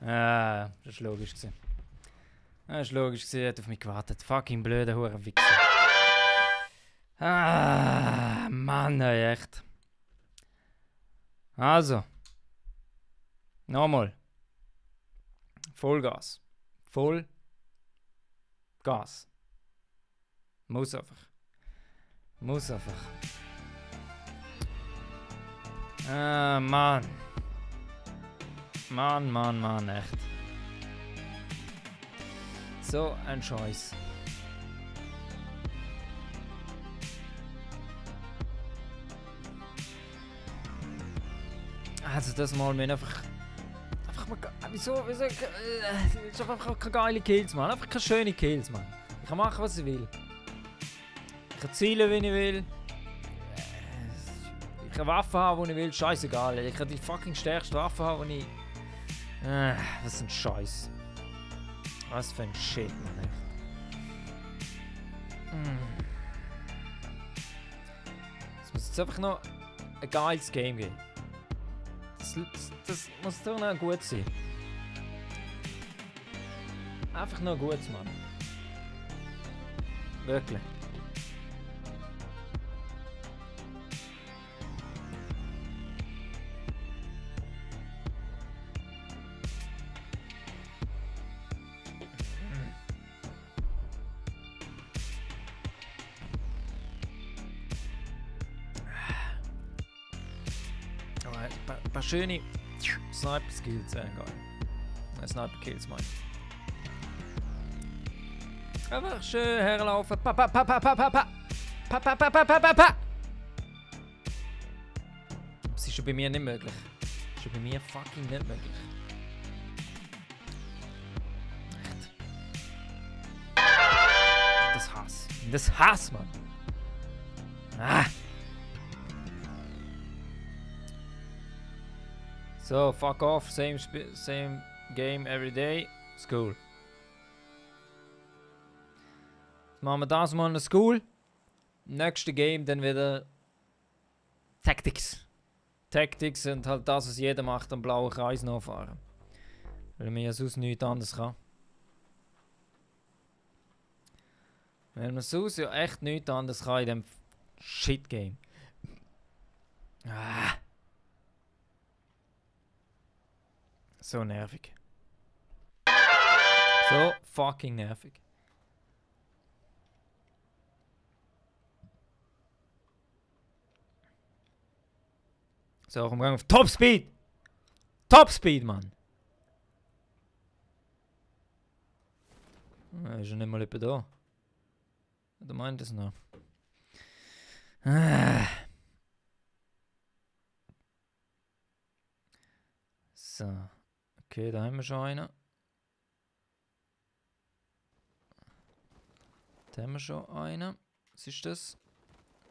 Ah, das war logisch gewesen. Das war logisch gewesen, er hat auf mich gewartet. Fucking blöder Hurenwichser. Ah, Mann, ey, echt. Also. Nochmal. Vollgas. Vollgas. Muss einfach. Muss einfach. Ah, Mann. Mann, echt. So ein Scheiß. Also das mal mir einfach mal, wieso, ist einfach keine geile Kills, Mann. Einfach keine schöne Kills, Mann. Ich kann machen, was ich will. Ich kann zielen, wenn ich will. Ich kann Waffen haben, die ich will. Scheißegal. Ich kann die fucking stärkste Waffe haben, die ich... was ein Scheiß. Was für ein Shit, Mann, echt. Es muss jetzt einfach noch ein geiles Game geben. Das muss doch noch gut sein. Einfach noch gut, Mann. Wirklich. Ein paar schöne Sniper-Skills wären geil. Sniper-Kills, meine ich. Einfach schön herlaufen. Pa. Das ist schon bei mir nicht möglich. Das ist schon bei mir fucking nicht möglich. Echt. Das Hass, Mann. Ah. So, fuck off. Same game every day. School. Jetzt machen wir das mal in der School. Nächste Game dann wieder Tactics. Tactics sind halt das, was jeder macht, am blauen Kreis nachfahren. Weil man ja sonst nichts anderes kann. Weil man sonst ja echt nichts anderes kann in dem Shit-Game. Ah. So nervig. So fucking nervig. So, komm auf Top Speed! Top Speed, Mann! Ist ja nicht mal jemand da. Oder meint das noch? So. Okay, da haben wir schon einen. Da haben wir schon einen. Was ist das?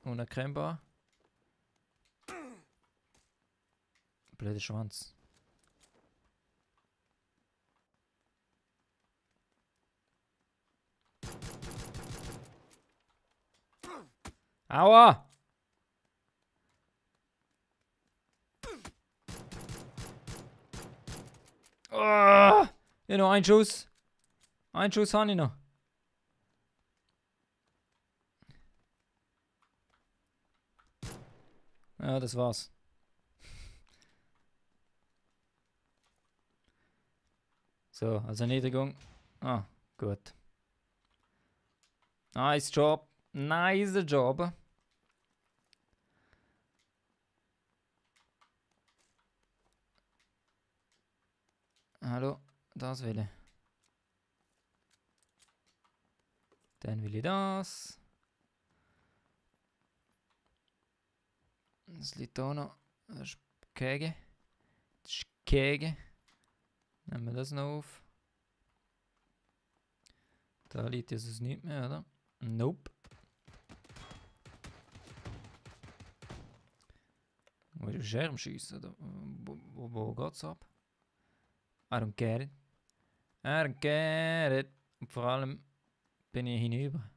Unerkennbar. Blöder Schwanz. Aua! Oh, ja, noch ein Schuss. Ein Schuss habe ich noch. Ja, das war's. So, also Erniedrigung. Ah, gut. Nice Job. Nice Job. Hallo, das will ich. Dann will ich das. Das liegt hier noch. Das ist Kege. Das ist Kege. Nehmen wir das noch auf. Da liegt jetzt nichts mehr, oder? Nope. Wo ist der Scherm schiessen, oder? Wo geht's ab? I don't get it. I don't get it. Und vor allem bin ich hinüber.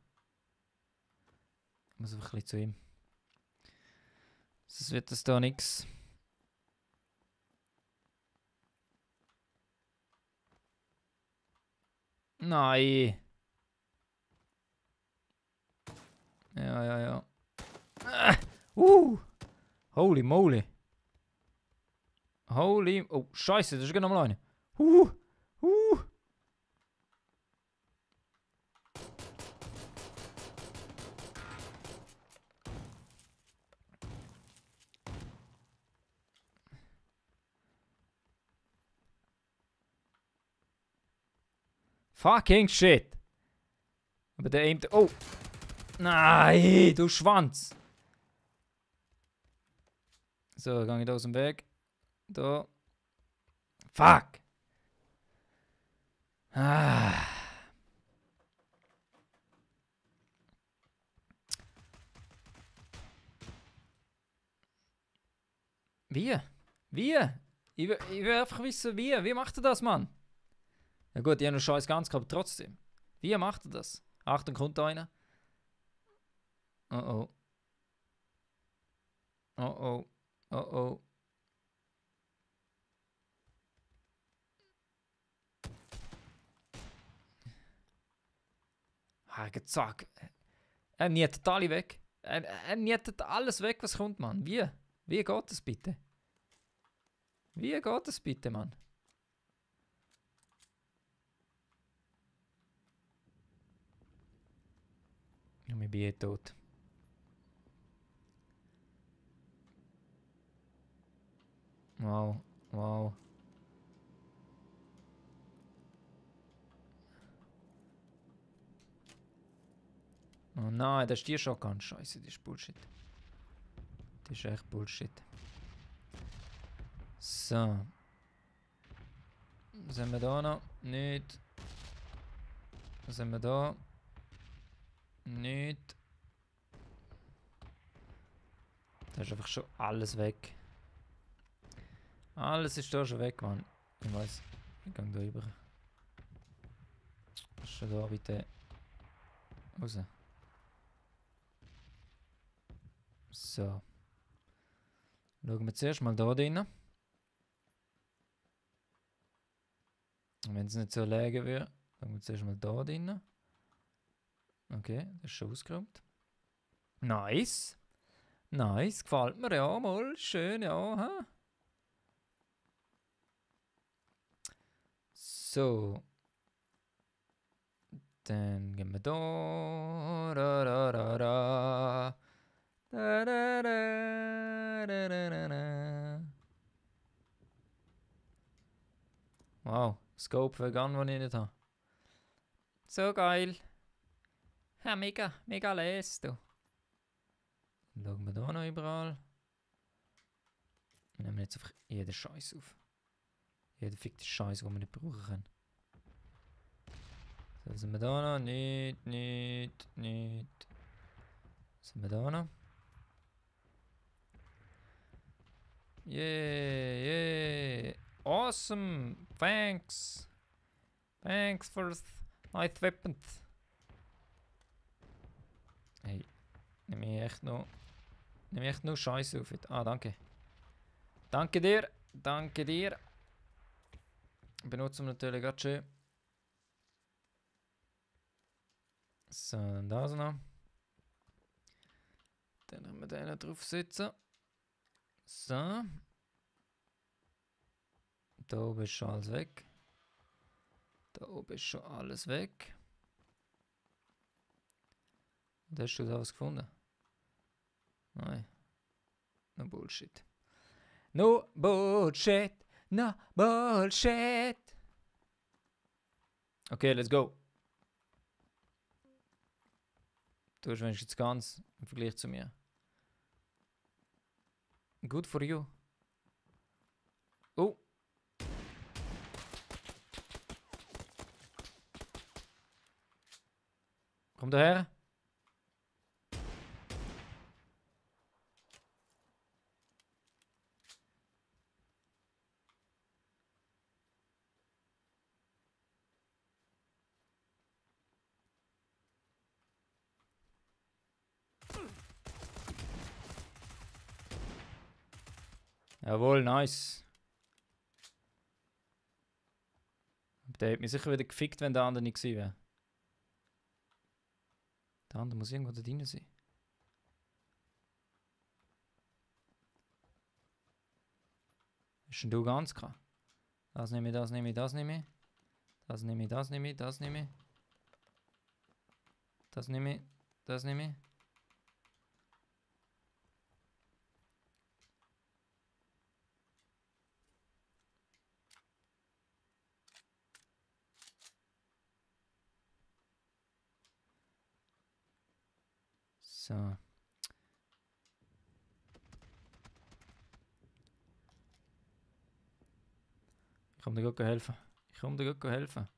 Ich muss einfach ein bisschen zu ihm. Sonst wird das da nix. Nein. Ja. Holy moly. Holy... Oh, scheiße, das ist genau mal eine. Fucking shit. Aber der aimt... Oh. Nein, du Schwanz. So, gehe ich da aus dem Weg. Da. Fuck. Ah. Wie? Ich will einfach wissen, wie. Wie macht er das, Mann? Ja gut, ich habe noch scheiß ganz gehabt, aber trotzdem. Wie macht er das? Achtung, kommt da einer. Oh oh. Zack. Er nietet alle weg. Er nietet alles weg, was kommt, Mann. Wie? Wie geht das bitte? Wie geht das bitte, Mann? Ich bin eh tot. Wow. Oh nein, das ist die Shotgun. Scheiße, das ist Bullshit. Das ist echt Bullshit. So. Was haben wir da noch? Nicht. Was haben wir da? Nicht. Da ist einfach schon alles weg. Alles ist da schon weg, Mann. Ich weiß. Ich gehe da rüber. Schon da bitte. Raus. So. Schauen wir zuerst mal da drinnen. Wenn es nicht so legen würde, schauen wir zuerst mal da drinnen. Okay, das ist schon ausgeräumt. Nice. Nice, gefällt mir, ja, mal. Schön, ja. Ha? So. Dann gehen wir da. Da. Wow, Scope für Gun, den ich nicht habe. So geil. Ja, mega les, du. Dann schauen wir da noch überall. Wir nehmen jetzt einfach jeden Scheiß auf. Jeden fickten Scheiß, den wir nicht brauchen können. So, was haben wir da noch? Nicht. Was haben wir da noch? Yeah. Awesome. Thanks for nice weapons. Hey, nehme ich echt nur Scheiße auf. Ah, danke. Danke dir. Benutzen wir natürlich gerade schön. So, dann das noch. Dann haben wir den drauf sitzen. So. Da oben ist schon alles weg. Da oben ist schon alles weg. Und hast du da was gefunden? Nein. No Bullshit. No Bullshit. Okay, let's go. Du bist wenigstens ganz im Vergleich zu mir. Good for you. Oh. Komm daher. Jawohl, nice. Der hat mich sicher wieder gefickt, wenn der andere nicht gewesen wäre. Der andere muss irgendwo da drin sein. Ist denn du ganz klar? Das nehme ich, das nehme ich, das nehme ich. Das nehme ich, das nehme ich, das nehme ich. Das nehme ich, das nehme ich. So. Ich komme dir gut helfen. Ich komme dir gut helfen.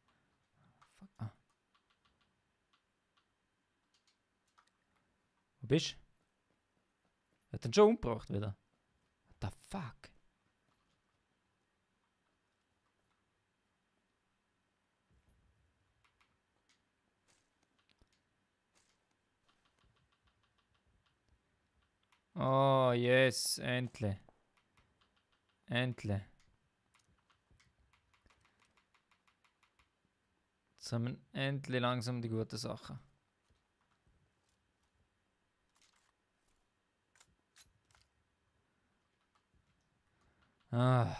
Fuck. Ah. Wo bist du? Hat er ihn schon umgebracht wieder? What the fuck? Oh, yes, endlich. Endlich. Jetzt haben wir endlich langsam die guten Sachen. Ah.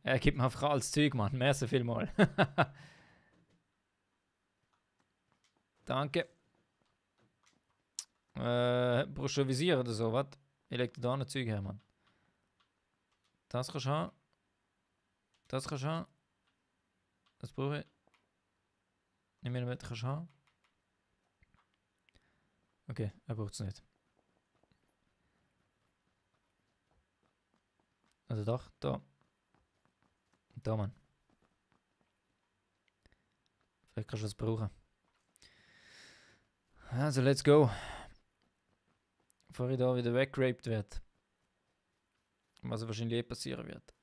Er gibt mir einfach alles Zeug, Mann. Merci vielmal. Danke. Brauchst du ein Visier oder so, was? Ich leg dir da ein Zeug her, Mann. Das kannst du haben. Das kannst du haben. Das brauche ich. 9 mm kannst du haben. Okay, er braucht es nicht. Also doch, da. Da, Mann. Vielleicht kannst du das brauchen. Also, let's go. Bevor ich da wieder weggeraped werde. Was wahrscheinlich eh passieren wird.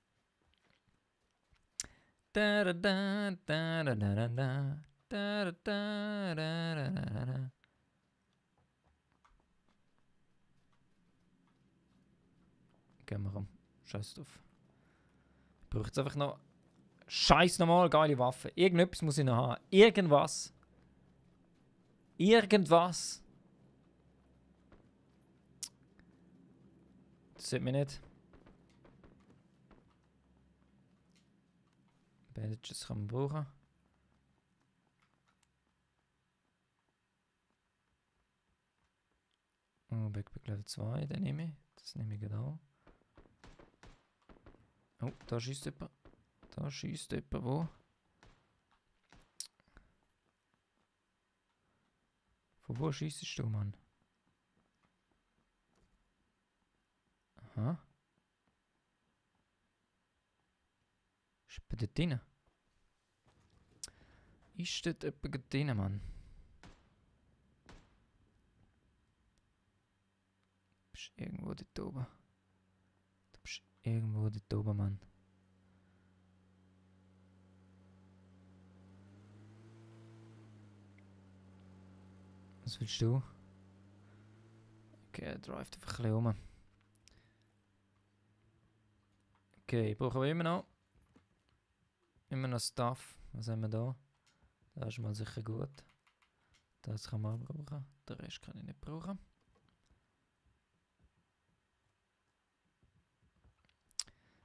Da da da da da da da da da da da da da. Gehen wir rum. Scheiß drauf. Ich brauche jetzt einfach noch scheiß normal geile Waffen. Irgendetwas muss ich noch haben. Irgendwas. Irgendwas. Das sieht mich nicht. Bandages kann man brauchen. Oh, Backpack Level 2, den nehme ich. Das nehme ich genau. Oh, da schießt jemand. Da schießt jemand wo? Von wo schießt du, Mann? Aha. Ist bei dort drin? Ist dort jemand drin, Mann? Du bist irgendwo dort oben. Du bist irgendwo dort oben, Mann. Was willst du? Okay, er drivet einfach ein bisschen rum. Okay, brauchen wir immer noch Stuff. Was haben wir da? Das ist mal sicher gut. Das kann man brauchen. Den Rest kann ich nicht brauchen.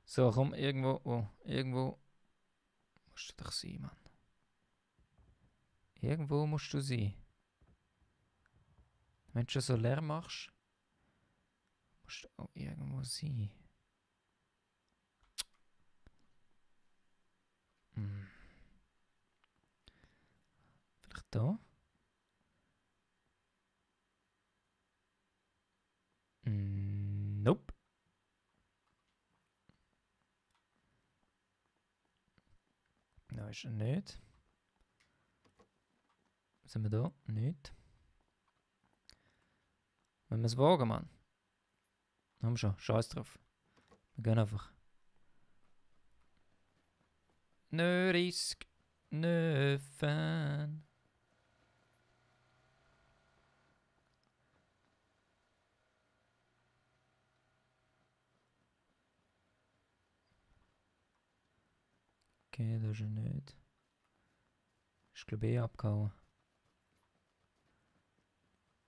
So, komm, irgendwo musst du doch sein, Mann. Irgendwo musst du sein. Wenn du schon so leer machst, musst du auch irgendwo sein. Vielleicht da? Nope. Da ist er nicht. Sind wir da? Nicht. Wenn wir es wagen, Mann. Haben wir schon. Scheiß drauf. Wir gehen einfach. Nö Risk. Nö Fan. Okay, das ist er nicht. Ist glaube ich abgehauen.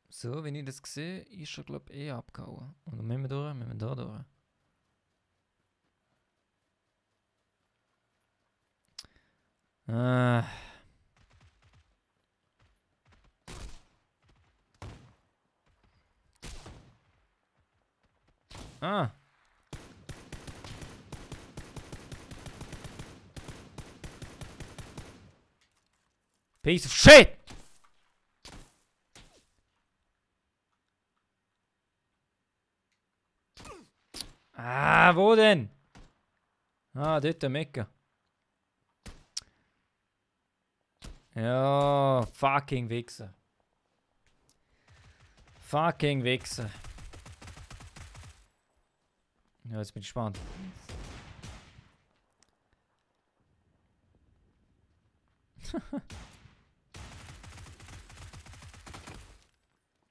So, wenn ich das sehe, ist er glaube ich abgehauen. Und dann müssen wir durch, müssen wir da durch. Piece of shit! Wo denn? Dort der Mecca. Ja, fucking Wichser. Fucking Wichser. Ja, jetzt bin ich gespannt.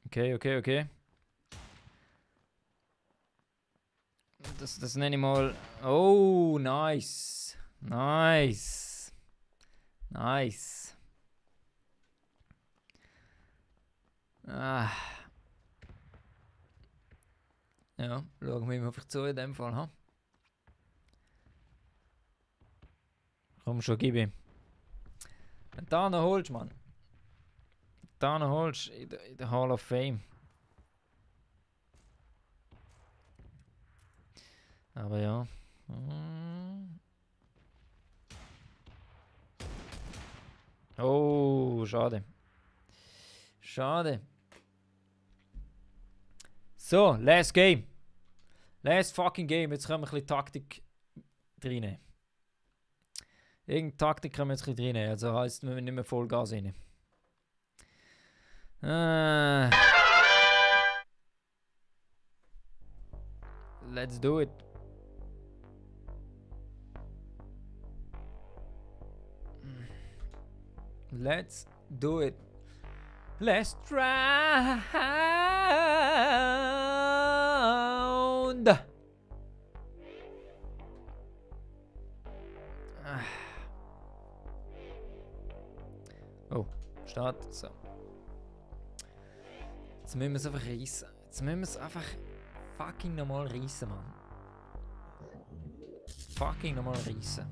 Okay. Das nenne ich mal... Oh, nice. Nice. Ja, schauen wir mal einfach zu in dem Fall, ha? Komm schon, gib ihm. Wenn du da noch holst, Mann. Da noch holst in der Hall of Fame. Aber ja. Oh, schade. Schade. So, last game. Last fucking game. Jetzt können wir ein bisschen Taktik reinnehmen. Irgendeine Taktik können wir jetzt ein bisschen reinnehmen. Also heisst, wir müssen nicht mehr Vollgas rein. Let's do it. Let's do it. Last round. Oh, Start. So. Jetzt müssen wir es einfach reissen. Jetzt müssen wir es einfach fucking nochmal reissen, Mann. Fucking nochmal reissen.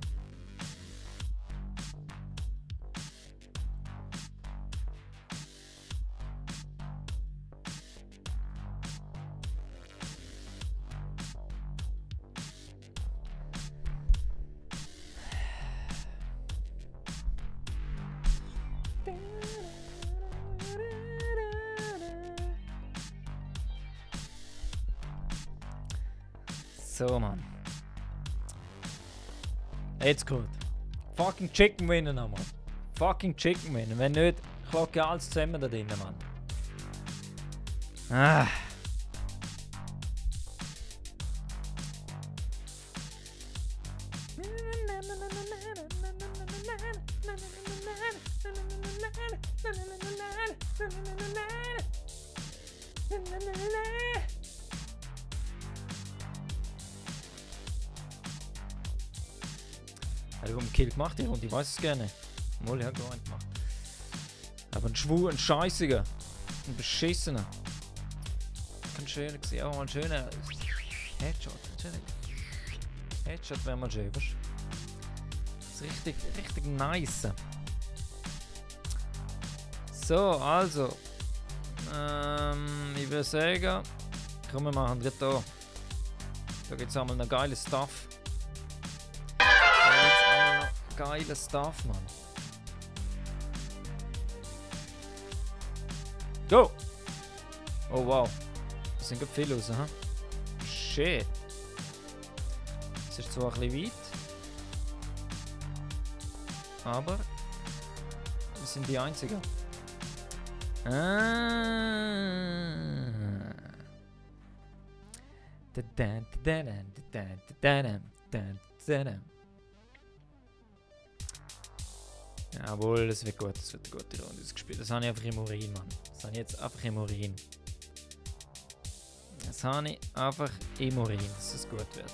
So, Mann. Jetzt gut. Fucking Chicken Winner nochmal. Fucking Chicken Winner. Wenn nicht, klocke alles zusammen da drinnen, Mann. Hat er einen Kill gemacht hier und ich weiß es gerne. Obwohl, ich habe gar nicht gemacht. Aber ein scheißiger. Ein beschissener. Ein schöner gesehen. Ja, ein schöner Headshot. Headshot wäre mal schön, weißt du? Das ist richtig nice. So, also. Ich würde sagen, komm, wir machen das hier. Da gibt es einmal noch geiles Stuff. geiler Stuff, Mann. Go! Oh wow. Das sind gerade viele raus, ha? Shit. Das ist zwar ein bisschen weit. Aber wir sind die Einzigen. Jawohl, das wird gut, das wird eine gute Runde gespielt. Das habe ich einfach im Urin, Mann. Das habe ich jetzt einfach im Urin. Das habe ich einfach im Urin, dass es gut wird.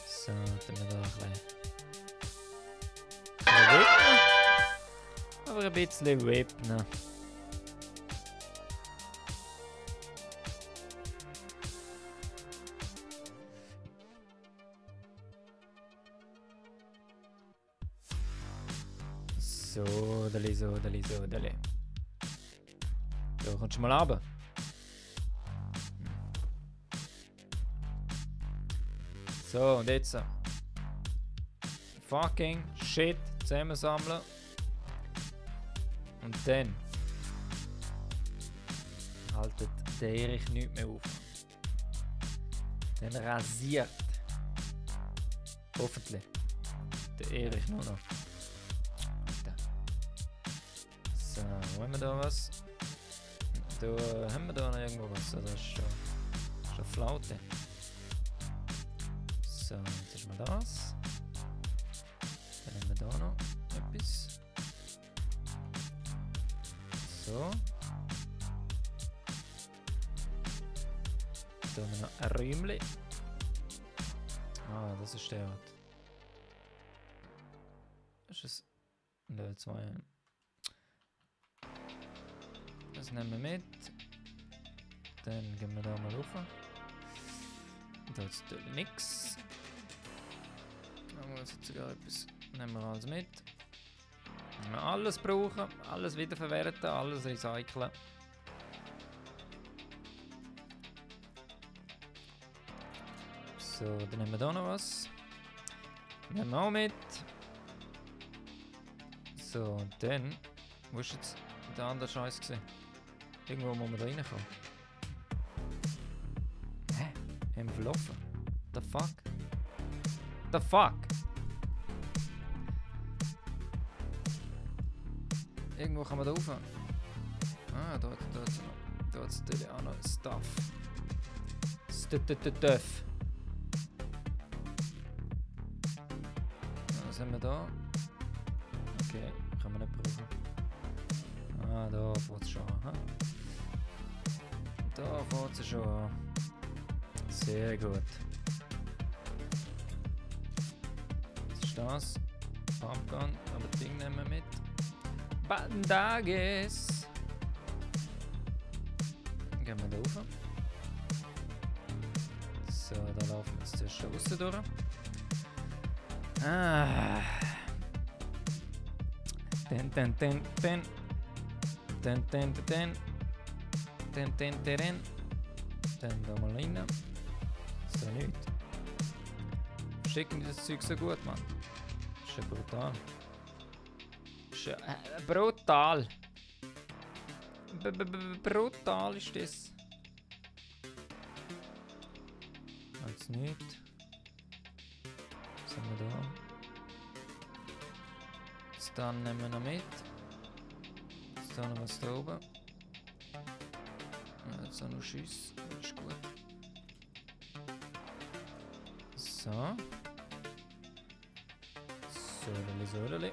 So, dann wir da ein bisschen whippen. Aber ein bisschen whippen. So, dali. So, kommst du mal runter? So, und jetzt. Fucking shit zusammensammeln. Und dann haltet der Erich nicht mehr auf. Dann rasiert hoffentlich der Erich nur noch. So, wo haben wir da was? Da haben wir da noch irgendwo was. Das ist schon Flaute. So, jetzt ist mal das. Dann haben wir da noch etwas. So. Da haben wir noch ein Räumchen. Ah, das ist der Ort. Ist es Level 2? Das nehmen wir mit. Dann gehen wir da mal rauf. Da ist natürlich nichts. Da haben wir jetzt sogar etwas. Nehmen wir alles mit. Wenn wir alles brauchen, alles wiederverwerten, alles recyceln. So, dann nehmen wir da noch was. Nehmen wir auch mit. So, und dann. Wo ist jetzt der andere Scheiß gesehen? Irgendwo muss man da reinkommen. Hä? Haben wir verlaufen? The fuck? The fuck? Irgendwo kann man da rauf. Ah, da ist natürlich auch noch Stuff. Stuff. Was haben wir da? Okay, kann man nicht brauchen. Ah, da fährt es schon an. Da fährt es schon an. Sehr gut. Was ist das? Pumpgun, aber das Ding nehmen wir mit. Bandages! Dann gehen wir da rauf. So, da laufen wir jetzt zuerst schon raus durch. Ah. Dann da mal rein. So nicht. Schicken die das Zeug so gut, Mann. Das ist ja brutal. Brutal. Brutal ist das. Jetzt nicht. Was haben wir da? Jetzt dann nehmen wir noch mit. Jetzt da noch was da oben. Jetzt auch noch Schüsse. Das ist gut. So. Söderli.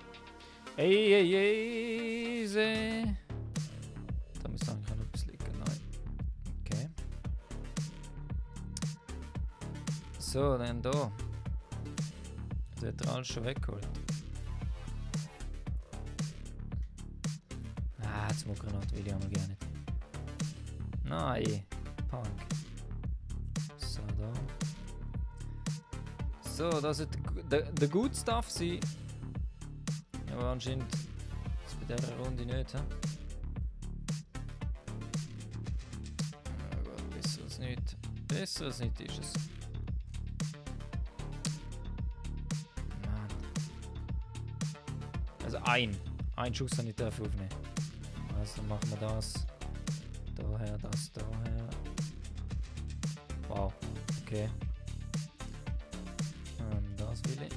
Ey, easy. Da muss eigentlich noch etwas liegen. Nein. Okay. So, dann da. Das hat er alles schon weggeholt. Ah, die Smoke-Granate will ich einmal gerne nicht. Nein. Punk. So, da. So, das wird der Good Stuff sein. Aber anscheinend ist es bei dieser Runde nicht, hä? Ja gut, besser als nicht. Besser als nicht ist es. Ein Schuss habe ich aufnehmen. Also machen wir das. Daher, das, daher. Wow, okay. Das will ich.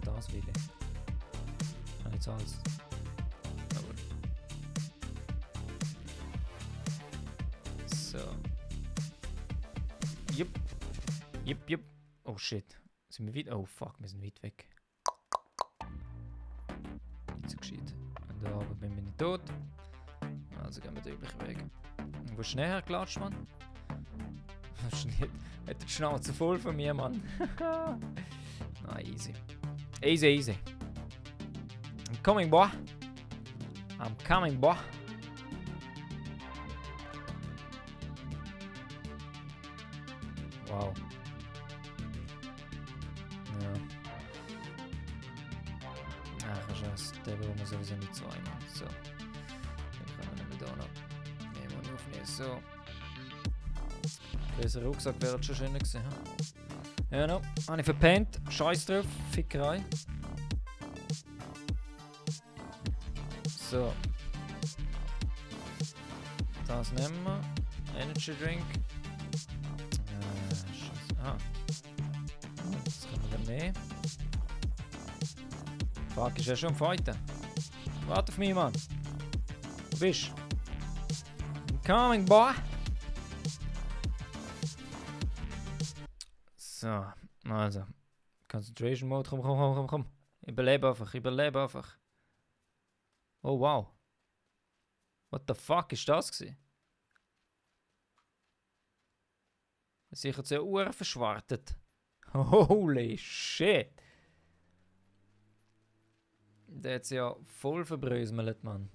Das will ich. Habe ich jetzt alles. Aber. So. Jupp. Oh shit. Sind wir weit? Oh fuck, wir sind weit weg. Nicht so gescheit. Und da oben bin ich nicht tot. Also gehen wir den üblichen Weg. Wo ist näher gelatscht, Mann? Hat die Schnauze voll von mir, Mann. Na, easy. Easy. I'm coming, boy. Wow. Ja. Ach, scheiße. Der brauchen wir sowieso nicht zweimal. So. Dann können wir nicht mehr da noch. Nehmen wir aufnehmen. So. Dieser Rucksack wäre schon schöner gewesen. Ja, no. Habe ich verpennt. Scheiß drauf. Fickerei. So. Das nehmen wir. Energy Drink. Scheiße. Ah. Das können wir dann nehmen. Fuck, ist ja schon am Fighten. Warte auf mich, Mann. Wo bist du? I'm coming, boy. So, also. Concentration Mode, komm. Überlebe einfach. Oh wow. What the fuck ist das gewesen? Sicher zu Uhren verschwartet. Holy shit. Der hat's ja voll verbröselt, Mann.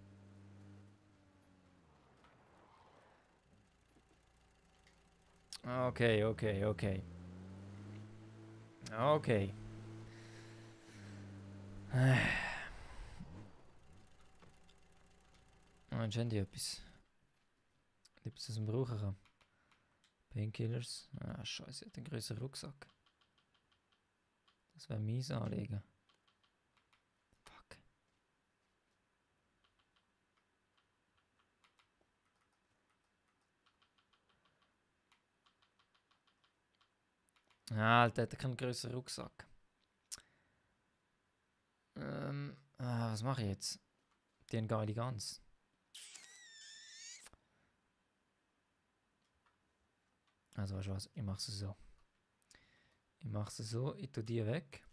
Okay. Anscheinend etwas. Etwas, was man brauchen kann. Painkillers. Ah, scheiße, hat einen größeren Rucksack. Das wäre mies anlegen. Fuck. Ah, Alter, hat keinen größeren Rucksack. Was mache ich jetzt? Die haben geile Gans. Also weißt du was, ich mache es so. Ich tue die weg.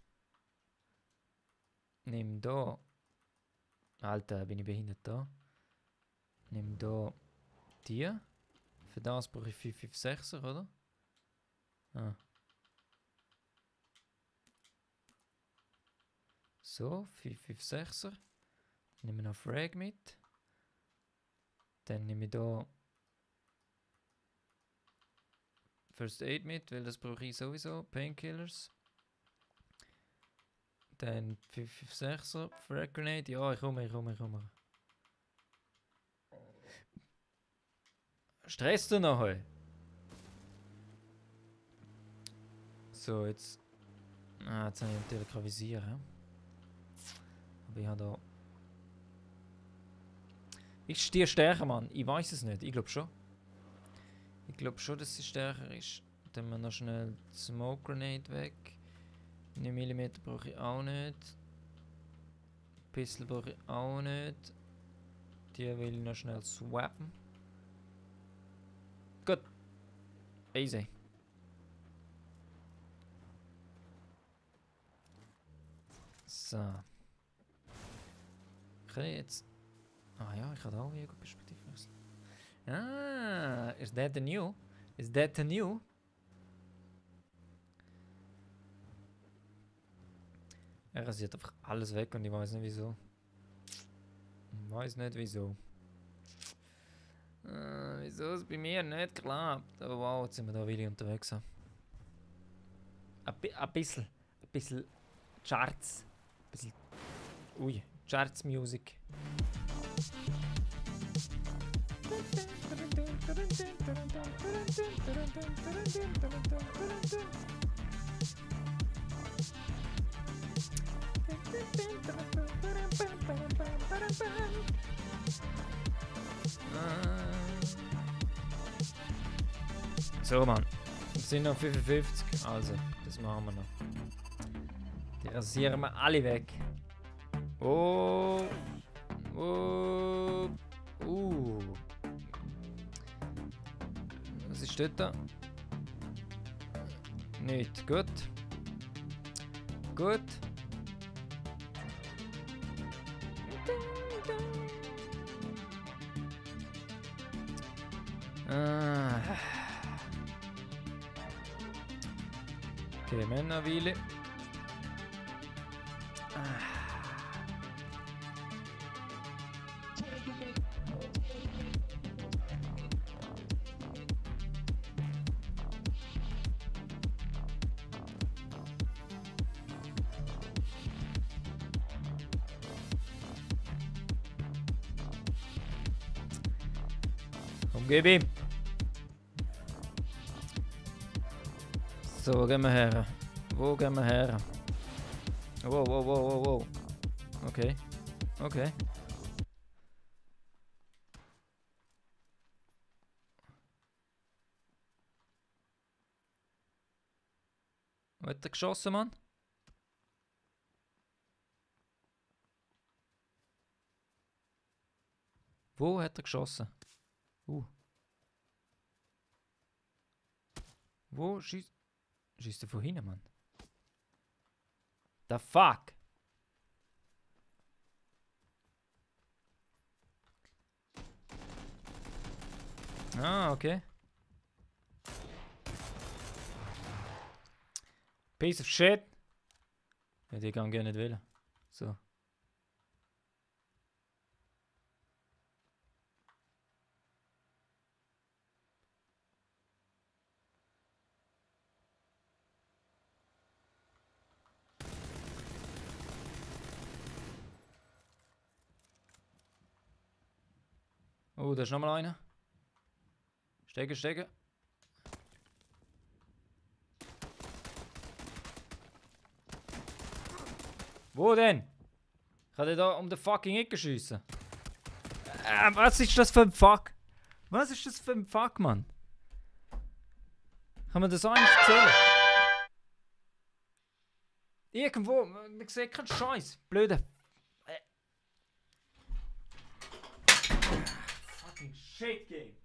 Nimm da. Alter, bin ich behindert da. Nimm da die. Für das brauche ich 556er, oder? Ah. So, 556er. Nehmen wir noch Frag mit. Dann nehme ich da First Aid mit, weil das brauche ich sowieso. Painkillers. Dann 556er. Frag Grenade. Ja, ich komme. Stress du noch, hey? So, jetzt. Jetzt habe ich natürlich kein Visier. Aber ich habe da. Ist die stärker, Mann? Ich weiß es nicht. Ich glaube schon. Ich glaube schon, dass sie stärker ist. Dann haben wir noch schnell die Smoke Grenade weg. 9 mm brauche ich auch nicht. Pistol brauche ich auch nicht. Die will ich noch schnell swappen. Gut. Easy. So. Kann ich jetzt. Ah ja, ich kann auch wieder gut Perspektive wechseln. Ah, is that the new? Er rasiert einfach alles weg und ich weiß nicht wieso. Wieso es bei mir nicht klappt. Aber wow, jetzt sind wir da wieder unterwegs. Ein bisschen Charts. Ui, Charts Music. So, Mann. Wir sind noch 55. Also, das machen wir noch. Die rasieren wir alle weg. Oh. Oh. Was ist dort da? Nicht. Gut. Gut. Okay, Männerweile. Komm, gib ihm. So, wo gehen wir her? Wo gehen wir her? Wow. Okay. Okay. Wo hat er geschossen, Mann? Wo hat er geschossen? Wo schießt... Schießt er von hinten, Mann? The fuck? Ah, okay. Piece of shit. Ja, die kann gerne nicht wählen. So. Oh, da ist nochmal einer. Stecken. Wo denn? Ich kann da um den fucking Ecke schiessen. Was ist das für ein Fuck? Was ist das für ein Fuck, Mann? Kann man das auch nicht erzählen? Irgendwo, man sieht keinen Scheiß. Blöde. Fucking shit game.